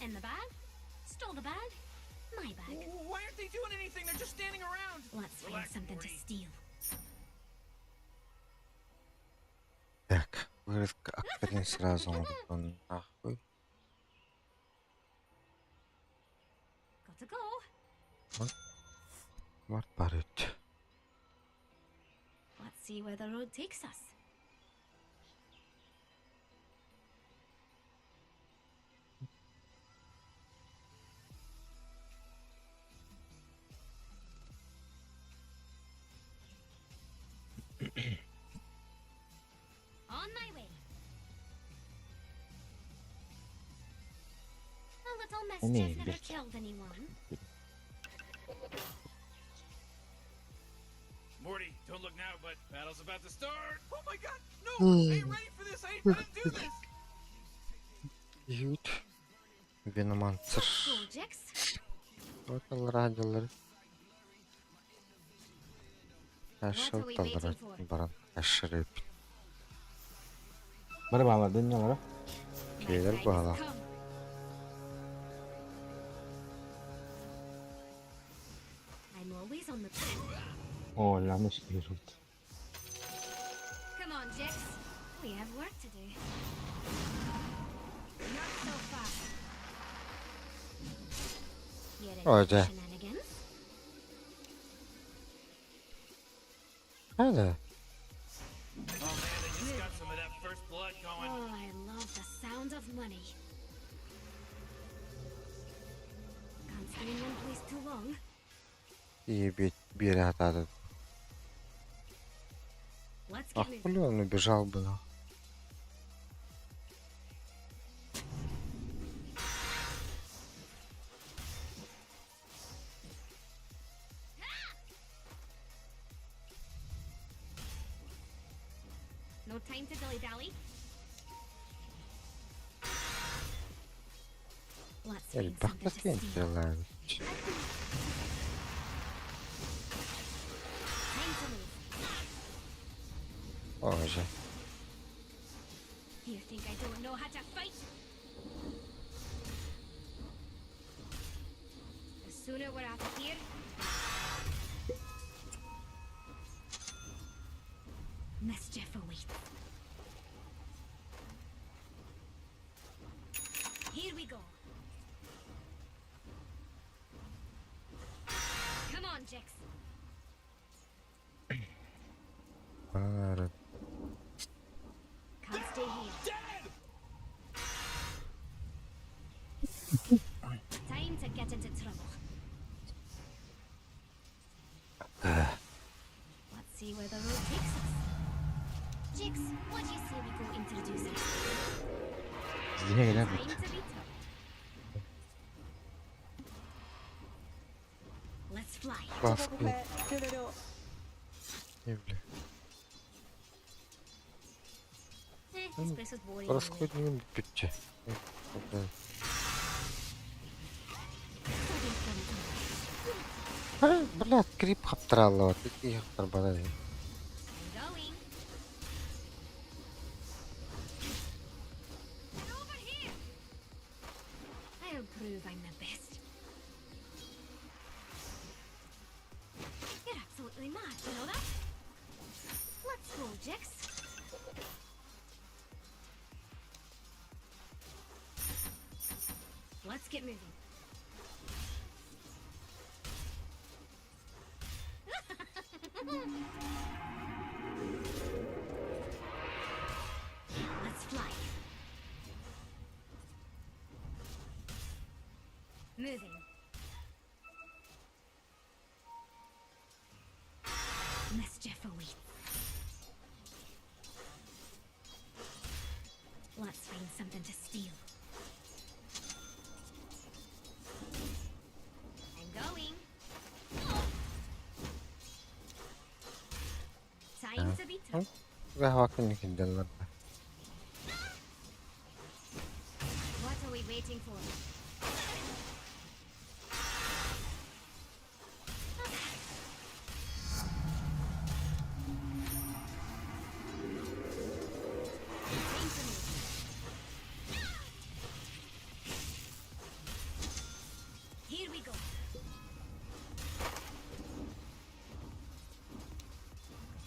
In the bag? Stole the bag? My bag. Why aren't they doing anything? They're just standing around. Let's find Relax, something to Morty. steal. Так, вырезка Акторин сразу он нахуй. Gotta go. Март барыт. Let's see where the road takes us. On my way. A little mischief never bitch. killed anyone. Morty, don't look now, but battle's about to start. Oh my god, no! I ain't ready for this. I didn't do this. Ют. Веномансер. Go, Jix. Оталлар What are we waiting for? Баран ашырып. Бары баалар дөньялара. My Келер time has баала. come. I'm always on the. Оо, yanlış bir ult. Come on, Jix. We have work to do. Not so fast. You ready Oh, for yeah. shenanigans? Hadi. Oh man, they just got some of that first blood going. Oh, I love the sound of money. Ебеть, биэрэ сатаата. Let's Ах, get moving. хули он убежал бы нахуй. No time to dilly-dally. Let's find Элбэх something to steal. пациенттэр Time to move. Боже. You think I don't know how to fight? The sooner we're out of here. Mischief awaits. Here we go. Come on, Jix. Бары Can't stay here. Time to get into trouble. Let's see where the road takes us. Jix, what do you say we go introduce ourselves? Зиһэ кэлэр Time бит. to be tough. Let's fly. Ласки. Не, бля. Eh, this place is boring. anyway. Расходник бүтчэ. Studying from it. Блядь, крип хаптаралла. Ики хаптарбата. I'm going. They're over here. I'll prove I'm the best. You're absolutely mad, you know that? Let's go, Jix. Let's get moving. Let's fly. Moving. Mischief awaits. Let's find something to steal. I'm going. Time to be tough. Хавакын хинделлар. What are we waiting for? Time to move. Here we go.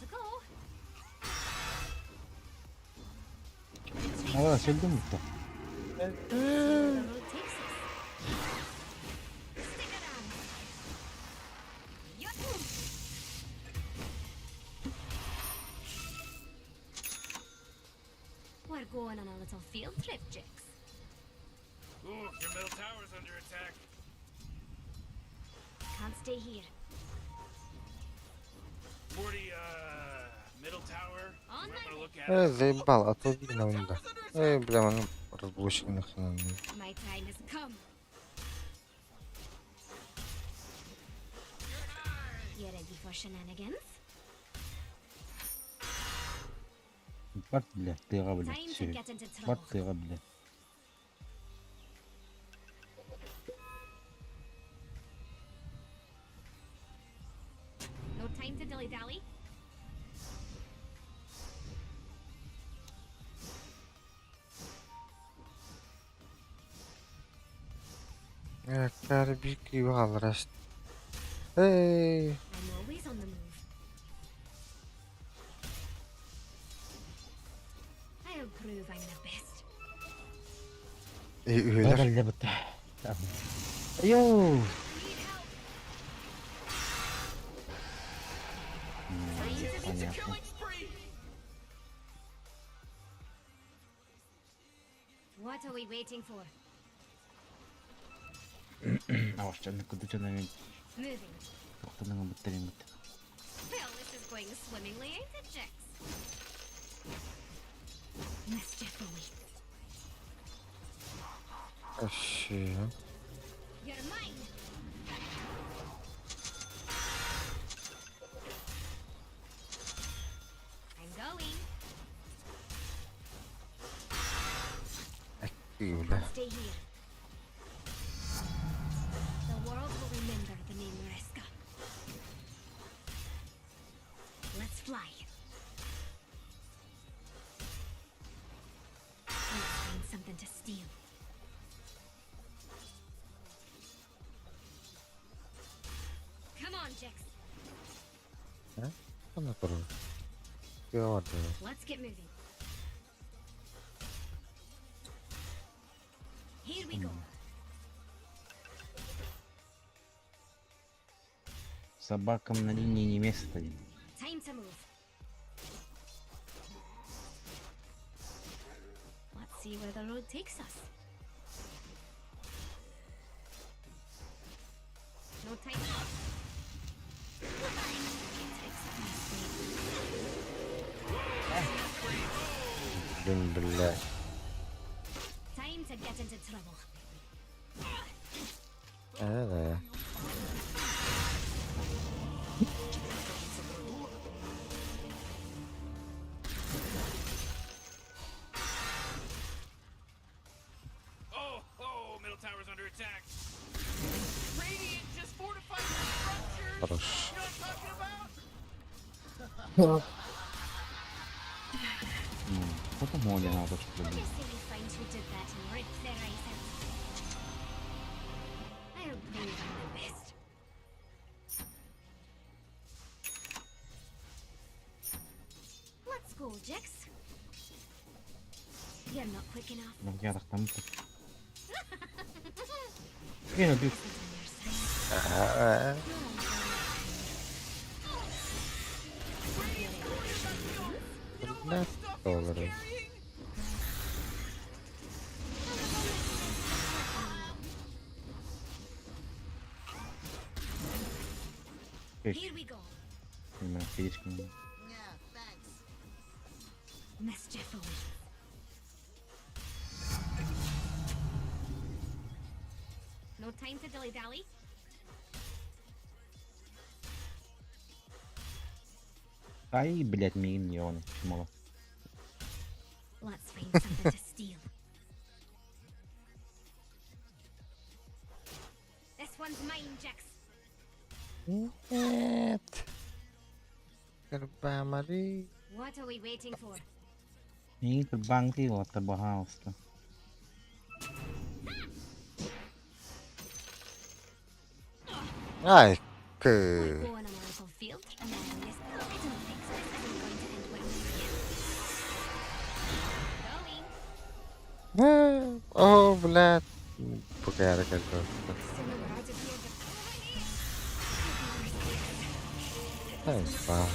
Gotta go. Аа, сэлдэм бит. See where the road takes us. Stick around. Yahoo! We're going on a little field trip, Jix. Ooh, your middle tower's under attack. Can't stay here. Morty, middle tower. On You might my wanna way. look at Э, it. заебал, отвали на унда. Эй, бля, ну разблочки нахрен. My time has come. You ready for shenanigans? Бар, бля, тыга, бля, Time to все. get into Бар trouble. тыга, бля. No time to dilly dally. Э, бир криви хааллараш. Эй, I'm always on the move. I'll prove I'm the best. э, үһүлэр. Бар, бля, бит. Йоу. Need help. Time to be Понятно. Killing spree! What are we waiting for? А, вообще, куда что Moving. Туохтан ыҥырбыттар эбит. Well, this is going swimmingly, ain't it, Jix? Mischief awaits. Вообще. You're mine. I'm going. Ты, бля. Stay here. The world will remember the name Reska. Let's fly. Let's find something to steal. Come on, Jix. А? Она тоже. Let's get moving. Here we go. Собакам на линии не место. Time to move. Let's see where the road takes us. No time. Tricks up my sleeve. Блин, блядь. Time to get into trouble. А, да. Oh, oh, middle tower's under attack. Radiant just fortified their structures. Хорош. You know what I'm talking about? Ну, вот море надо, что What do ли. you say we find who did that and rip their eyes out? I'll prove I'm the best. Let's go, Jix. You're not quick enough. Ну, я так там. Не, ну ты Isn't on your side. А, You know how Блядь, much stuff he was доллары. carrying? Here we go. Понимаю, физически. Yeah, thanks. Mischief awaits. No time to dilly dally. Ай, блядь, миллионы, чмола. Let's find something to steal. This one's mine, Jax. Нет. Карбамари. What are we waiting for? И банки, вот, пожалуйста. Ай, We к. go on a little field trip. And then this, I don't think so. This isn't going to end well for you. Going. О, блядь. Пока я Sooner we're out of here, the Да, спал.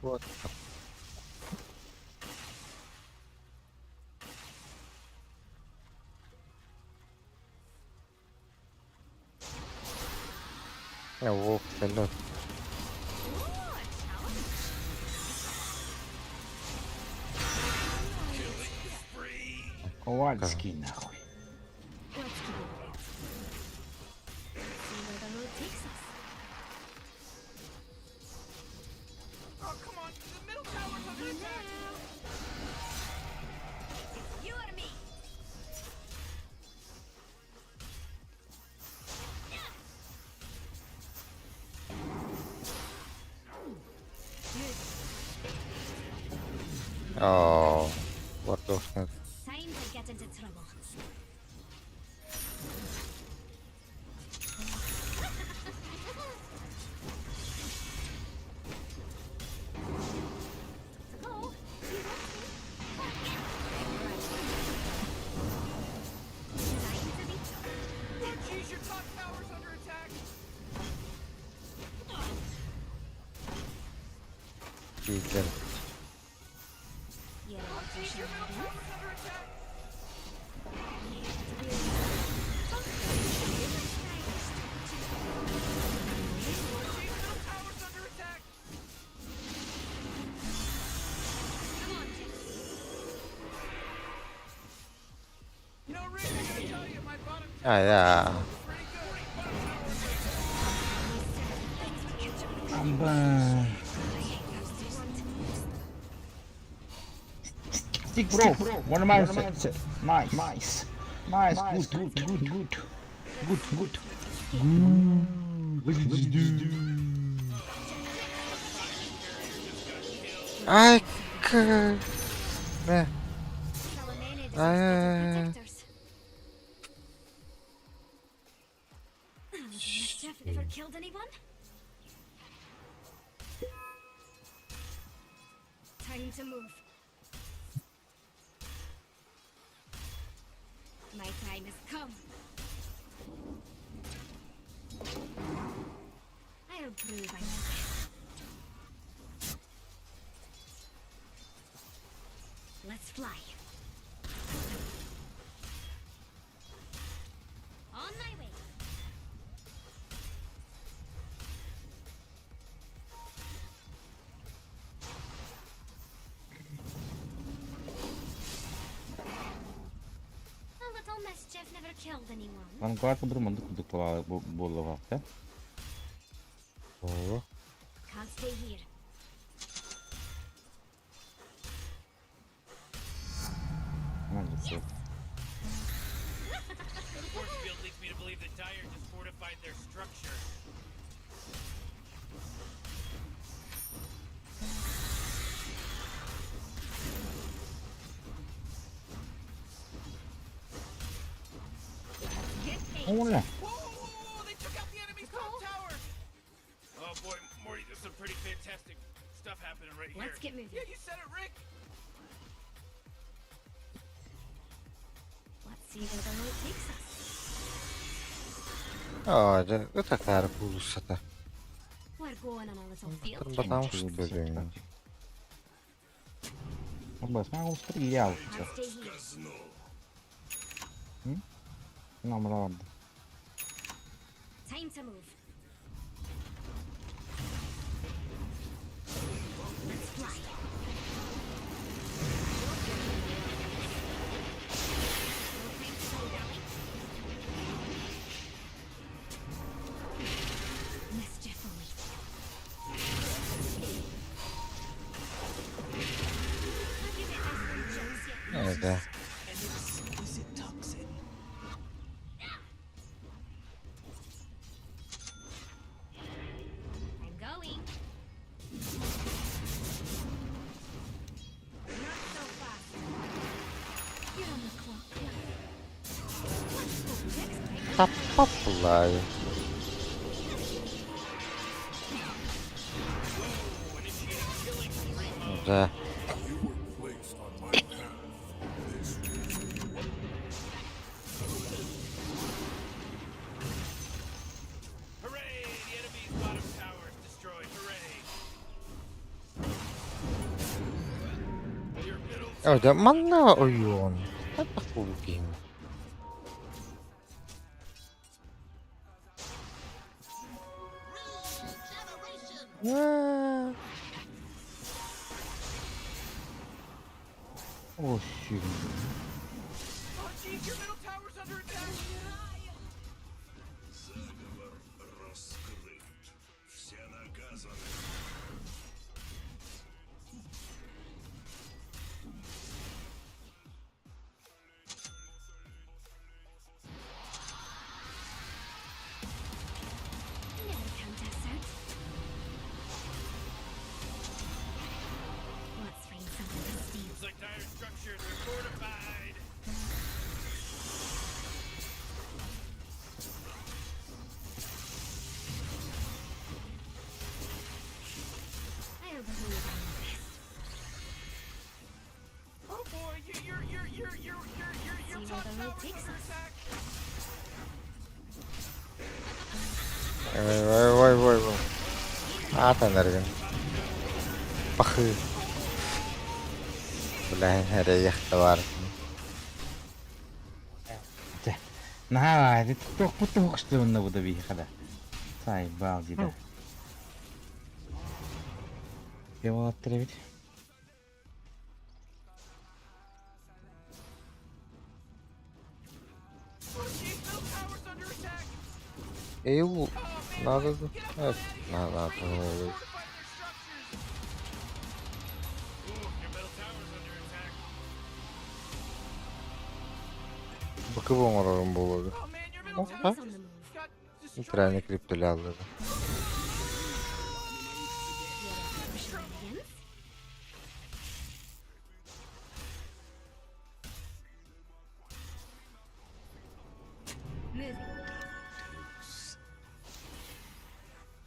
Вот. Я волк, салют. Ooh, a challenge. Ковальский, нахуй. Let's keep moving. See where the road takes us. Oh, come on. The middle tower's under attack. It's you or me. О, вот уж Time to get into trouble. Go. You want me? Time to be Oh, jeez, your top tower's under attack. Пиздец. Yeah. Oh, jeez, your middle tower's under attack. Oh jeez, middle tower's under attack. Come on, Jix. You know, Rick, I gotta tell you, my bottom Ai da. pretty good. Амба. Stick bro. One mouse. Nice. Nice. Nice. Good. Good. Good. Good. Good. Good. Ай к. Мэ. Salamene deserves Ай. better protectors. A little mischief never killed anyone. Time to move. My time has come. I'll prove I'm the best. Let's fly. On my way. A little mischief never killed anyone. Vanguard bir mandık буолуга да? Оо. Can't stay here. Маннык. The force field leads me to believe that Dire just fortified their structure. Get paid. Ола. Whoa, whoa, whoa, whoa, they took out the enemy's top tower. Oh boy, Morty, there's some pretty fantastic stuff happening right here. Let's get moving. Yeah, you said it, Rick. Let's see where the road takes us. Аа, это куулуссата. We're going on a little field trip. Потому что блин. Бас, маа устриял. Can't stay here. Нам рад. Time to move. Let's fly. No time to dilly-dally. Mischief awaits. Have you met Iceland Jones yet? Это. An exquisite toxin. I'm going. Not so fast. You're on the clock now. Let's go, Jix. Таппаплай. Да. Placed on my path. This Hooray! The enemy's bottom tower is destroyed. Hooray! Your middle Ой, манна ойуун. Хайдах куулгин. Аа. О, щит. Oh jeez, your middle tower's under attack. Заговор раскрыт. Все наказаны. Never count us out. Let's find something to steal. Looks like dire structures are fortified. I'll prove I'm the best. Oh boy, you, your your your your your your your See where top the road tower's takes under us. attack. Ой, ой, ой, ой. Аата нэргэн. Бахы. Бля, эрэйиэхтэ баар. Чэ, наһаа туохпут туһук бу да биһиэхэ да. Сайбал дида. Уолаттар эбит. Эйул надо надо надо. Бакып оҥорорум буолуо дуо? Нейтральный криптоляллары. Moving.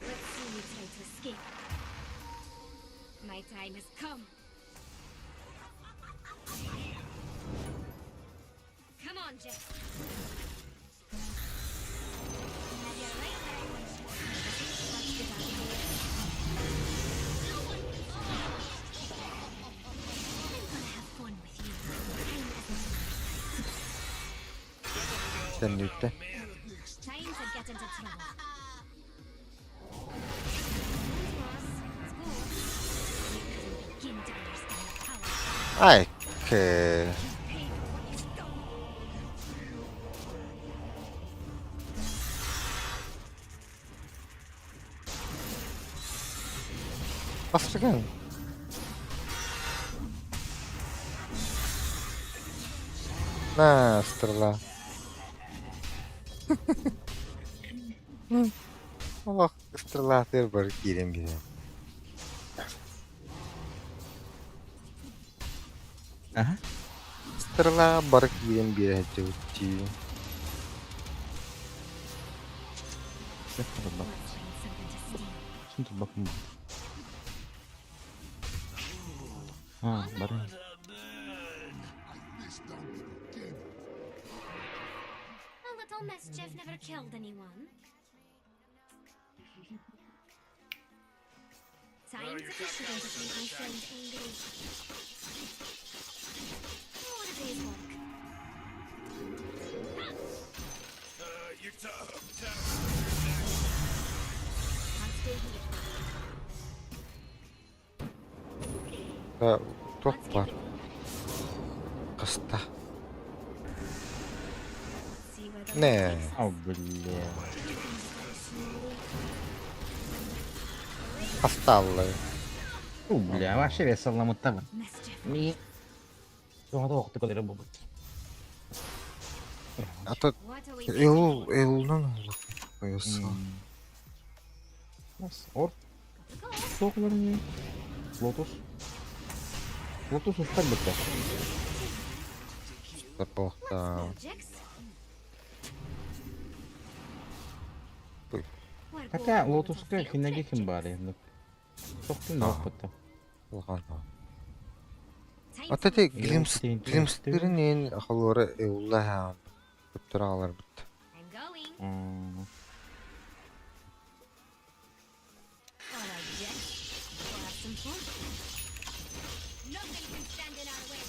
Let's see you try to escape. My time has come. Come on, Jack. Have you right where I want you. Let's get out of here. I'm gonna have fun with you. Time isn't on our side. Төннүүтэ. Time to get into trouble. Boss, let's go. You couldn't begin to understand the power. Ай, Pay for what you've done. Бастыгын. На, стрела. Ох, стрела тыр бар киирэн биэрэн. Аха. Стрела бары киирэн биэрэ сылдьыбыт дии. Let's find something to steal. Син турбаппын. А, бары. A little mischief never killed anyone. Time to be sure to make my friend angry. What a day's work. Your top tower's under attack. Can't stay here. Туох баар? Хаста. See where the Не. road takes us. О, бля. Slowly. Хасталлы. О, бля, вообще весело муттабын. Mischief. Ми. Туга оқты көрөр бу. А то What are we Элул, Элулдан олох. Ойоса. Нас ор Gotta go. тоқлар не? Лотус. Лотус устар бітті. Бохта. Let's go, Jix. Ой. We're Хотя going on a little Лотуска field хинеге trip, ким Jix. бар енді. Тоқтын да бітті. Улахан. Time Ата to те move. глимс глимстерин эн холора Элула хаам. Көттөр бит. I'm going. All right, Jix. We'll have some fun. Nothing can stand in our way.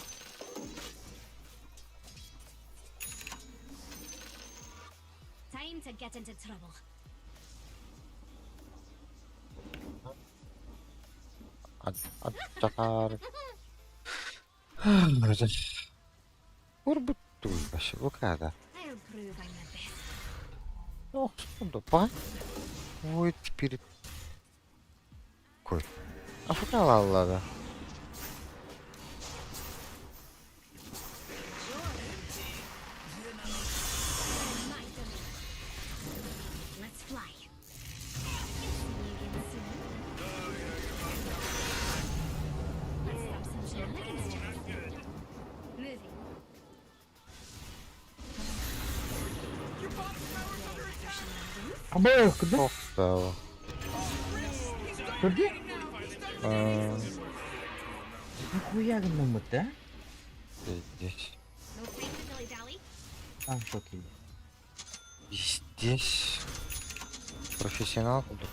Time to get into trouble. Аттар. Урбут туйбаш. Лукада. I'll prove I'm the best. Ох, па. Ой, теперь. Кой. Африкалаллада. In my domain. Let's fly. You'll see me again soon. Let's stop some shenanigans, Jack. Moving. Your bottom tower's under attack. Shenanigans. Абы, куда? Тохтоо. He's done Көрді? now. He's done Нихуя гыннаммыт, да? Здесь. No time to dilly-dally. А, шоки. Здесь. Профессионал куда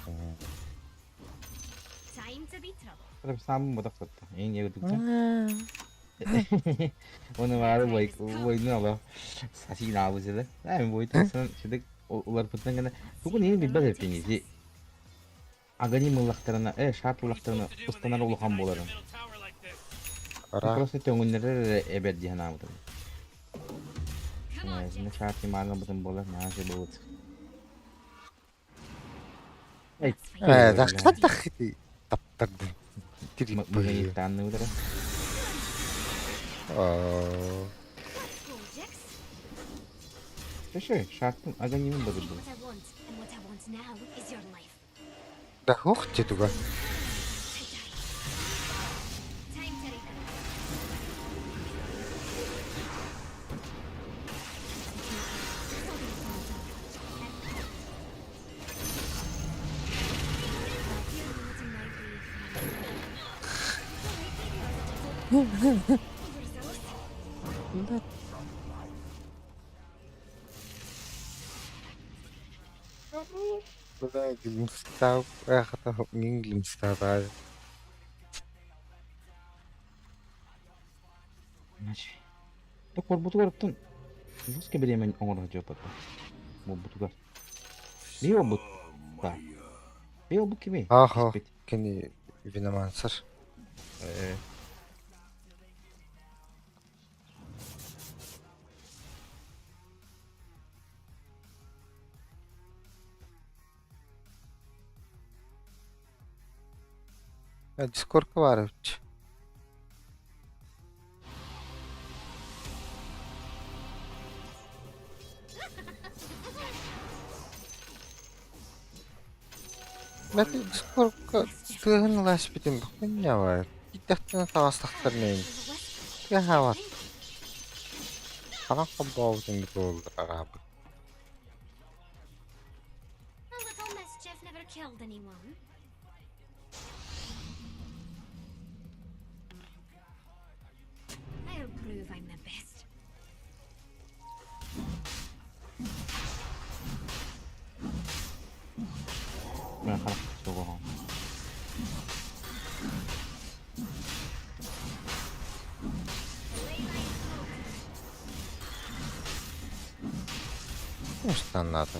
Time to be trouble. Прям сам бодақ сатты. Ең егідікті. Оны баары войну ала сасинаабызылы. Эми бойтун сыдык уларпытынан гана тугун иһин билбэт эппин ити Аганим ыллахтарына, э шарт ыллахтарына ыстанар улахан буоларын. Просто төҥүннэрэр эрэ эбэр дии санаабытым. Шарт имаанабытым буолар, наһаа буолбут. Э, таххити таптардым. Тириппы. Слушай, шартын аганимын бадырдым. Да хух туга. Бля, глимстав, эх, это не глимстав, а. Корбутугар оттон жестко бириэмэ оҥоро сылдьыбыппыт. Буолбутугар. Биир буолбут. Да. Биир буолбут кимий? Аха, кини виномансер. Э. Дискордка баар эбит. Бэт Дискордка тыаһын ыласпытым букунньа баар. Киирдэхтэринэ таҕыстахтарына ини. Тыаһаабат. Ханан холбообутун бит араабыт. A little mischief never killed anyone. I'll prove I'm the best. Мен харах суоҕа. Устаннаты.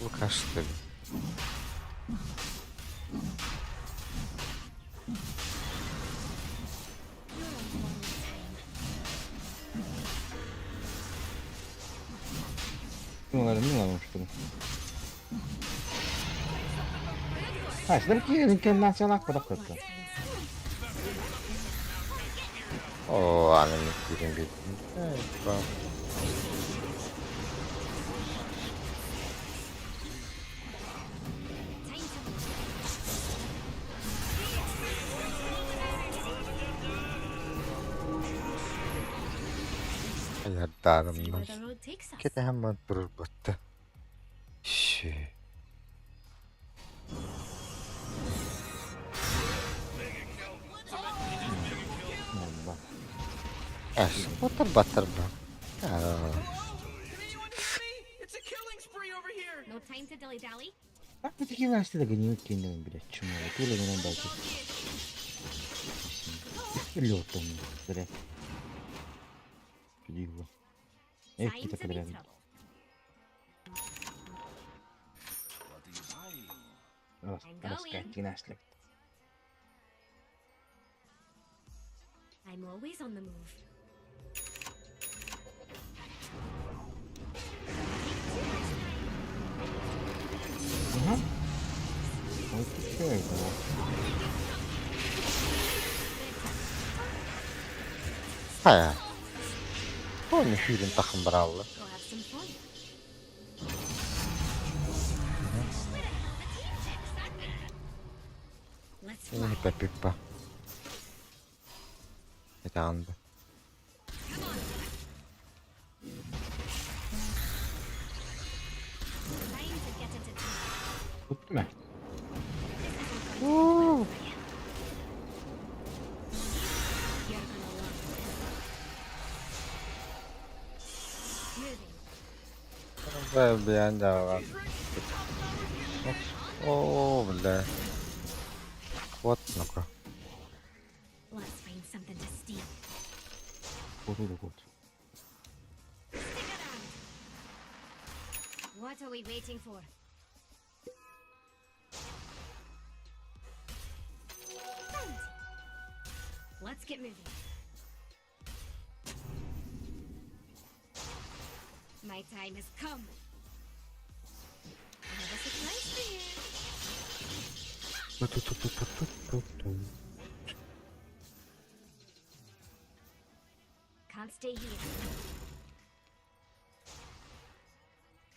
Лука что ли? Милар, что ли? А, сюда национал подоход. О, аны кирин бит. Айардарым. Кете хэммэн турur бутта. Ши. Эс, батыр батыр ба. No time to dilly-dally. Как вы такие власти догоняют кинули, блядь, чмо, ты ли нам дайте. Лётом, блядь. Лига. Эх, какие-то подряд. Раскатки наслед. I'm always on the move. Ага. Вот что это? Хайа. Оны хүйрін тақым бұралды. Go have some fun. Let's fly. Хиппа пиппа. Это анды. Time to get into town. Тут мә. You're gonna love this. Moving. О, бля. Вот, ну-ка. Let's find something to steal. Куоту да куот. Stick around. What are we waiting for? Bounty. Let's get moving. My time has come. I have a surprise for you. Ту-ту-ту-ту-ту-ту. Can't stay here.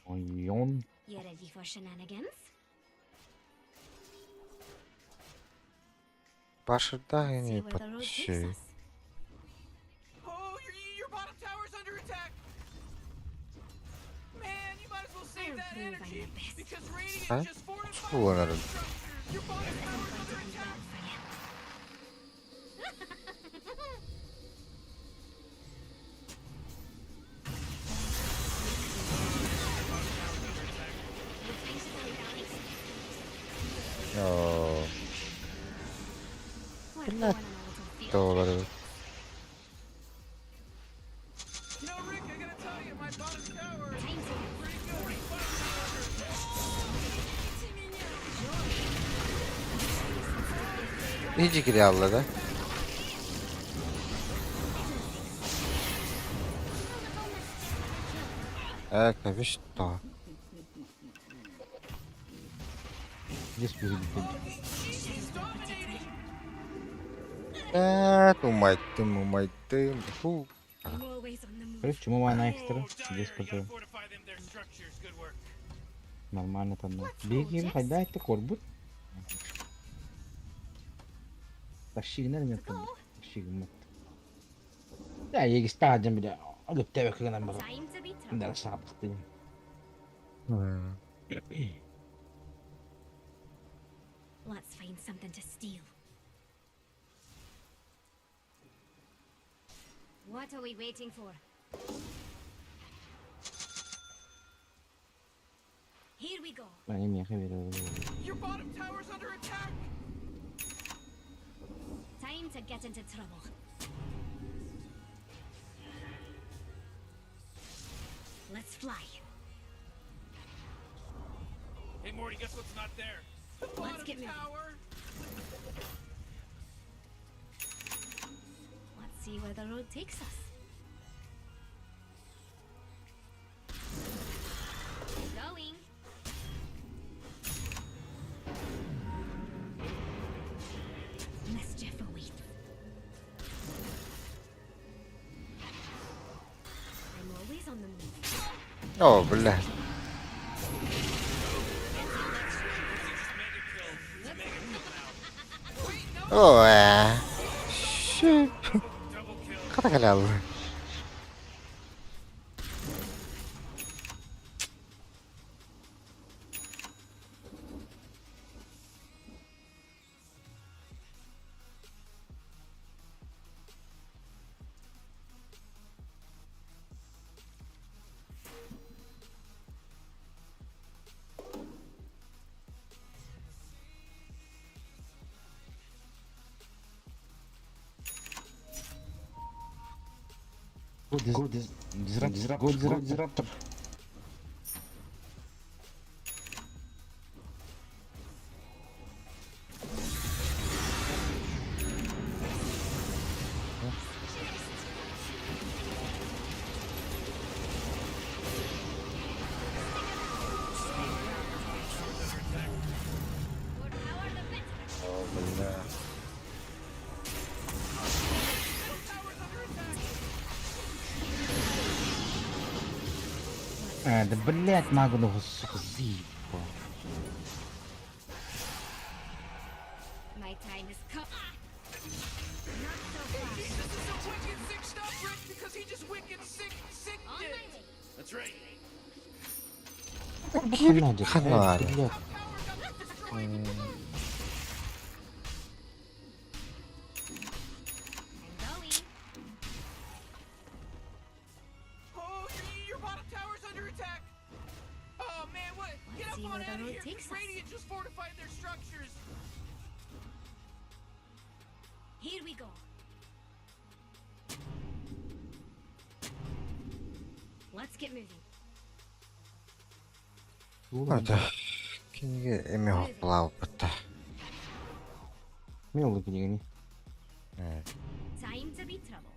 Ойон. You ready for shenanigans? Башырда See не where the road takes подчи. us. Oh, your bottom tower's under attack. Man, you might as well save I'll that prove I'm energy the best. because Radiant А? just fortified Школа, their наверное. structures. Your bottom tower's under attack. For you. No time to dilly-dally. Оо. We're Блядь. going on a little field Доллары. trip. You know, Rick, I gotta tell you, my bottom tower is Time to pretty good. Иди кирялла да? Это ви что? Здесь перебить. He's dominating. Умайтым, умайтым. Фу. I'm always on the move. Короче, чему на экстра? Oh, Здесь Dire, you gotta тоже fortify them their structures. Good work. нормально там. Беги, хайда это корбут. Тащигнер мен Go. Тащигнер. Да, я стадион бля. Алып тебек гынан бар. Time to be trouble. Да, сапты. Let's find something to steal. What are we waiting for? Here we go. Они меня верили. Your bottom tower's under attack. Time to get into trouble. Let's fly. Hey, Morty, guess what's not there? The bottom get moving. tower. Let's see where the road takes us. Going. Mischief awaits. I'm always on the move. О, бля. Mega kill. It's a mega kill now. О, э. Шип. Double kill. Хата халял. Go disrupt, go disruptor. More power the better. О, бля. А, да блять, Магнуса, сука, заебал. My time has come. Not so fast. This is some wicked sick stuff, Rick, because he just wicked sick sick On it. my way. That's right. Хана, Хана. блядь. I'm going. Oh, your bottom tower's under attack. Oh man, what? Get Let's up see on where the out of road here. takes us. Radiant just fortified their structures. Here we go. Let's get moving. Это кинигэ эмиэ хоттулаабыппыт да. Мин ыллым кинигэни. Time to be trouble.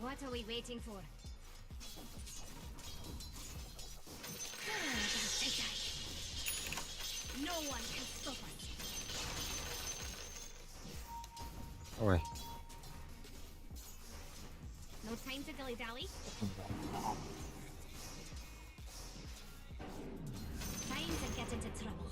What are we waiting for? No one can stop us. Ой. No time to dilly-dally. Time to get into trouble.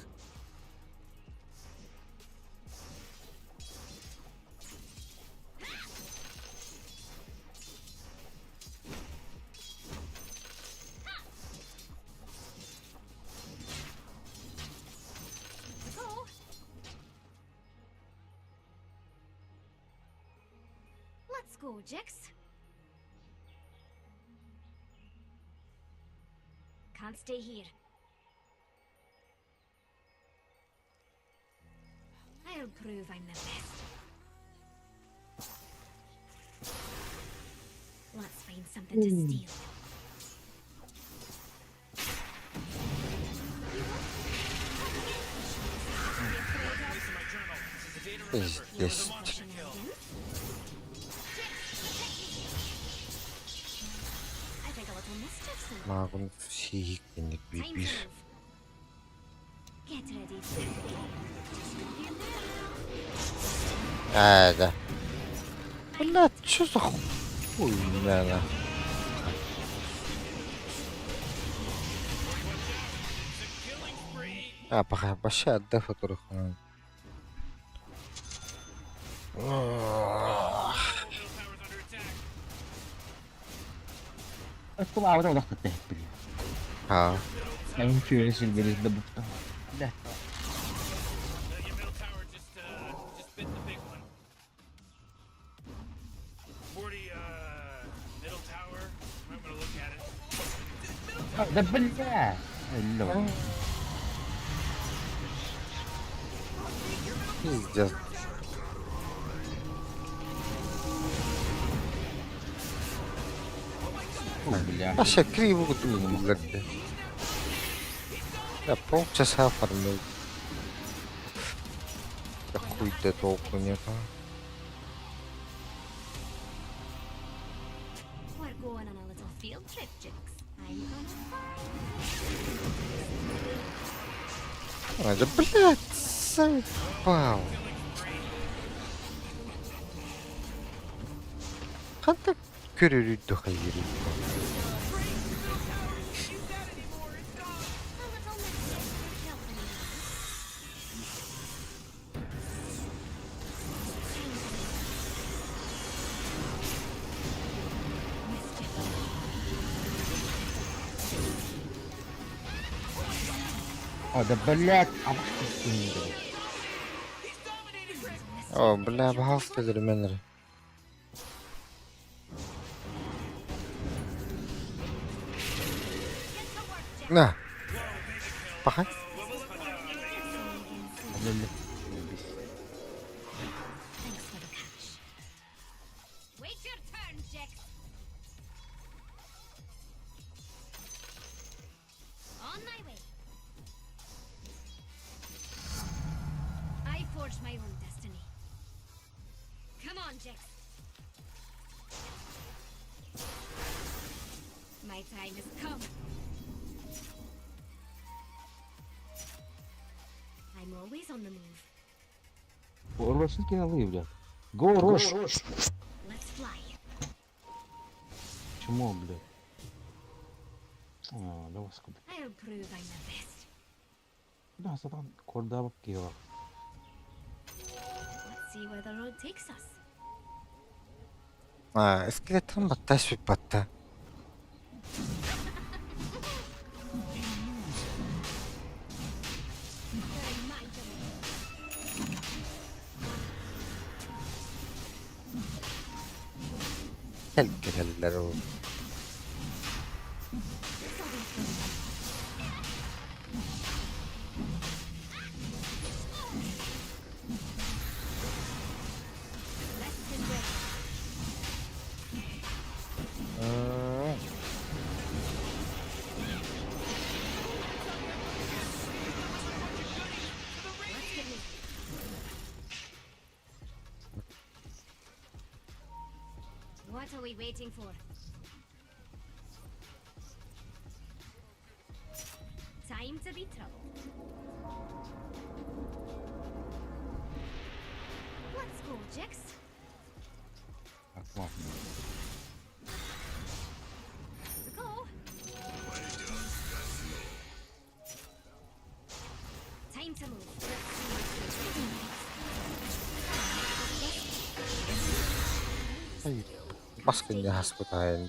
Go. Let's go, Jix. Can't stay here. I'll prove I'm the best. Let's find something to steal. Пиздец. I think a little mischief's in Маагын сиик гэнэг би Time to бир. move. Get ready. Аа да. Бля, чё за хуйня на? А, пока вообще от дефа турых. Осколаабыта улахтат били. А, Мен күөрү бери да бутта. Да. Your middle tower just bit the big one. Morty, middle tower. I'm gonna look at it. Да бля. Алло. пиздец. Бля. Вообще криво блядь. Я полчаса оформил. Да хуй да толку нет. We're going on a little field trip, Jix. I'm gonna find А, да блядь, заебал. Ханта көрөрүйдү хайыры. a little mischief for helping me. Mischief. А, да блядь. А ты О, бля, бахав кэлэр мэнэр. На. Паха. Thanks for the cash. Wait your turn, Jix. On my way. I forge my own destiny. Come on, Jix. My time has come. I'm always on the move. Орош кинули, блядь. Го, Рош. Let's fly. Чмо, блядь. А, да вас куда. I'll prove I'm the best. Да, сатан корда кива. Let's see where the road takes us. А, скелетон батташ би батта. You're in my domain. Кэл кэлэллэр ол. This'll be fun. Rest and ready. What are we waiting for? Time to be troubled. Let's go, Jix. Let's go. Time to move. Мас кэннэ хаспыт аайын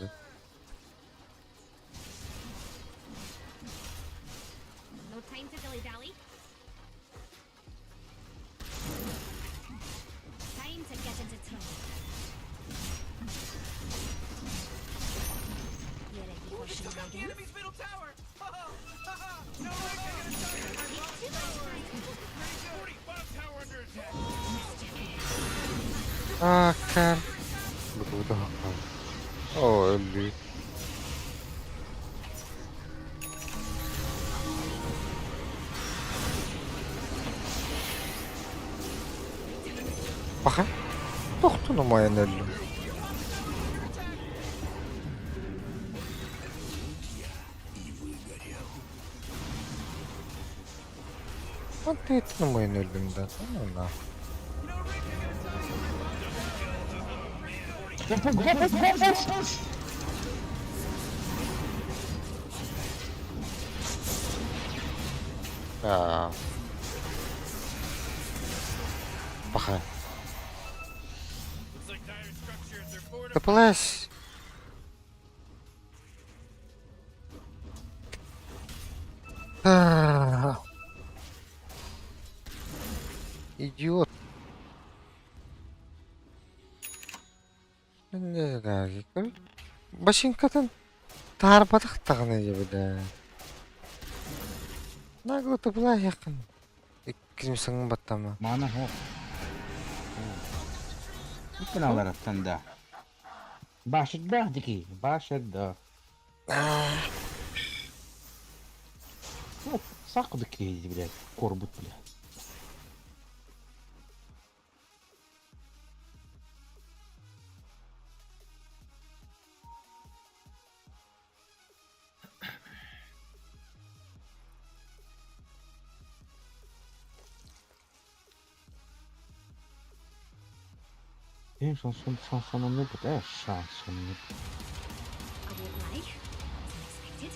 No time to dilly-dally. Time to get into trouble. You ready Ooh, for they took out the shenanigans? enemy's middle tower! No, Rick, I gotta tell you, my Take too much time. Morty, bottom tower under attack. Акар. Буту О, өлүү. Баха. Тохтун умайан өллүм. Антыйтын умайан өллүм да. Ана. Аа. Баха. Looks like dire structures are fortified. Каплась. Идиот. Башинкатын таарбатах даҕаны диэбитэ. Нагло тупла якын. Иккис саҥын баттама. Маана суох. Иккин алараттан да. Башырдаах дики, башырдаах. Сак дики, блядь, корбут, блядь. Э, шансон, шансонunu бут, э, шансонunu. I won't lie. That was unexpected.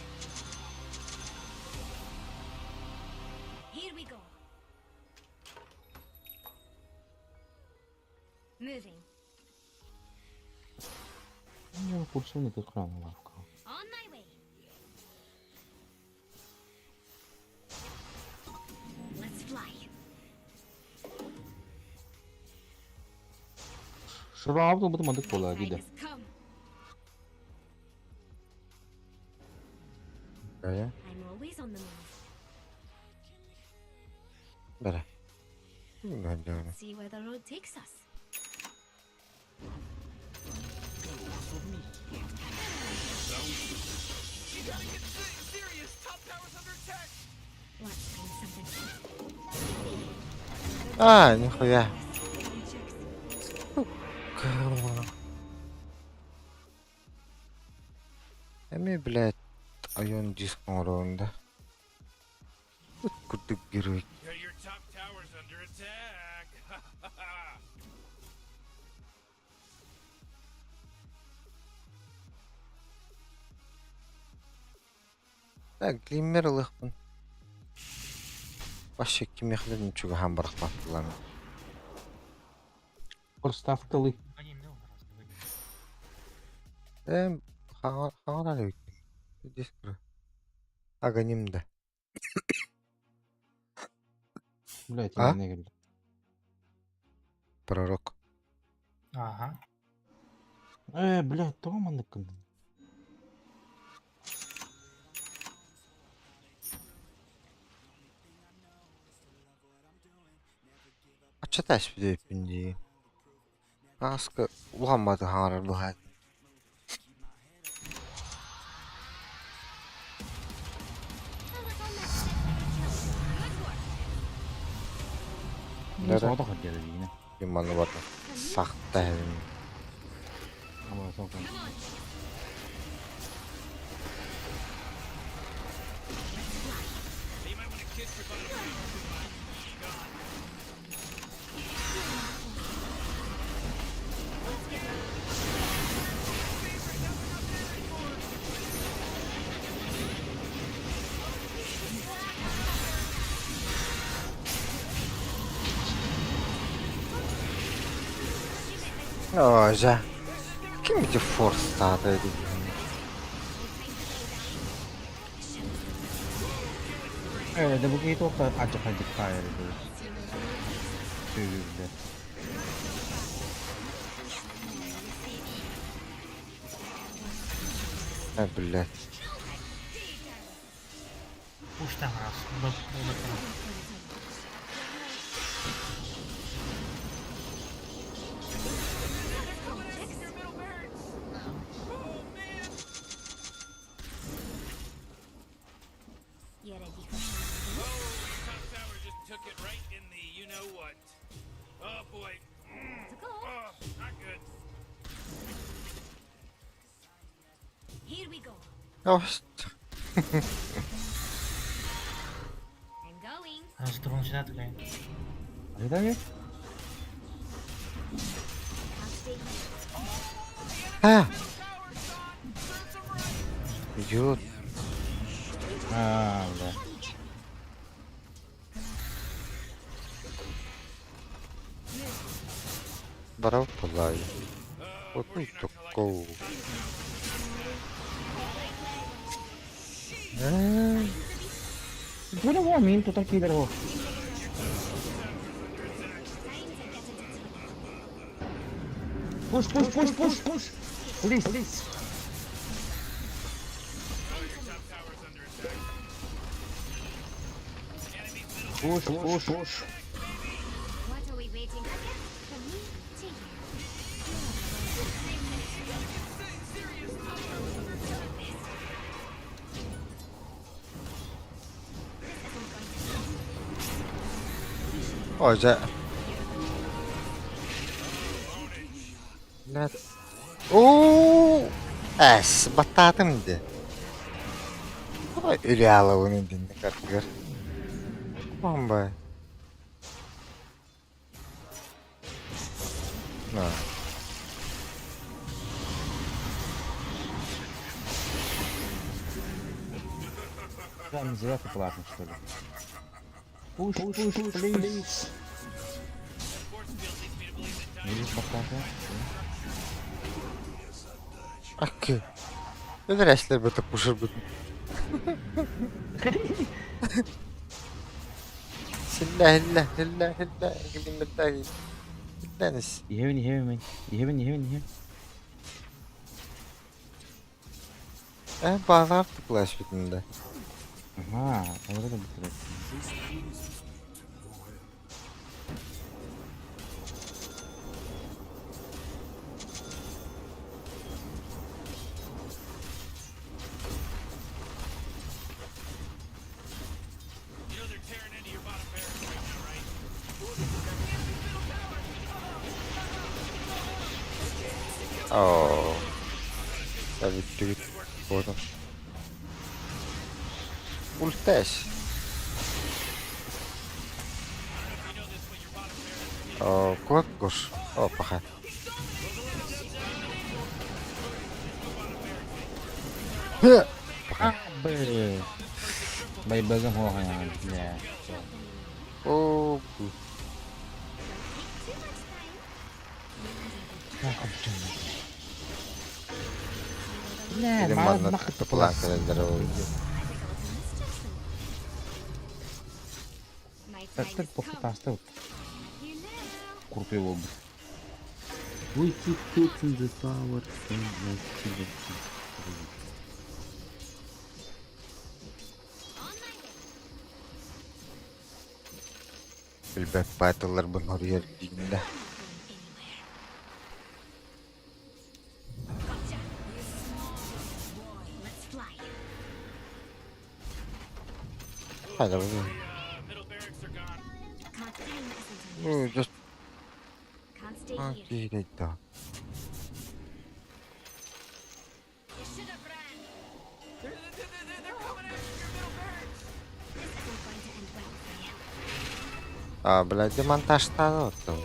Here we go. Moving. Я курсуну ты храм лавка. On my way. Let's fly. Шраб бу мандык My буолар time диде. has come. Бая. I'm always on the move. Бара. Бара. See where the road takes us. You gotta get serious! Top tower's under attack! Let's find something. А, нихуя. Jix. Эми, блядь, айон диск оҥоруонда. Ыт курдук герой. Yeah, your top tower's under attack. Так, глиммер ылыахпын. Вообще кимиэхэ да ничего барахпаттылар. Проставкалы. Эм, хаҥа диск. Аганим да. Блядь, А? не келди. Пророк. Ага. Э, блядь, тоҕо маннык гынныҥ? Аччата эспит дии. Ааска улахан хаҥарар быһаат. I was on that ship like a kill. Good work. Соҕотох эрдэ диинэ. Манны барда. Сахта. Come on. Hey, you might want to kiss your bottom tower goodbye. It's gone. Оо, дьэ. Ким ити форстаата эбит? Э, да бу киһи туохха алдьархайдык таайар эбит. Сүрүрдэ. Э, блядь. Пуш там раз. Б- They're coming after your middle barracks. Oh man. You ready for some? Oh, your top tower just took it right in the you know what. Oh boy. To go. Oh, not good. Here we go. Ост. I'm going. Раз дрон сюда ткань. А там есть? Can't stay here. А! Идиот. А, да. Барав палай. Вот ну такого. Э, Bueno, vos, min, total killer vos. Push, push, push, push, push. Please, please. Push, push, push. What are we waiting for? From me to you. Ой, дьэ. Блядь. Оо! Эс, баттаатым дии. Ильяловын интинник ардыгар. Бомба. На. Там зря ты платный, что ли? Push, push, push, please. Видишь, баттаата? Акы. Өлөр бөтө пушыр бүтүн. Силля, хилля, хилля, хилля, гилимметтаги. Хиллянис. Иһэбин, иһэбин, мен. Иһэбин, иһэбин, иһэбин. Э, базар тыклаш бүтүндө. Ага, вот это быстрее. You know they're tearing into your bottom barracks right now, right? Оо. Та бүттүгүт буолан. Ультась. Оо, куоккус. Оо, паха. Хэ! А, блин. Байбагам хохан, бля. Оо. Бля, Или мало манна нахуй тыплан кэлэллэр ол. My Так, time так, has похуй, come. таста вот. Here now. Крутой лоб. We keep hitting the tower and let's kill it. On my way. Билбэт баатылар бун хоруйар дииннэ. I'm not going anywhere. Gotcha. You small boy. Let's fly. Хала бу. Middle barracks are gone. Can't time isn't on your Уу, just side. Can't stay here. киирэй да. А, блядь, демонтажтаан оттон.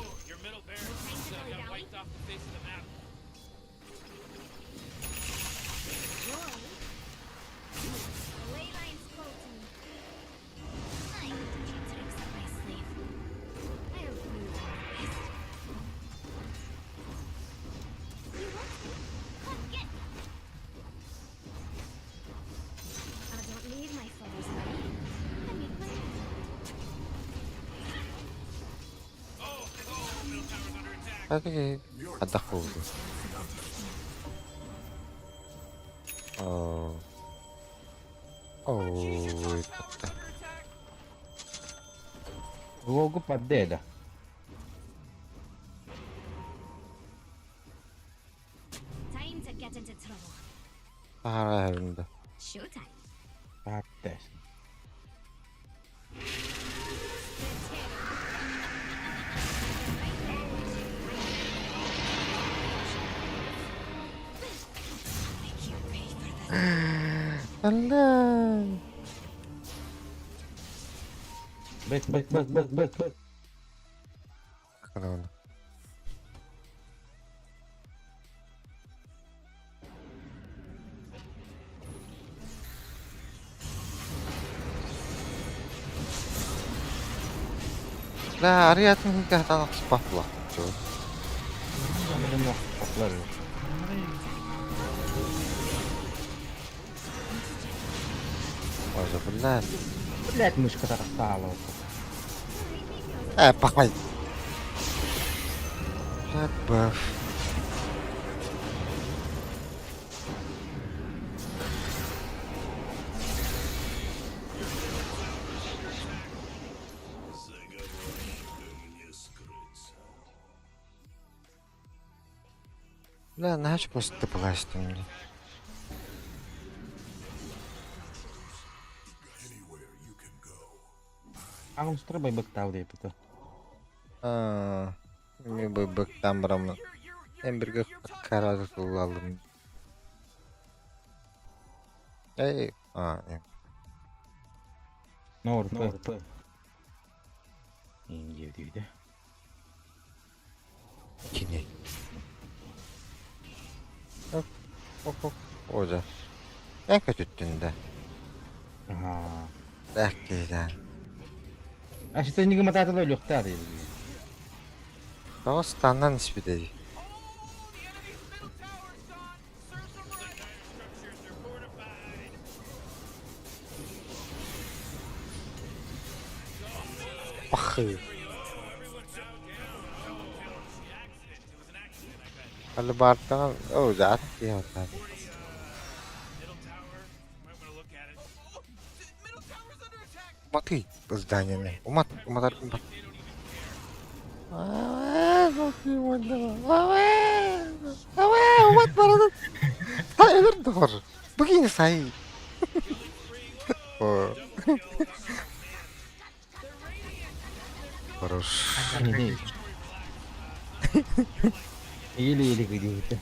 Хайдах буолду? Оо. Ой, Логу поддеда. Таһара эһэринде. Поддес. Алла. Бэт, бэт, бэт, бэт, бэт, бэт. Ла арыйатын хинкахтан охспат булахтыччы. Боже, блядь. Блядь, мышка тарахтала. Э, пахай. Блядь, баф. Бля, наһаа чугас тыпылаастым дии. Аҕамстара байбыктаал диэбитэ. Аа, эмиэ байбыктаан бараммын эмбиргэ карата тыллалым. Эй, аа, Норп. Индия Кини. Оп, оп, оп. Ода. Эн көтүттүн да. Аа. Бэккиһитэн. А что не гыматаатала өлүөхтээх диэбит. Тоҕо станнан испитэй? Пахы. Алыбаартаҕын оо дьаат киһи отаат. Уматый зданияны. Умат, уматар умат. Умат баранын. Сай доҕор. Бүгүн сай. Хорош. Еле-еле где-то.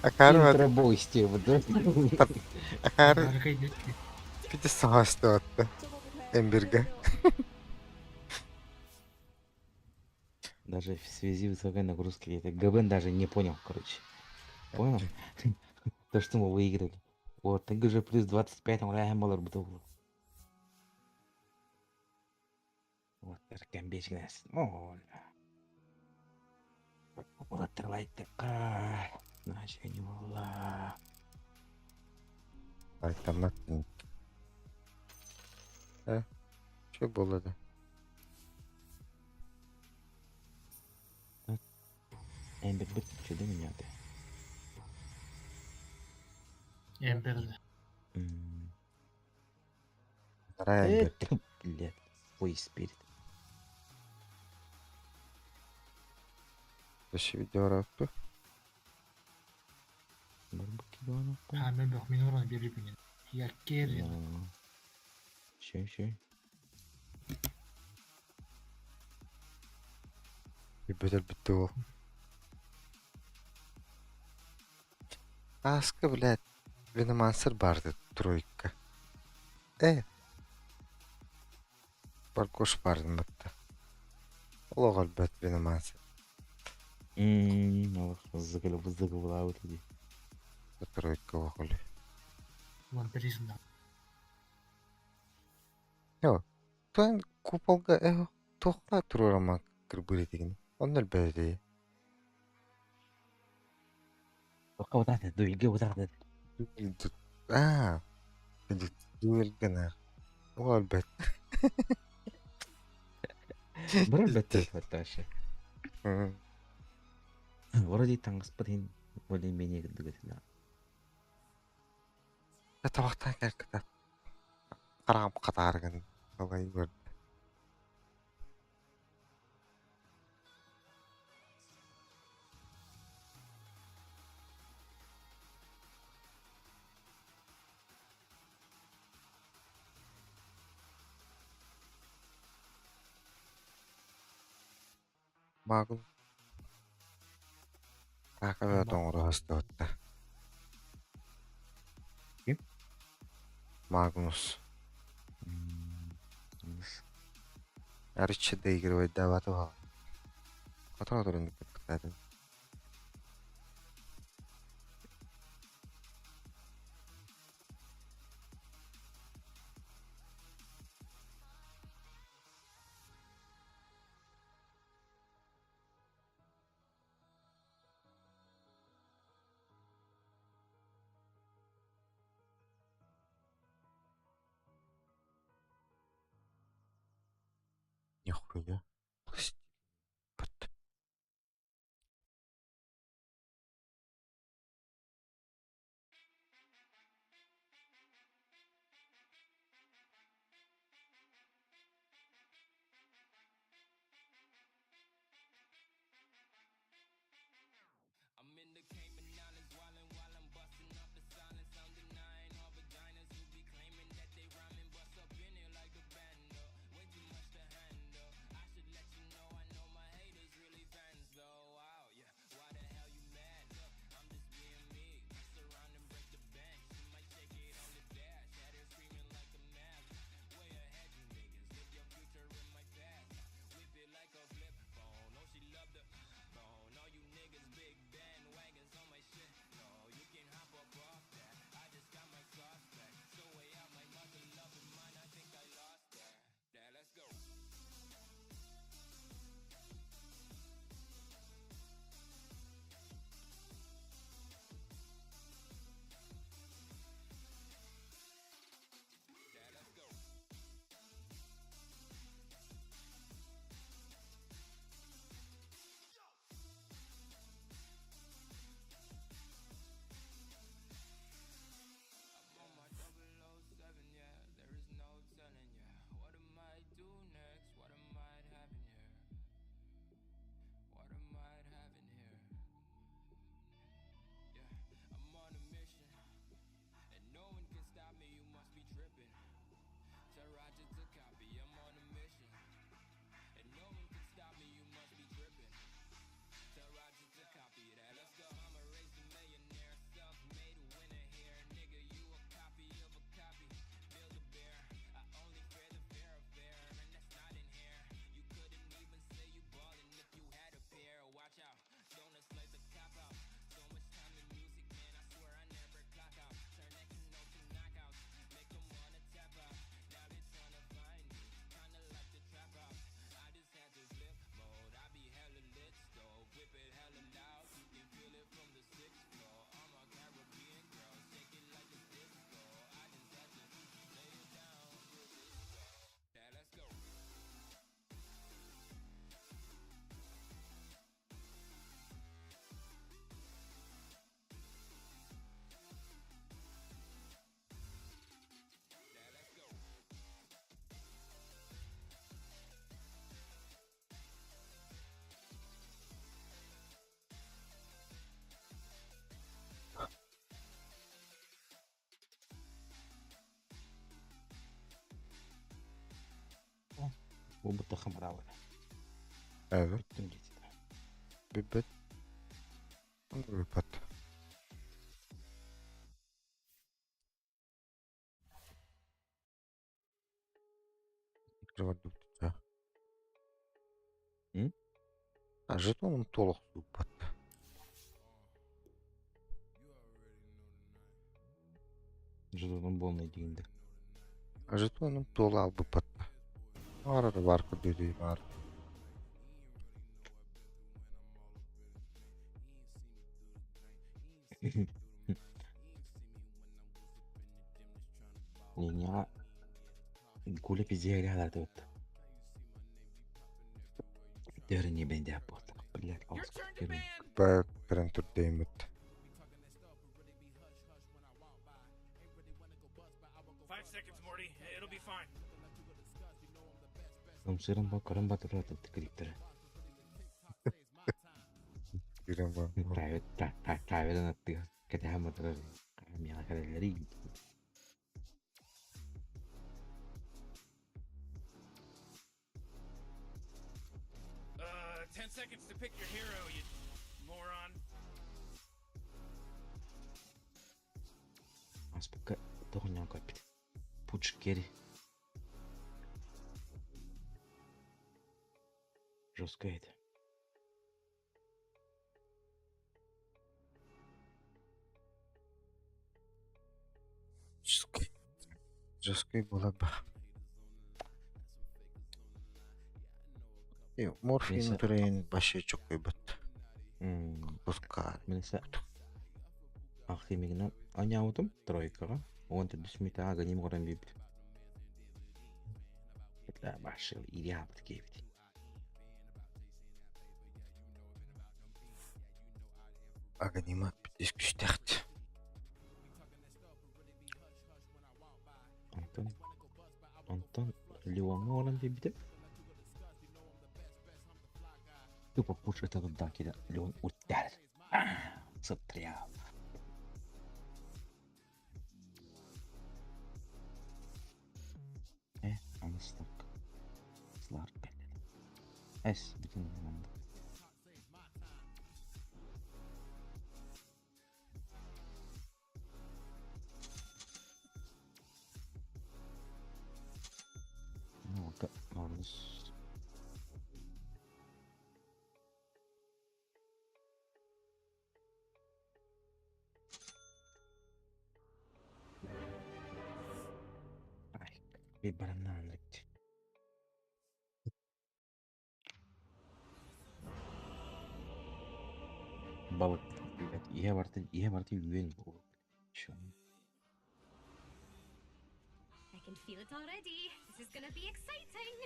Акары Интробой да? Акары Пити саҕастаатта Эмбиргэ. Даже в связи высокой нагрузки это ГБН даже не понял, короче. Понял? То, что мы выиграли. Вот, ТГЖ плюс 25, он реально был Вот, Аркамбечгнес. О, Уолаттар Значение буолла. Айтаммат Э, что было да? Эмбер бит чудо меняты. Эмберді. Вторая Эмбер. Это, блядь, ой, спирит. Вообще видео А, мен бөх, мен уран берипин. Я керин. Ще, ще. Бөтөр бүттү ол. Аска, блядь, Веномансер барды тройка. Э. Баркош бардын батта. Олох өлбөт Веноманс. Олох зыгылы зыгылаабыт дии. Тройка олох өлө. Вампиризм да. Йо, туан куполга э туохха туруорама кырбыыр этигин? Онно өлбөт этии. Туохха бутаат дуэлгэ бутаат. Аа, дуэлгэ Ол өлбөт. Бары өлбөттөр вообще. Вроде таҥаспыт иһин более-менее кырдык этилэр. Табахтан кэлкытат. Хараҕым хатаарыгын балай көрдө. Магын Таакаҕа тоҥоро сыстыбытта. Ким? Магнус. Арыччы доигрывайдаабата баҕа. Хотон-хотон кыттаатын. Нихуя. Пот. Буолбут хамараабыт. Evet. Бүттүм диэтэ. Бүппэт. Бүппэт. А жетонун толох сууппат. Жетонун буолнай дигинде. А жетонун туола албыппат. Аарара бар көрдөдүй бар. Линияҕа Гуля пиздец алаатыбыт. Дөрүнү бэндээх буоллах, блядь, Your turn to ban. Ба көрөн турдеймит. 5 seconds, Morty. It'll be fine. Ымсырын ба көрөн батырар клиптері. Кирен ба. Правилан аттыга кэтэһэн батырар. Миэхэ кэлэллэри. 10 seconds to pick your hero, you moron. Аспыкка тоҕунньон көппүт. Пудж керри. Жестко это. Жесткий. Жесткий була ба. Морфин Миса. турен баше чокойбат. Пускар. Милиса Ахимигынан аняутум тройкаға. Он түдүс мита аганим горан бибит. Бля, башыл ириабыт кейбит. Аганима питис күстәхт. Антон Антон Леонга горан бибит. Тупо пуш это да кида Леон уттар. Сыптыря. Э, аныстак. Слар Эс, бүтүн манды. Ну, Марлус. Ай, bir бараннан Балык, блядь, я барты, я барты үйен бұл. Чё? I can feel it already. This is gonna be exciting.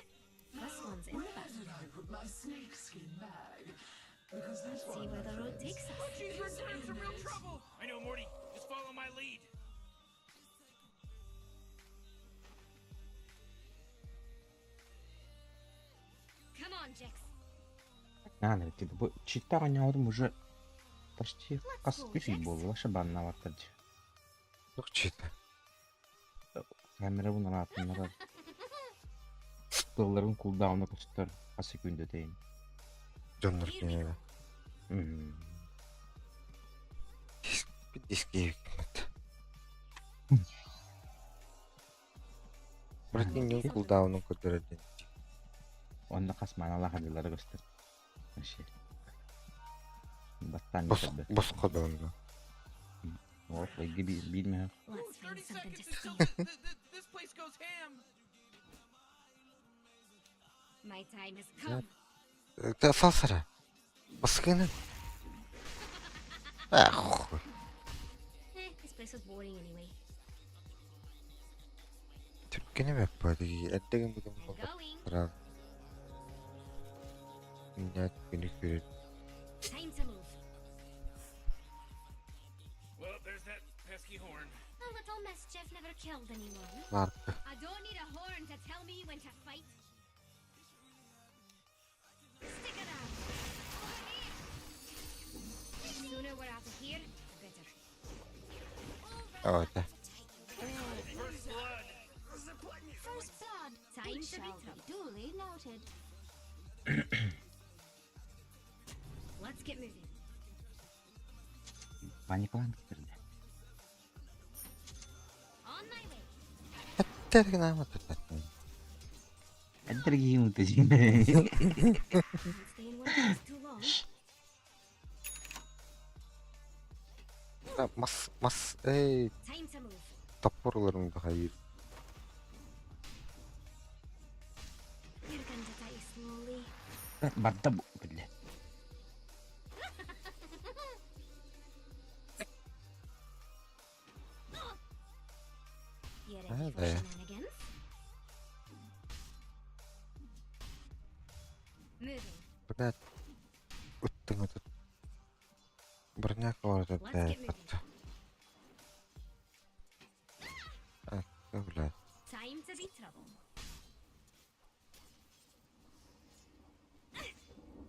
This one's in the Where bag. did I put my snakeskin bag? Because this See one, where my the road friends, takes us. Oh, jeez, we're is in in some real it. trouble. I know, Morty. Just follow my lead. Come on, Jix. Надо, типа, бу чита аняудым уже почти Let's кас go, үс үй Jix. болды, лаша банна бартыр. Yok чита. Камера бұны атыннара. Долларын кулдауны көстөр. Асы күндө дейін. Дьоннор Here we кине. go. Диск киевит. Братин Always on the кулдауну көтөрөдүн. Онда қас манала хадылары көстөр. Вообще. Баттан Бос кетірді. бос кодонду. Вот, ойги билме. Let's find 30 something to seconds steal. until this place goes ham. My time has come. Та сасара. Баскыны. Ах. хуй. Eh, this place was boring anyway. Түркене бәп бады. Әттеген бүгін I'm болған. going. Сразу. Нет, күні көреді. Time to move. Well, there's that pesky horn. A little mischief never killed anyone. Ларпы. I don't need a horn to tell me when to fight. Stick around. Over here. The sooner we're out of here, the better. Ой, да. First blood. First blood. Time It to be shall be trouble. duly noted. Let's get moving. Паникалан кетірді. On my way. Әттерген ама тұтатын. Әддірге кейін өтесің. Can't stay in one place too long. Мас, мас, эй, Time to move. топпор ыларым да хайыыр. You're going to die slowly. Барда бу, бля. You Ah, ready for there. shenanigans? Moving. Блядь, ыттыҥ этот броня кого-то Let's get moving. А, блядь. Time to be trouble.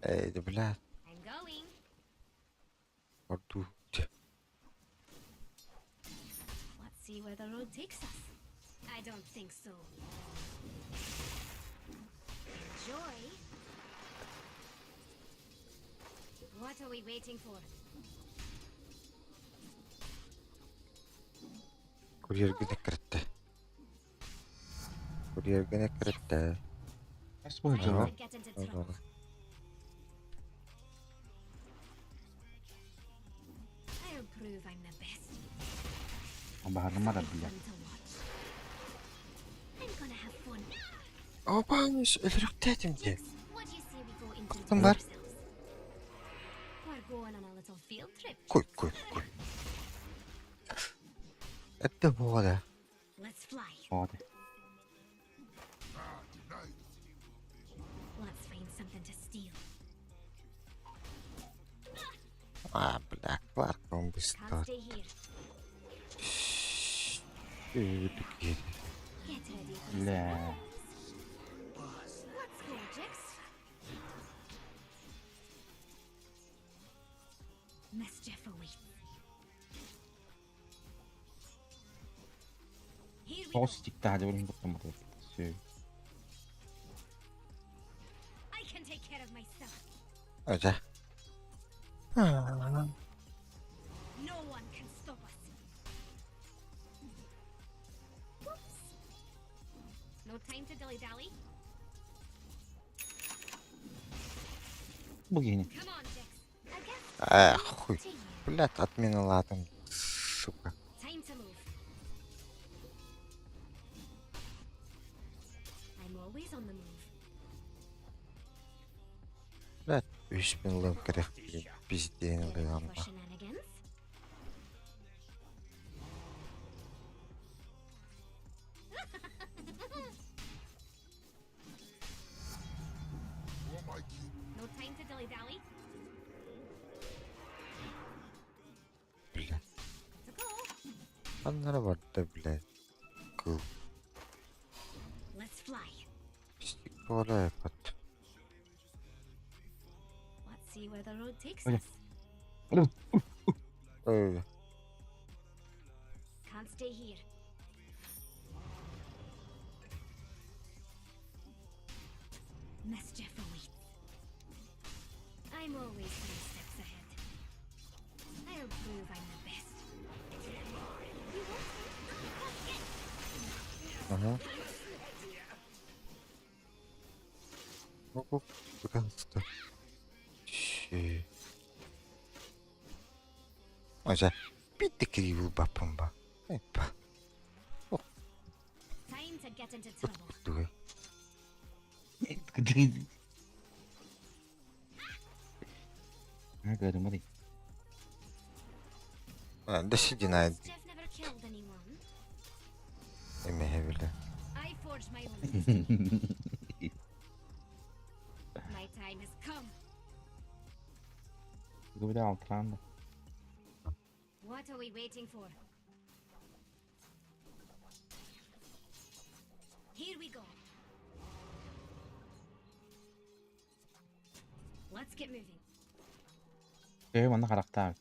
Эй, да блядь, I'm going. орду. Let's see where the road takes us. I don't think so. Enjoy. What are we waiting for? Курьер гына киртте. Курьер гына киртте. Ас бу Time дьоно. to get into trouble. I'll prove I'm the best. Баһарымара Be бля. fun to watch. I'm gonna have fun. Опа, өлөрөхтөөтүм дии. Jix, what do you say we go introduce Аттым бар. ourselves? We're going on a little field trip. Куй, куй, куй. Это буола. Let's fly. Оҕо. Let's find something to steal. А, бля, Кларк он Can't быстро. stay here. Get Get ready for a Бля. surprise. Let's go, Jix. Mischief awaits. Here we go. Тоҕус стиктаах дьэ билин куттаммат Сү. I can take care of myself. Ага. No one can stop us. Whoops. No time to dilly dally. Бу киһини. Come on, Jix. A gift Эх, хуй. to you. Блядь, отмена ладом, сука. Time to move. I'm always on the move. Блядь, үс мин ылым кэрэх пизден Get ready ылыам. for shenanigans. No time to dilly dally. Блядь. Got to go. Ханнара барда, блядь. Кыл. Let's fly. Стик буола эпат. Let's see where the road takes Ой. us. Ой, Can't stay here. Mischief awaits. I'm always three steps ahead. I'll prove I'm the best. You want some? Come get ага. Оп, пожалуйста. Щи. Ожа, битте криву бапамба. Эпа, Time to get into trouble. дуй. Аа көрүмэри. А, да сиди на Mischief never killed anyone. эмэхэ бile. I forged my own destiny. My time has come. Губда алтраанда. What are we waiting for? Here we go. Let's get moving. Ээ манна харахтаабыт.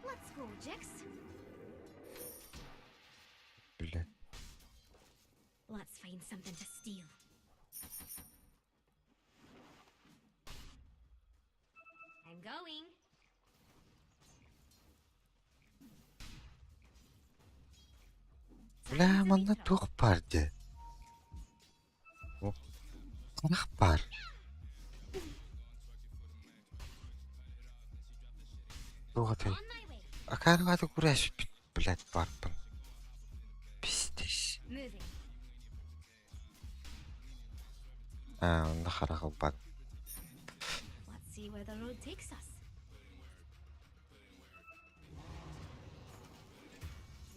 Let's go, Jix. Блядь. Let's find something to steal. I'm going. Бля, Time to be манна trouble. туох баар дии? Туох? Харах баар. Туох этэй? On my way. Акаарыгааты күрээспит, блядь, баарбын. Пиздец. Moving. Аа, онно харах ылбат. Let's see where the road takes us.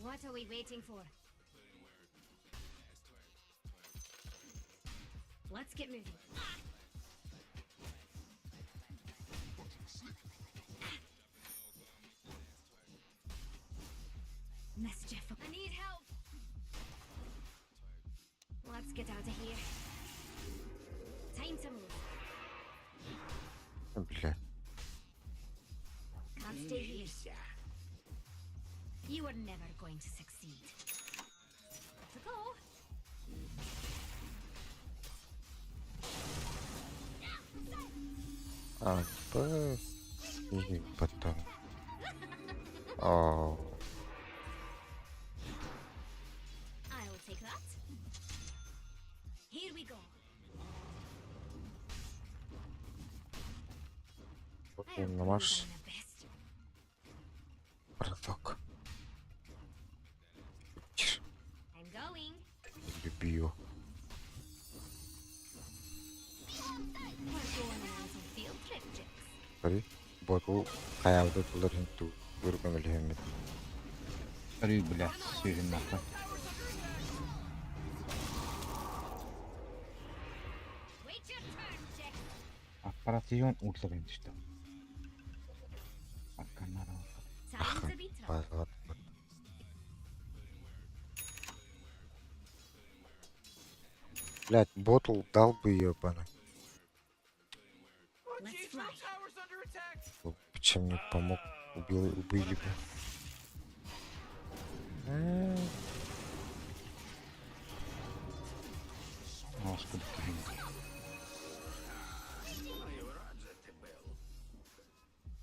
What are we waiting for? Let's get moving. Mischief. I need help. Let's get out of here. Time to move. Блядь. Can't stay here. You are never going to succeed. To go. А, типа, и потом. О, I'll take that. Here we go. I'll prove маш I'm the best. браток. Чш, I'm going. Любил. We're going on a little field trip, Jix. Sorry. Боту хаялды тулар хинту көргөмөлөммүт. Арыы, блядь, сүүрүн нахуй. Wait your turn, Jix. Аппаратион урлаг юм шүү дээ. Аканара. Time to be trouble. Баалгаад. Блядь, ботл дал бы ебаный. Oh Let's jeez, fly. middle tower's under attack. Чем не помог, убил, убили бы. Э, Господи, киһи.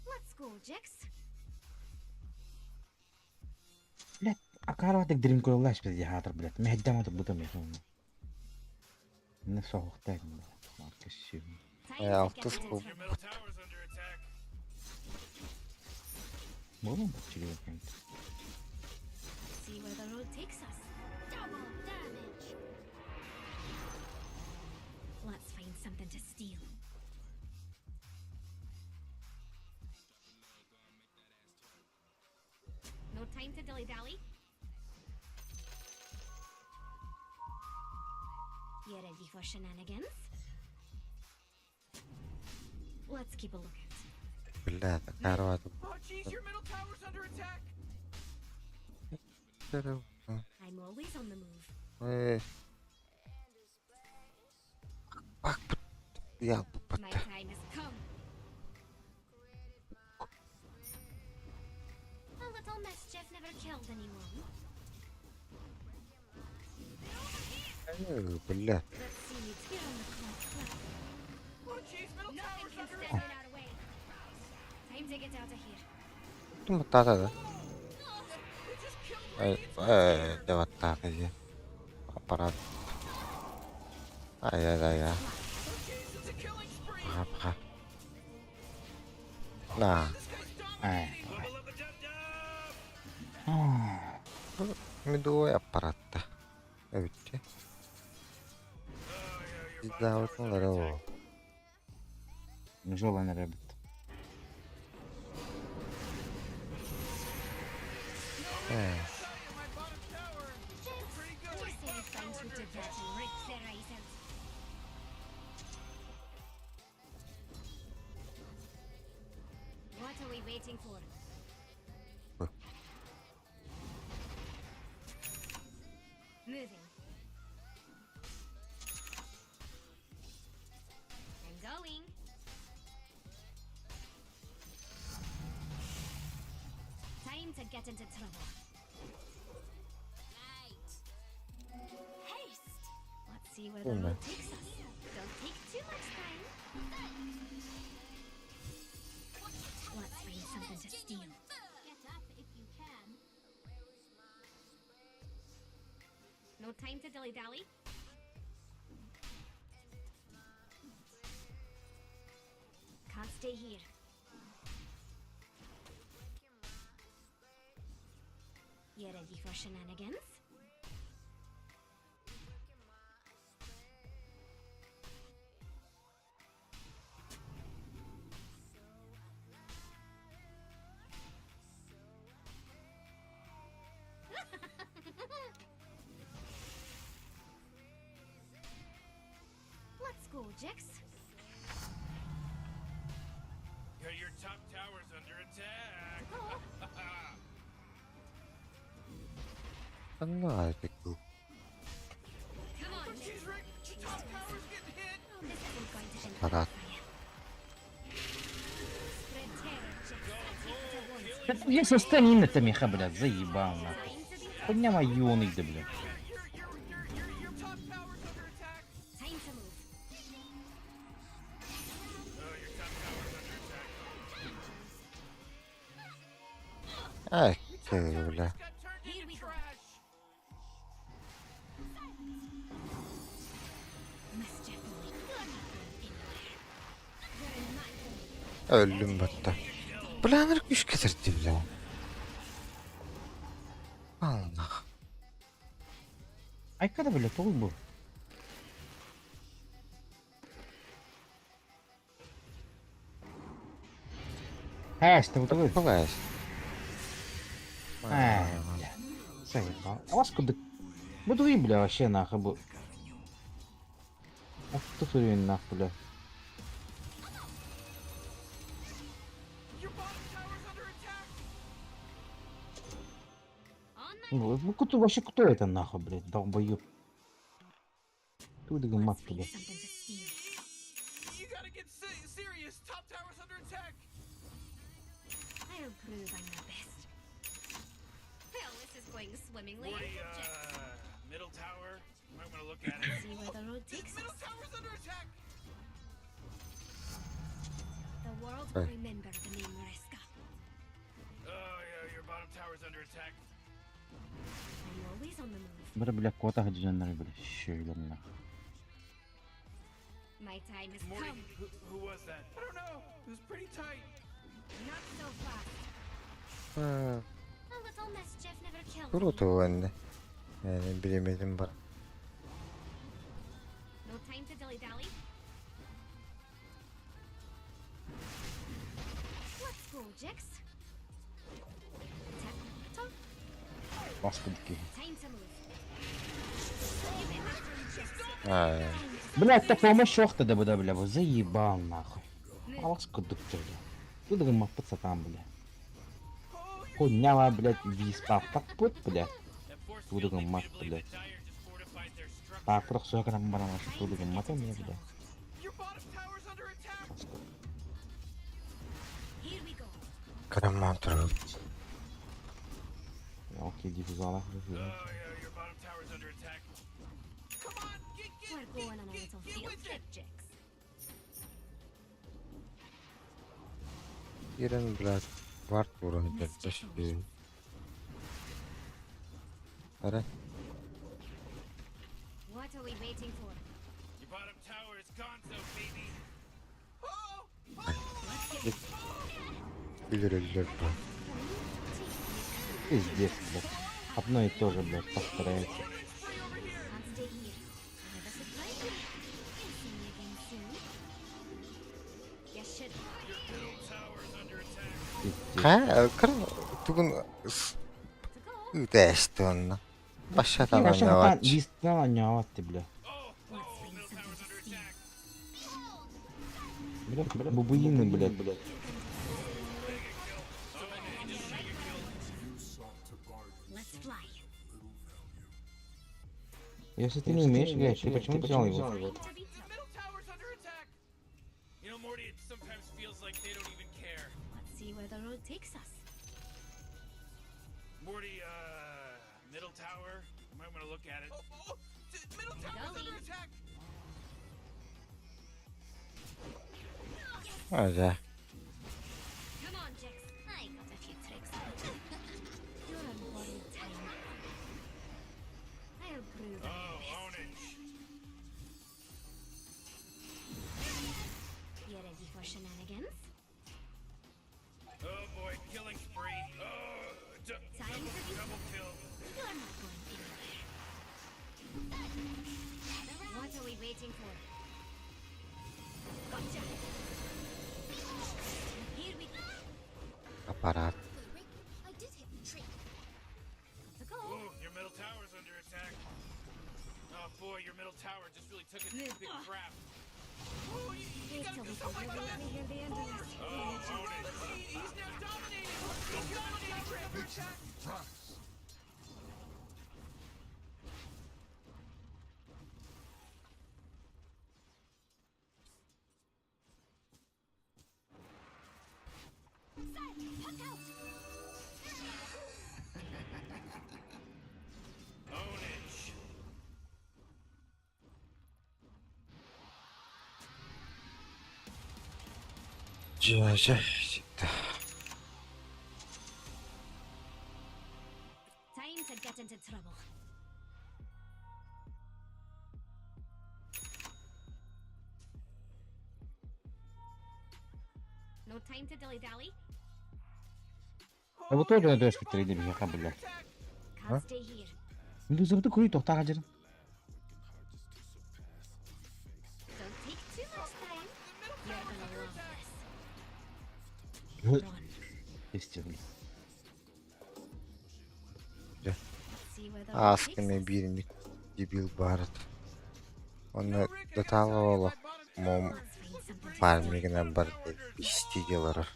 Let's go, Jix. Блядь, акаратык дирим көрөллаш биз яхатыр, блядь. Мэйдам атып бутам яхын. Не соғықтай, блядь. Марка шим. Time Э, to get алтыс into был. trouble. Your middle tower's under attack. Болон бачыгы экен. See where the road takes us. Double damage. Let's find something to steal. No time to dilly dally. You ready for shenanigans? Let's keep a lookout. Блядь, акаратык. Oh jeez, your middle tower's under attack. I'm always on the move. Э. Бак я My time has come. A little mischief never killed anyone. Блядь. Let's see you tear on the clock. Oh jeez, middle Nothing tower's can under stand attack. in our way. Time to get out of here. Тум та-та-та. They just killed Ай, Radiant's э, top давай так иди. Аппарат. Ай-яй-яй. Oh jeez, it's a killing spree. Пока-пока. На. This guy's Ай. dominating. Bubble up a dub dub! Медовый аппарат-то. Видите? Oh yeah, your bottom Да, tower's вот under здорово. attack. Желание ребят. Э, My bottom tower. Pretty good. Just say we find who did that and rip their eyes out. What are we waiting for? Huh. Moving. I'm going. Time to get into trouble. Right. Haste. Let's see where the Oh, road takes us. Don't take too much time. Let's find something to steal. Get up if you can. No time to dilly dally. Can't stay here. You ready for shenanigans? Let's go, Jix. Yeah, your top tower's under attack. Ханна айдык. Come on, Jeez, Rick, your top tower's getting hit. This isn't going to end Парад. well for you. Spread terror, Jix. I take what I want. Да я со станина-то меха, блядь, заебал нахуй. Хуйня моё да, блядь. Your top tower's under attack. Time to move. Oh, your top tower's under attack. Ай, ты, бля. Here we go. Mischief boy. You're not going anywhere. You're in my home. Öldüm hatta. Бля, күш кетірді, бля. Allah. Айкада, блядь, толк был. Эш, ты вот такой. Пугаюсь. Ай, бля. Заебал. А вас куда? Буду и, бля, вообще нахуй бу. Ах ты хуй нахуй, бля. Your bottom tower's under attack. Ну, ну, кто вообще кто это нахуй, блядь, долбоёб. Тут мат, блядь. Something to steal. You gotta get serious. Top tower's under attack. I'll prove I'm the best. Well, this is going swimmingly. Morty, Jix. middle tower. You might want to look at it. See where the road takes Middle us. tower's under attack. The world will Hey. remember the name Mariska. Oh, yeah, your bottom tower's under attack. I'm always on the move. Бля, бля, кота гадженер, бля, щё, нахуй. My time has Morty, come. who was that? I don't know. It was pretty tight. Not so fast. Ha, A little mischief never killed Круто anyone. anne. Yani bilemedim bak. No time to dilly dally. Let's go, Jix. Tip top. Паскудки. Time to move. You better Ay. Блядь, так помощь шохта да бля, бля, заебал нахуй. А вас куда ты, бля? Тут гма пацакам, бля. Хуйня, блядь, виспав так пут, бля. That force Тут field leads гма, me to believe блядь. the Dire just fortified their structure. Так, просто я нам барана, что тут гма там, бля. Your bottom tower's under attack. Here we go. Краматор. Окей, диффузала. Oh, yeah, your bottom tower's under attack. Come on, get get We're going on a little get field with trip, it. Jix. Ирен, блядь, вард вроде почти. Аре. What are we waiting for? Your bottom tower is gonzo, baby. Ölür ölür bu. Пиздец, блядь. Одно и то же, блядь, повторяется. Can't stay here. Never surprise me. You'll see me again soon. You should. Middle tower's under attack. Пиздец. Ha, kır тугун үдэшт онно. Башата Вообще, нявач. вистала няват ты, бля. Let's find something to steal. Бля, бля, бабуины, блядь, блядь. Let's fly. Если ты не умеешь играть, ты почему взял его? Time to be tough. Middle tower's under attack. You know, Morty, it sometimes feels like they don't even care. Let's see where the road takes us. Morty, middle tower. You might want to look at it. Oh, oh, middle tower's under attack. Öyle. Come on, Jix. I got a few tricks. You're on borrowed time. I'll prove I'm Oh, the best. ownage. You ready for shenanigans? Oh boy, killing spree. Oh, Time to be double kill. waiting for? Gotcha. Here we go. Аппарат. I did hit the tree. To go. Ooh, your middle tower's under attack. Oh boy, your middle tower just really took a big crap. Oh, you, you gotta do something about this. Oh, ownage. He's now dominating. He's dominating. Under attack. Puck out. Ownage. Дьэ, дьэ, Time to get into trouble. No time to dilly-dally. А вот тоже надо шпитали биһиэхэ блядь. Can't stay here. Медузабыты курий тохтаа жырын. Don't take too much time. You're gonna love this. Run. Естественно. See where the road takes Ааскыны us. биирник дебил баарат. Онно датаалала мом фармигынан бар истиделар.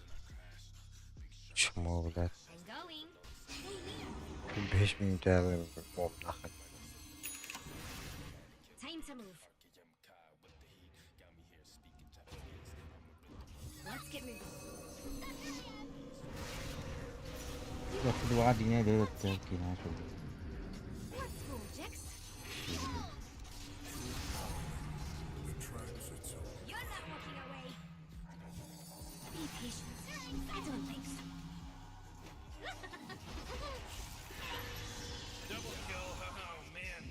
Чмо, блядь. I'm going. Stay near. 5 минут мом нахуй. Time to move. Let's get moving. Два дня делают кино. Let's go, Jax. You're not walking away. Be patient. I don't think so. Double kill. Oh man.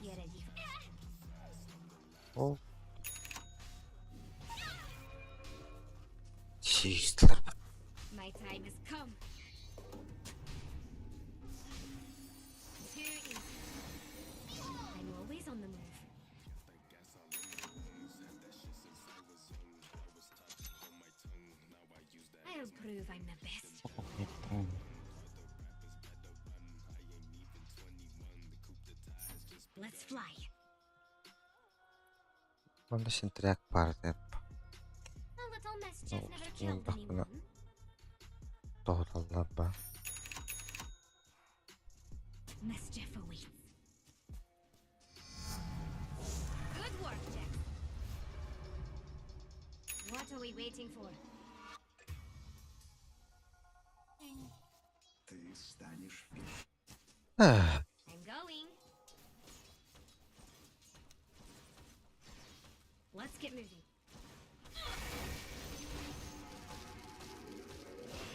You ready? О. Чистер. My time has come. Too easy. I'm always on the move. I'll prove I'm the best. Let's fly. Онда синтряк бар деп. A little mischief Oh, never killed ну, anyone. Тоғыталла Mischief awaits. Good work, Jack. What are we waiting for? Ты станешь пищей. I'm going. Let's get moving.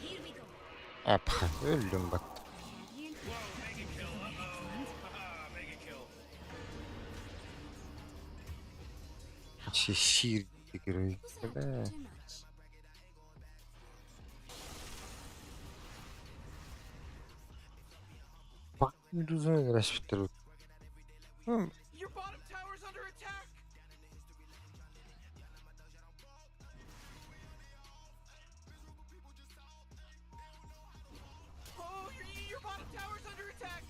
Here we go. Апха, өлдүм бат. I have you. Whoa, mega kill. Uh-oh. Haha, mega kill. Шишир герой. Was that Да. too much? Бак медузаны рашптер. Your bottom tower's under attack. Oh, your bottom tower's under attack.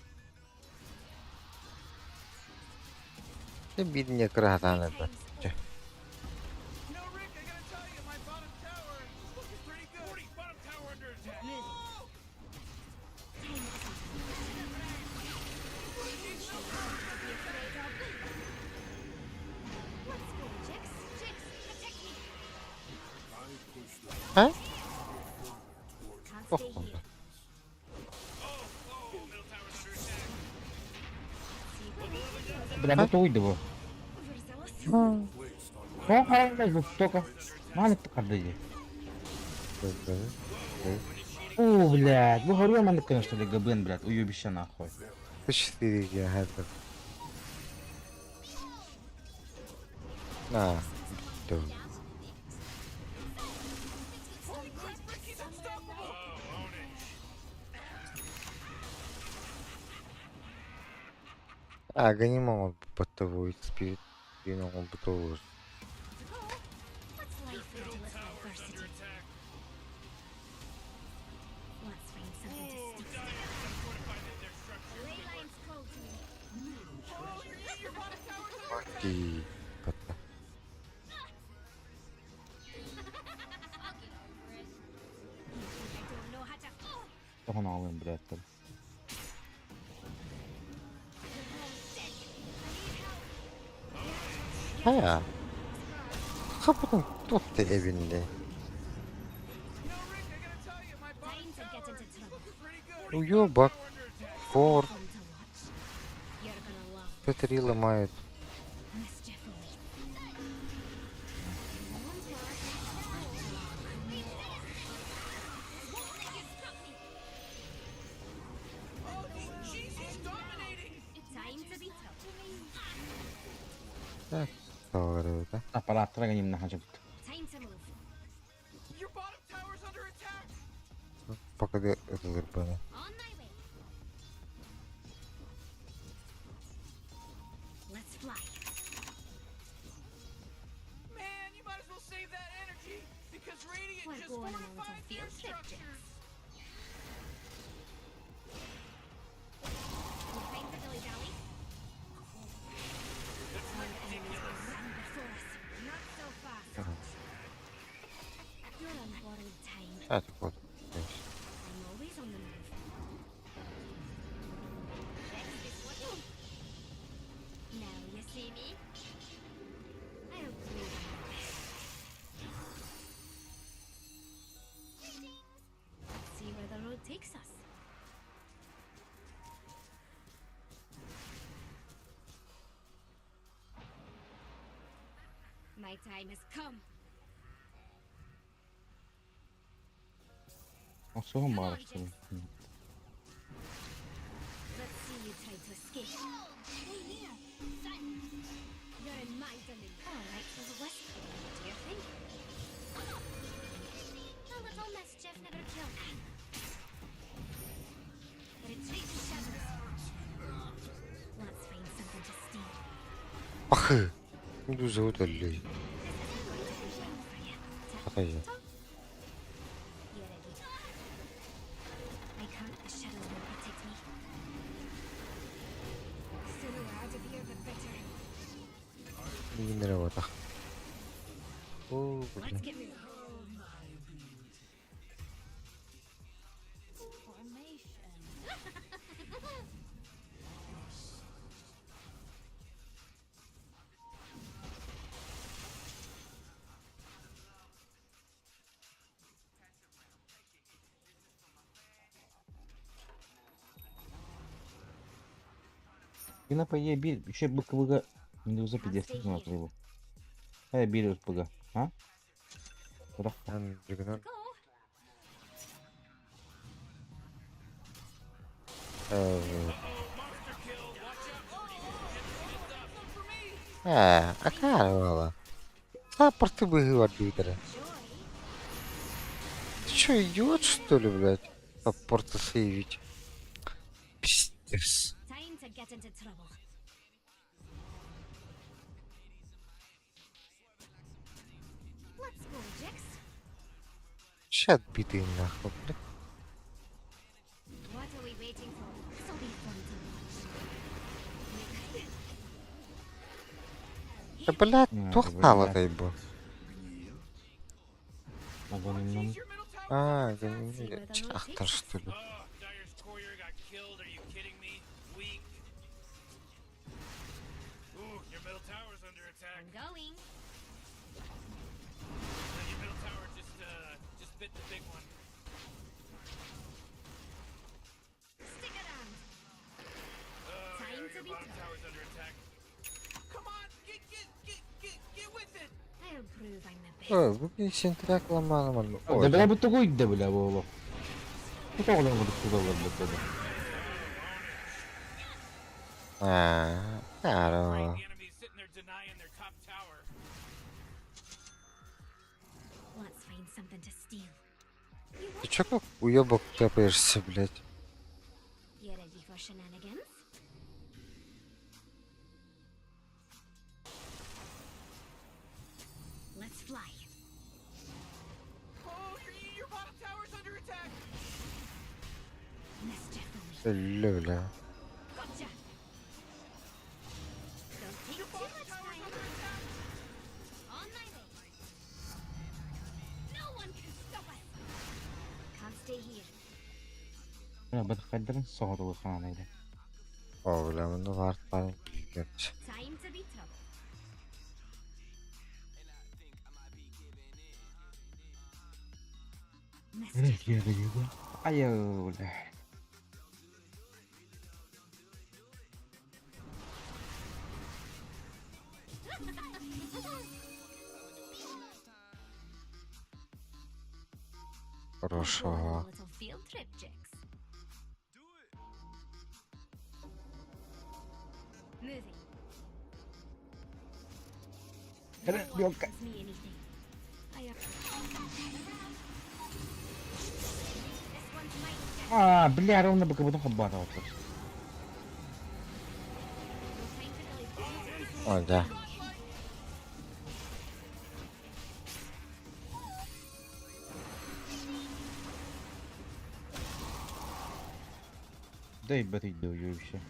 Бидне кыратаны ба. Time's over. You know, Rick, I gotta tell you, my bottom tower is looking pretty good. 40 bottom tower under attack. Moving. Time is up. Be afraid of. Let's go, Jax. Jax, protect me. А? Can't Oh, stay here. Oh, middle tower's under attack. See where the road Бля, бу туйды бу. Overzealous. Хо жестоко. Маны тыкарды. О, блядь, бу горю маны конечно ли ГБН, блядь, уебище нахуй. Четыре гигабайта. На. Да. Holy crap, Rick, he's unstoppable. Oh, ownage. Аганим оҥорбуппат Void Spirit диэн оҥорбута буолуо. What's Your life without middle a little tower's under adversity? attack. Let's find something to Ooh, steal. Dire's gotta fortify their The structures. ley Good work. lines call to me. Oh, your bottom tower's under attack. Дии, бата. I'll get over it. You think I don't know how to? Oh, Тоҕон блядь. the wrong stick. I need help. Хайа, хапытын туох эбиннэ? You know, Rick, I gotta tell you, my bottom Time to get tower into is trouble. looking pretty good. Уёбок, Tower under attack. фор, Fun to watch. You're gonna love П3 ломают. mischief awaits. Won't let you stop me. Oh, jeez, he's dominating. Time to be tough. Так, да? Аппараттара аганимна хачапт. Time to move. Your bottom tower's under attack. Пока это On my way. Let's fly. Man, you might as well save that energy because Radiant We're just going on a little fortified their field trip, Jix. structures. No time for dilly-dally. That's Our enemies will ridiculous. run before us. Not so fast. You're on borrowed time. Так, вот. Конечно. I'm always on the move. Next is what? Now you see me? I'll prove I'm the best. Let's see where the road takes us. My time has come. Осуһун Come on, баарыстыбын. Jix. Let's see you try to escape. Hey there, son. You're in my domain. All right, little wisp. Do your thing. A little mischief never killed. Retreat to shadows. Let's find something to steal. Пахы! Медуза удалили. This isn't going to end well for you. Хатая. Tap, You ready? I can't. The shadows will protect me. Sooner we're out of here, the better. Минералатах. О, Let's блин. get moving. Гына по идее бир, еще БКВГ Медуза Can't пиздец stay не here. его. Э, бир УСПГ, а? Куда? Ан, дигнер. Go. Э, Uh-oh, monster kill. Watch out, Morty. Just messed up. э, акарвала. Саппорты бы арбитра. Joy. Ты чё, идиот, что ли, блядь? Саппорта сейвить. Пиздец. Time to get into trouble. Let's go, Jix. Ща отбитый нахуй, блядь. What are we waiting for? This'll be fun to watch. Да, блядь, На, тухтала блядь. дай бог. Аганимнам. Jeez, your middle tower's А, under attack. See where the road Ахтар, takes us. что ли? Oh, Dire's courier got killed. Are you kidding me? Weak. Ooh, your middle tower's under attack. I'm going. Your middle tower just bit the big one. Stick around. Oh, Time yeah, to your be bottom tough. tower's under attack. Come on, get get get get get with it. I'll prove I'm the best. Ой, бүгін сентрак ломаным. Да бля, бу тугуй да бля боло. Ну как он будет туда блядь тогда? А, Right, здорово. the enemy's sitting there denying their top tower. Let's find something to steal. You Ты want чё как уёбок тэпаешься, блядь? You ready for shenanigans? Өллө бля. Gotcha. Don't take too much time. On my way. No one can stop us. Can't stay here. Бытахайдарын соҕотолу хаанайда. О, бля, ну вард парень. Time to be trouble. Айыл, бля. Хорошо. Little field trip, Jix. Moving. No one tells me anything. I This one's mine, Jack. А, бля, ровно бы как будто хабатывал. No time to delay. О, да. Да и бэтый вообще.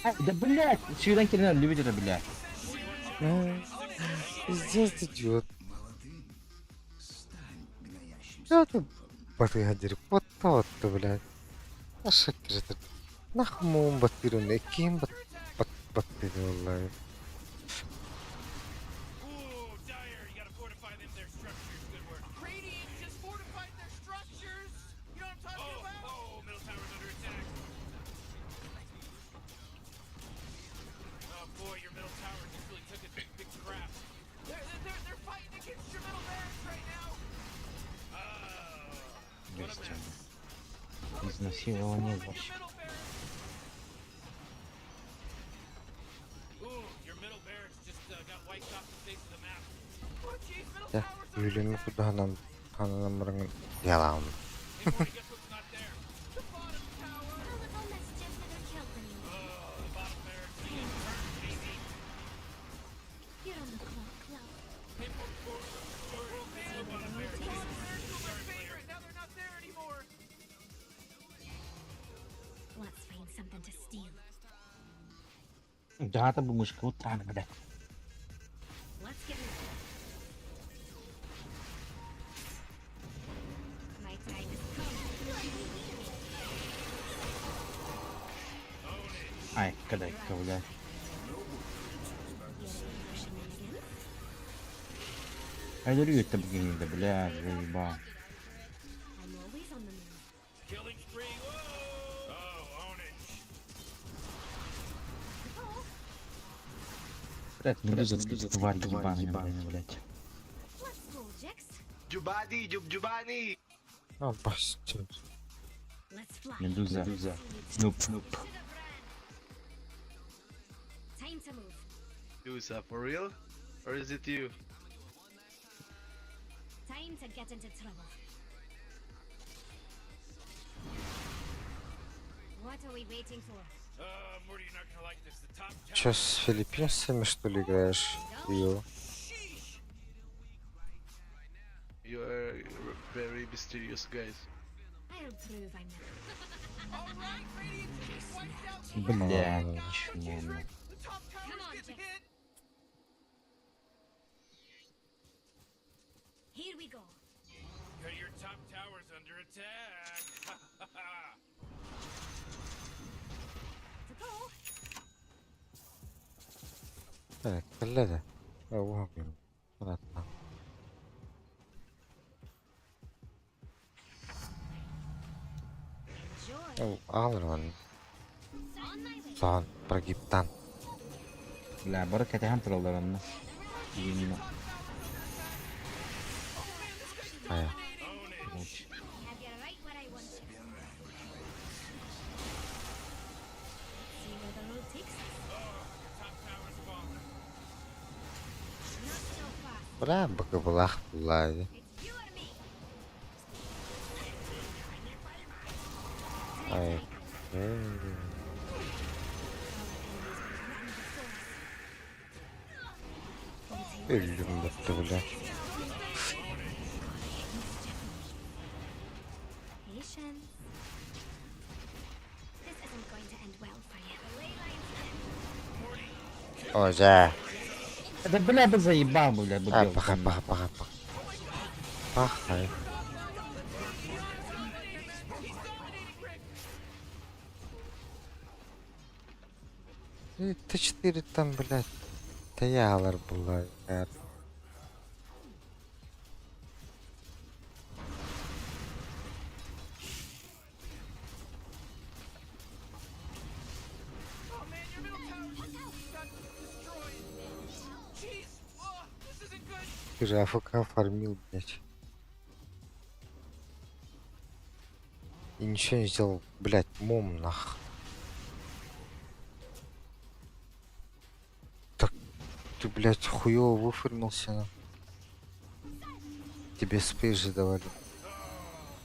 А, да блядь, Сюда херня любит это, блядь. Пиздец, идиот. Что ты, батыгадыр, вот вот ты, блядь. А шакер это. Нахуй мун батырын, ким бат бат баттырын, валлахи. Ooh, Dire, you gotta fortify them their structures. Good work. Radiant just fortified their structures. You know what I'm talking Oh, about? oh, middle tower's under attack. Oh boy, your middle tower just really took a big crap. They're, they're, they're fighting against your middle barracks right now. Oh, what a Жесть, mess. Изнасилование вообще. Middle barracks. Ooh, your middle barracks just got wiped off the face of the map. Oh, jeez, middle Да, tower's under Юлину attack. куда нам, хананам ранган. Ялам. Hey, Morty, guess what's not there? The bottom tower. A little mischief never killed anyone. Oh, the bottom barracks are getting turned, baby. You're on the clock, love. Hey, Morty, Morty, the bottom barracks. Bottom barracks were my favorite. Now they're not there anymore. Let's find something to steal. Да, это бы мышка вот так, блядь. Let's get moving. My time has come. Ай, когда, блядь. You ready for shenanigans? Ай, это блин, да, блядь, заебал. I'm always on the move. Killing spree. Whoa! Oh, ownage. Oh, Блядь, медуза, тварь ебаная, блядь. let's go, Jix. Jubadi, Jub Jubani! А, бастер. Let's fly. Медуза. Нуп, нуп. Time to move. Medusa, for real? Or is it you? Time to get into trouble. What are we waiting for? Morty, you're not gonna like this. The top tower. Чё, с филиппинцами, что ли, играешь? Ё. You are very mysterious guys. I'll prove I'm not. All right, Radiant just wiped out the Блядь, чмо, The top Come tower's on, getting Jix. hit. Here we go. Yeah, Your top tower's under attack. To go. Так, кэллэ Оо, Понятно. Enjoy. Ол аалырман. On my way. Саан прогиптан. Бля, бары кәтәһәм торалар анна. Именно. Ая. Короче. Have you right where I want you. See where the road takes us. Top tower's falling. Not so fast. Бля, бакабылах булай. It's you or me. Ай. Our enemies will run before us. Өллүм бітті, бля. Patience. О, дьэ. Да бля бы заебал, бля, А, бу паха, паха, паха, паха. Пахай. Т4 там, блядь, таялар была. Oh man, your middle tower just got destroyed. Jeez, oh, this isn't good. Ты же АФК фармил, блядь. И ничего не сделал, блядь, мом нах. Так ты, блядь, хуёво выформился, на. Тебе спейс же давали.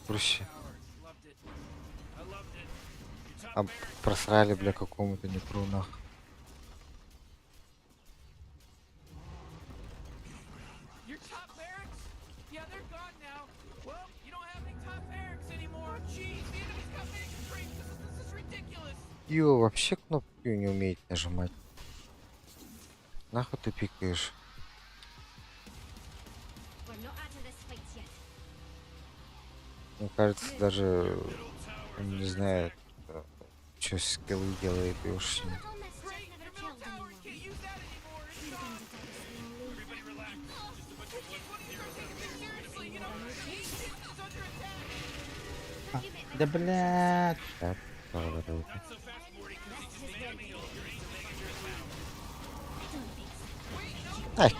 Проще. А просрали, бля, какому-то некру нах. Your top barracks? Yeah, they're gone now. Well, you don't have any top barracks anymore. Jeez, the enemy's got mega creeps. This is ridiculous. Ё, вообще кнопку не умеет нажимать. Нахуй ты пикаешь? We're not out of this fight yet. Мне кажется, даже он не знает, что скиллы делает и уж не. Little mischief never killed anyone. We're going to die slowly. Everybody relax. Just a bunch of Seriously, you know, ancient is under attack. Да блядь. Так, давай, давай. Not so fast, Morty, 'cause he just mega killed your ancient under attack. I don't think so. Так,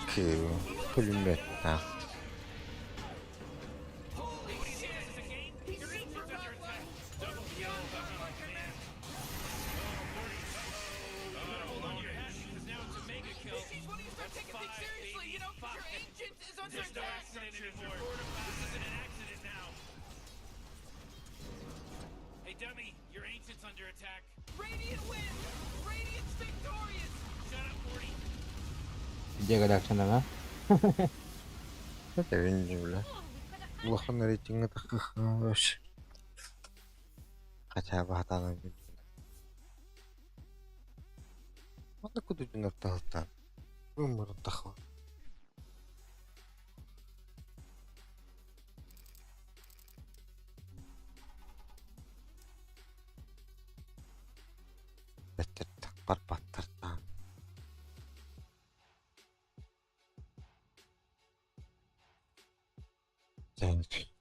пулемет, на. Holy shit! This is a game? Your ancient's under attack. Double kill. Oh, man. Oh, Morty. Uh-oh. You better hold on to your hat because now it's a mega kill. Jeez, when do you start That's taking things five, seriously? baby. You know, 'cause your Five. ancient is under There's no attack. accident anymore. This isn't an accident now. Hey, dummy, your ancient's under attack. Radiant wins. Radiant's victorious. Shut up, Morty. Где гадакшана, да? Это не, бля. Улахан рейтинга таких вообще. Хотя бы хатана билбэт. Манна кудудунар таһыттан. Вымырын тахва. Бэттэр такпар баттартаан. Зэнч.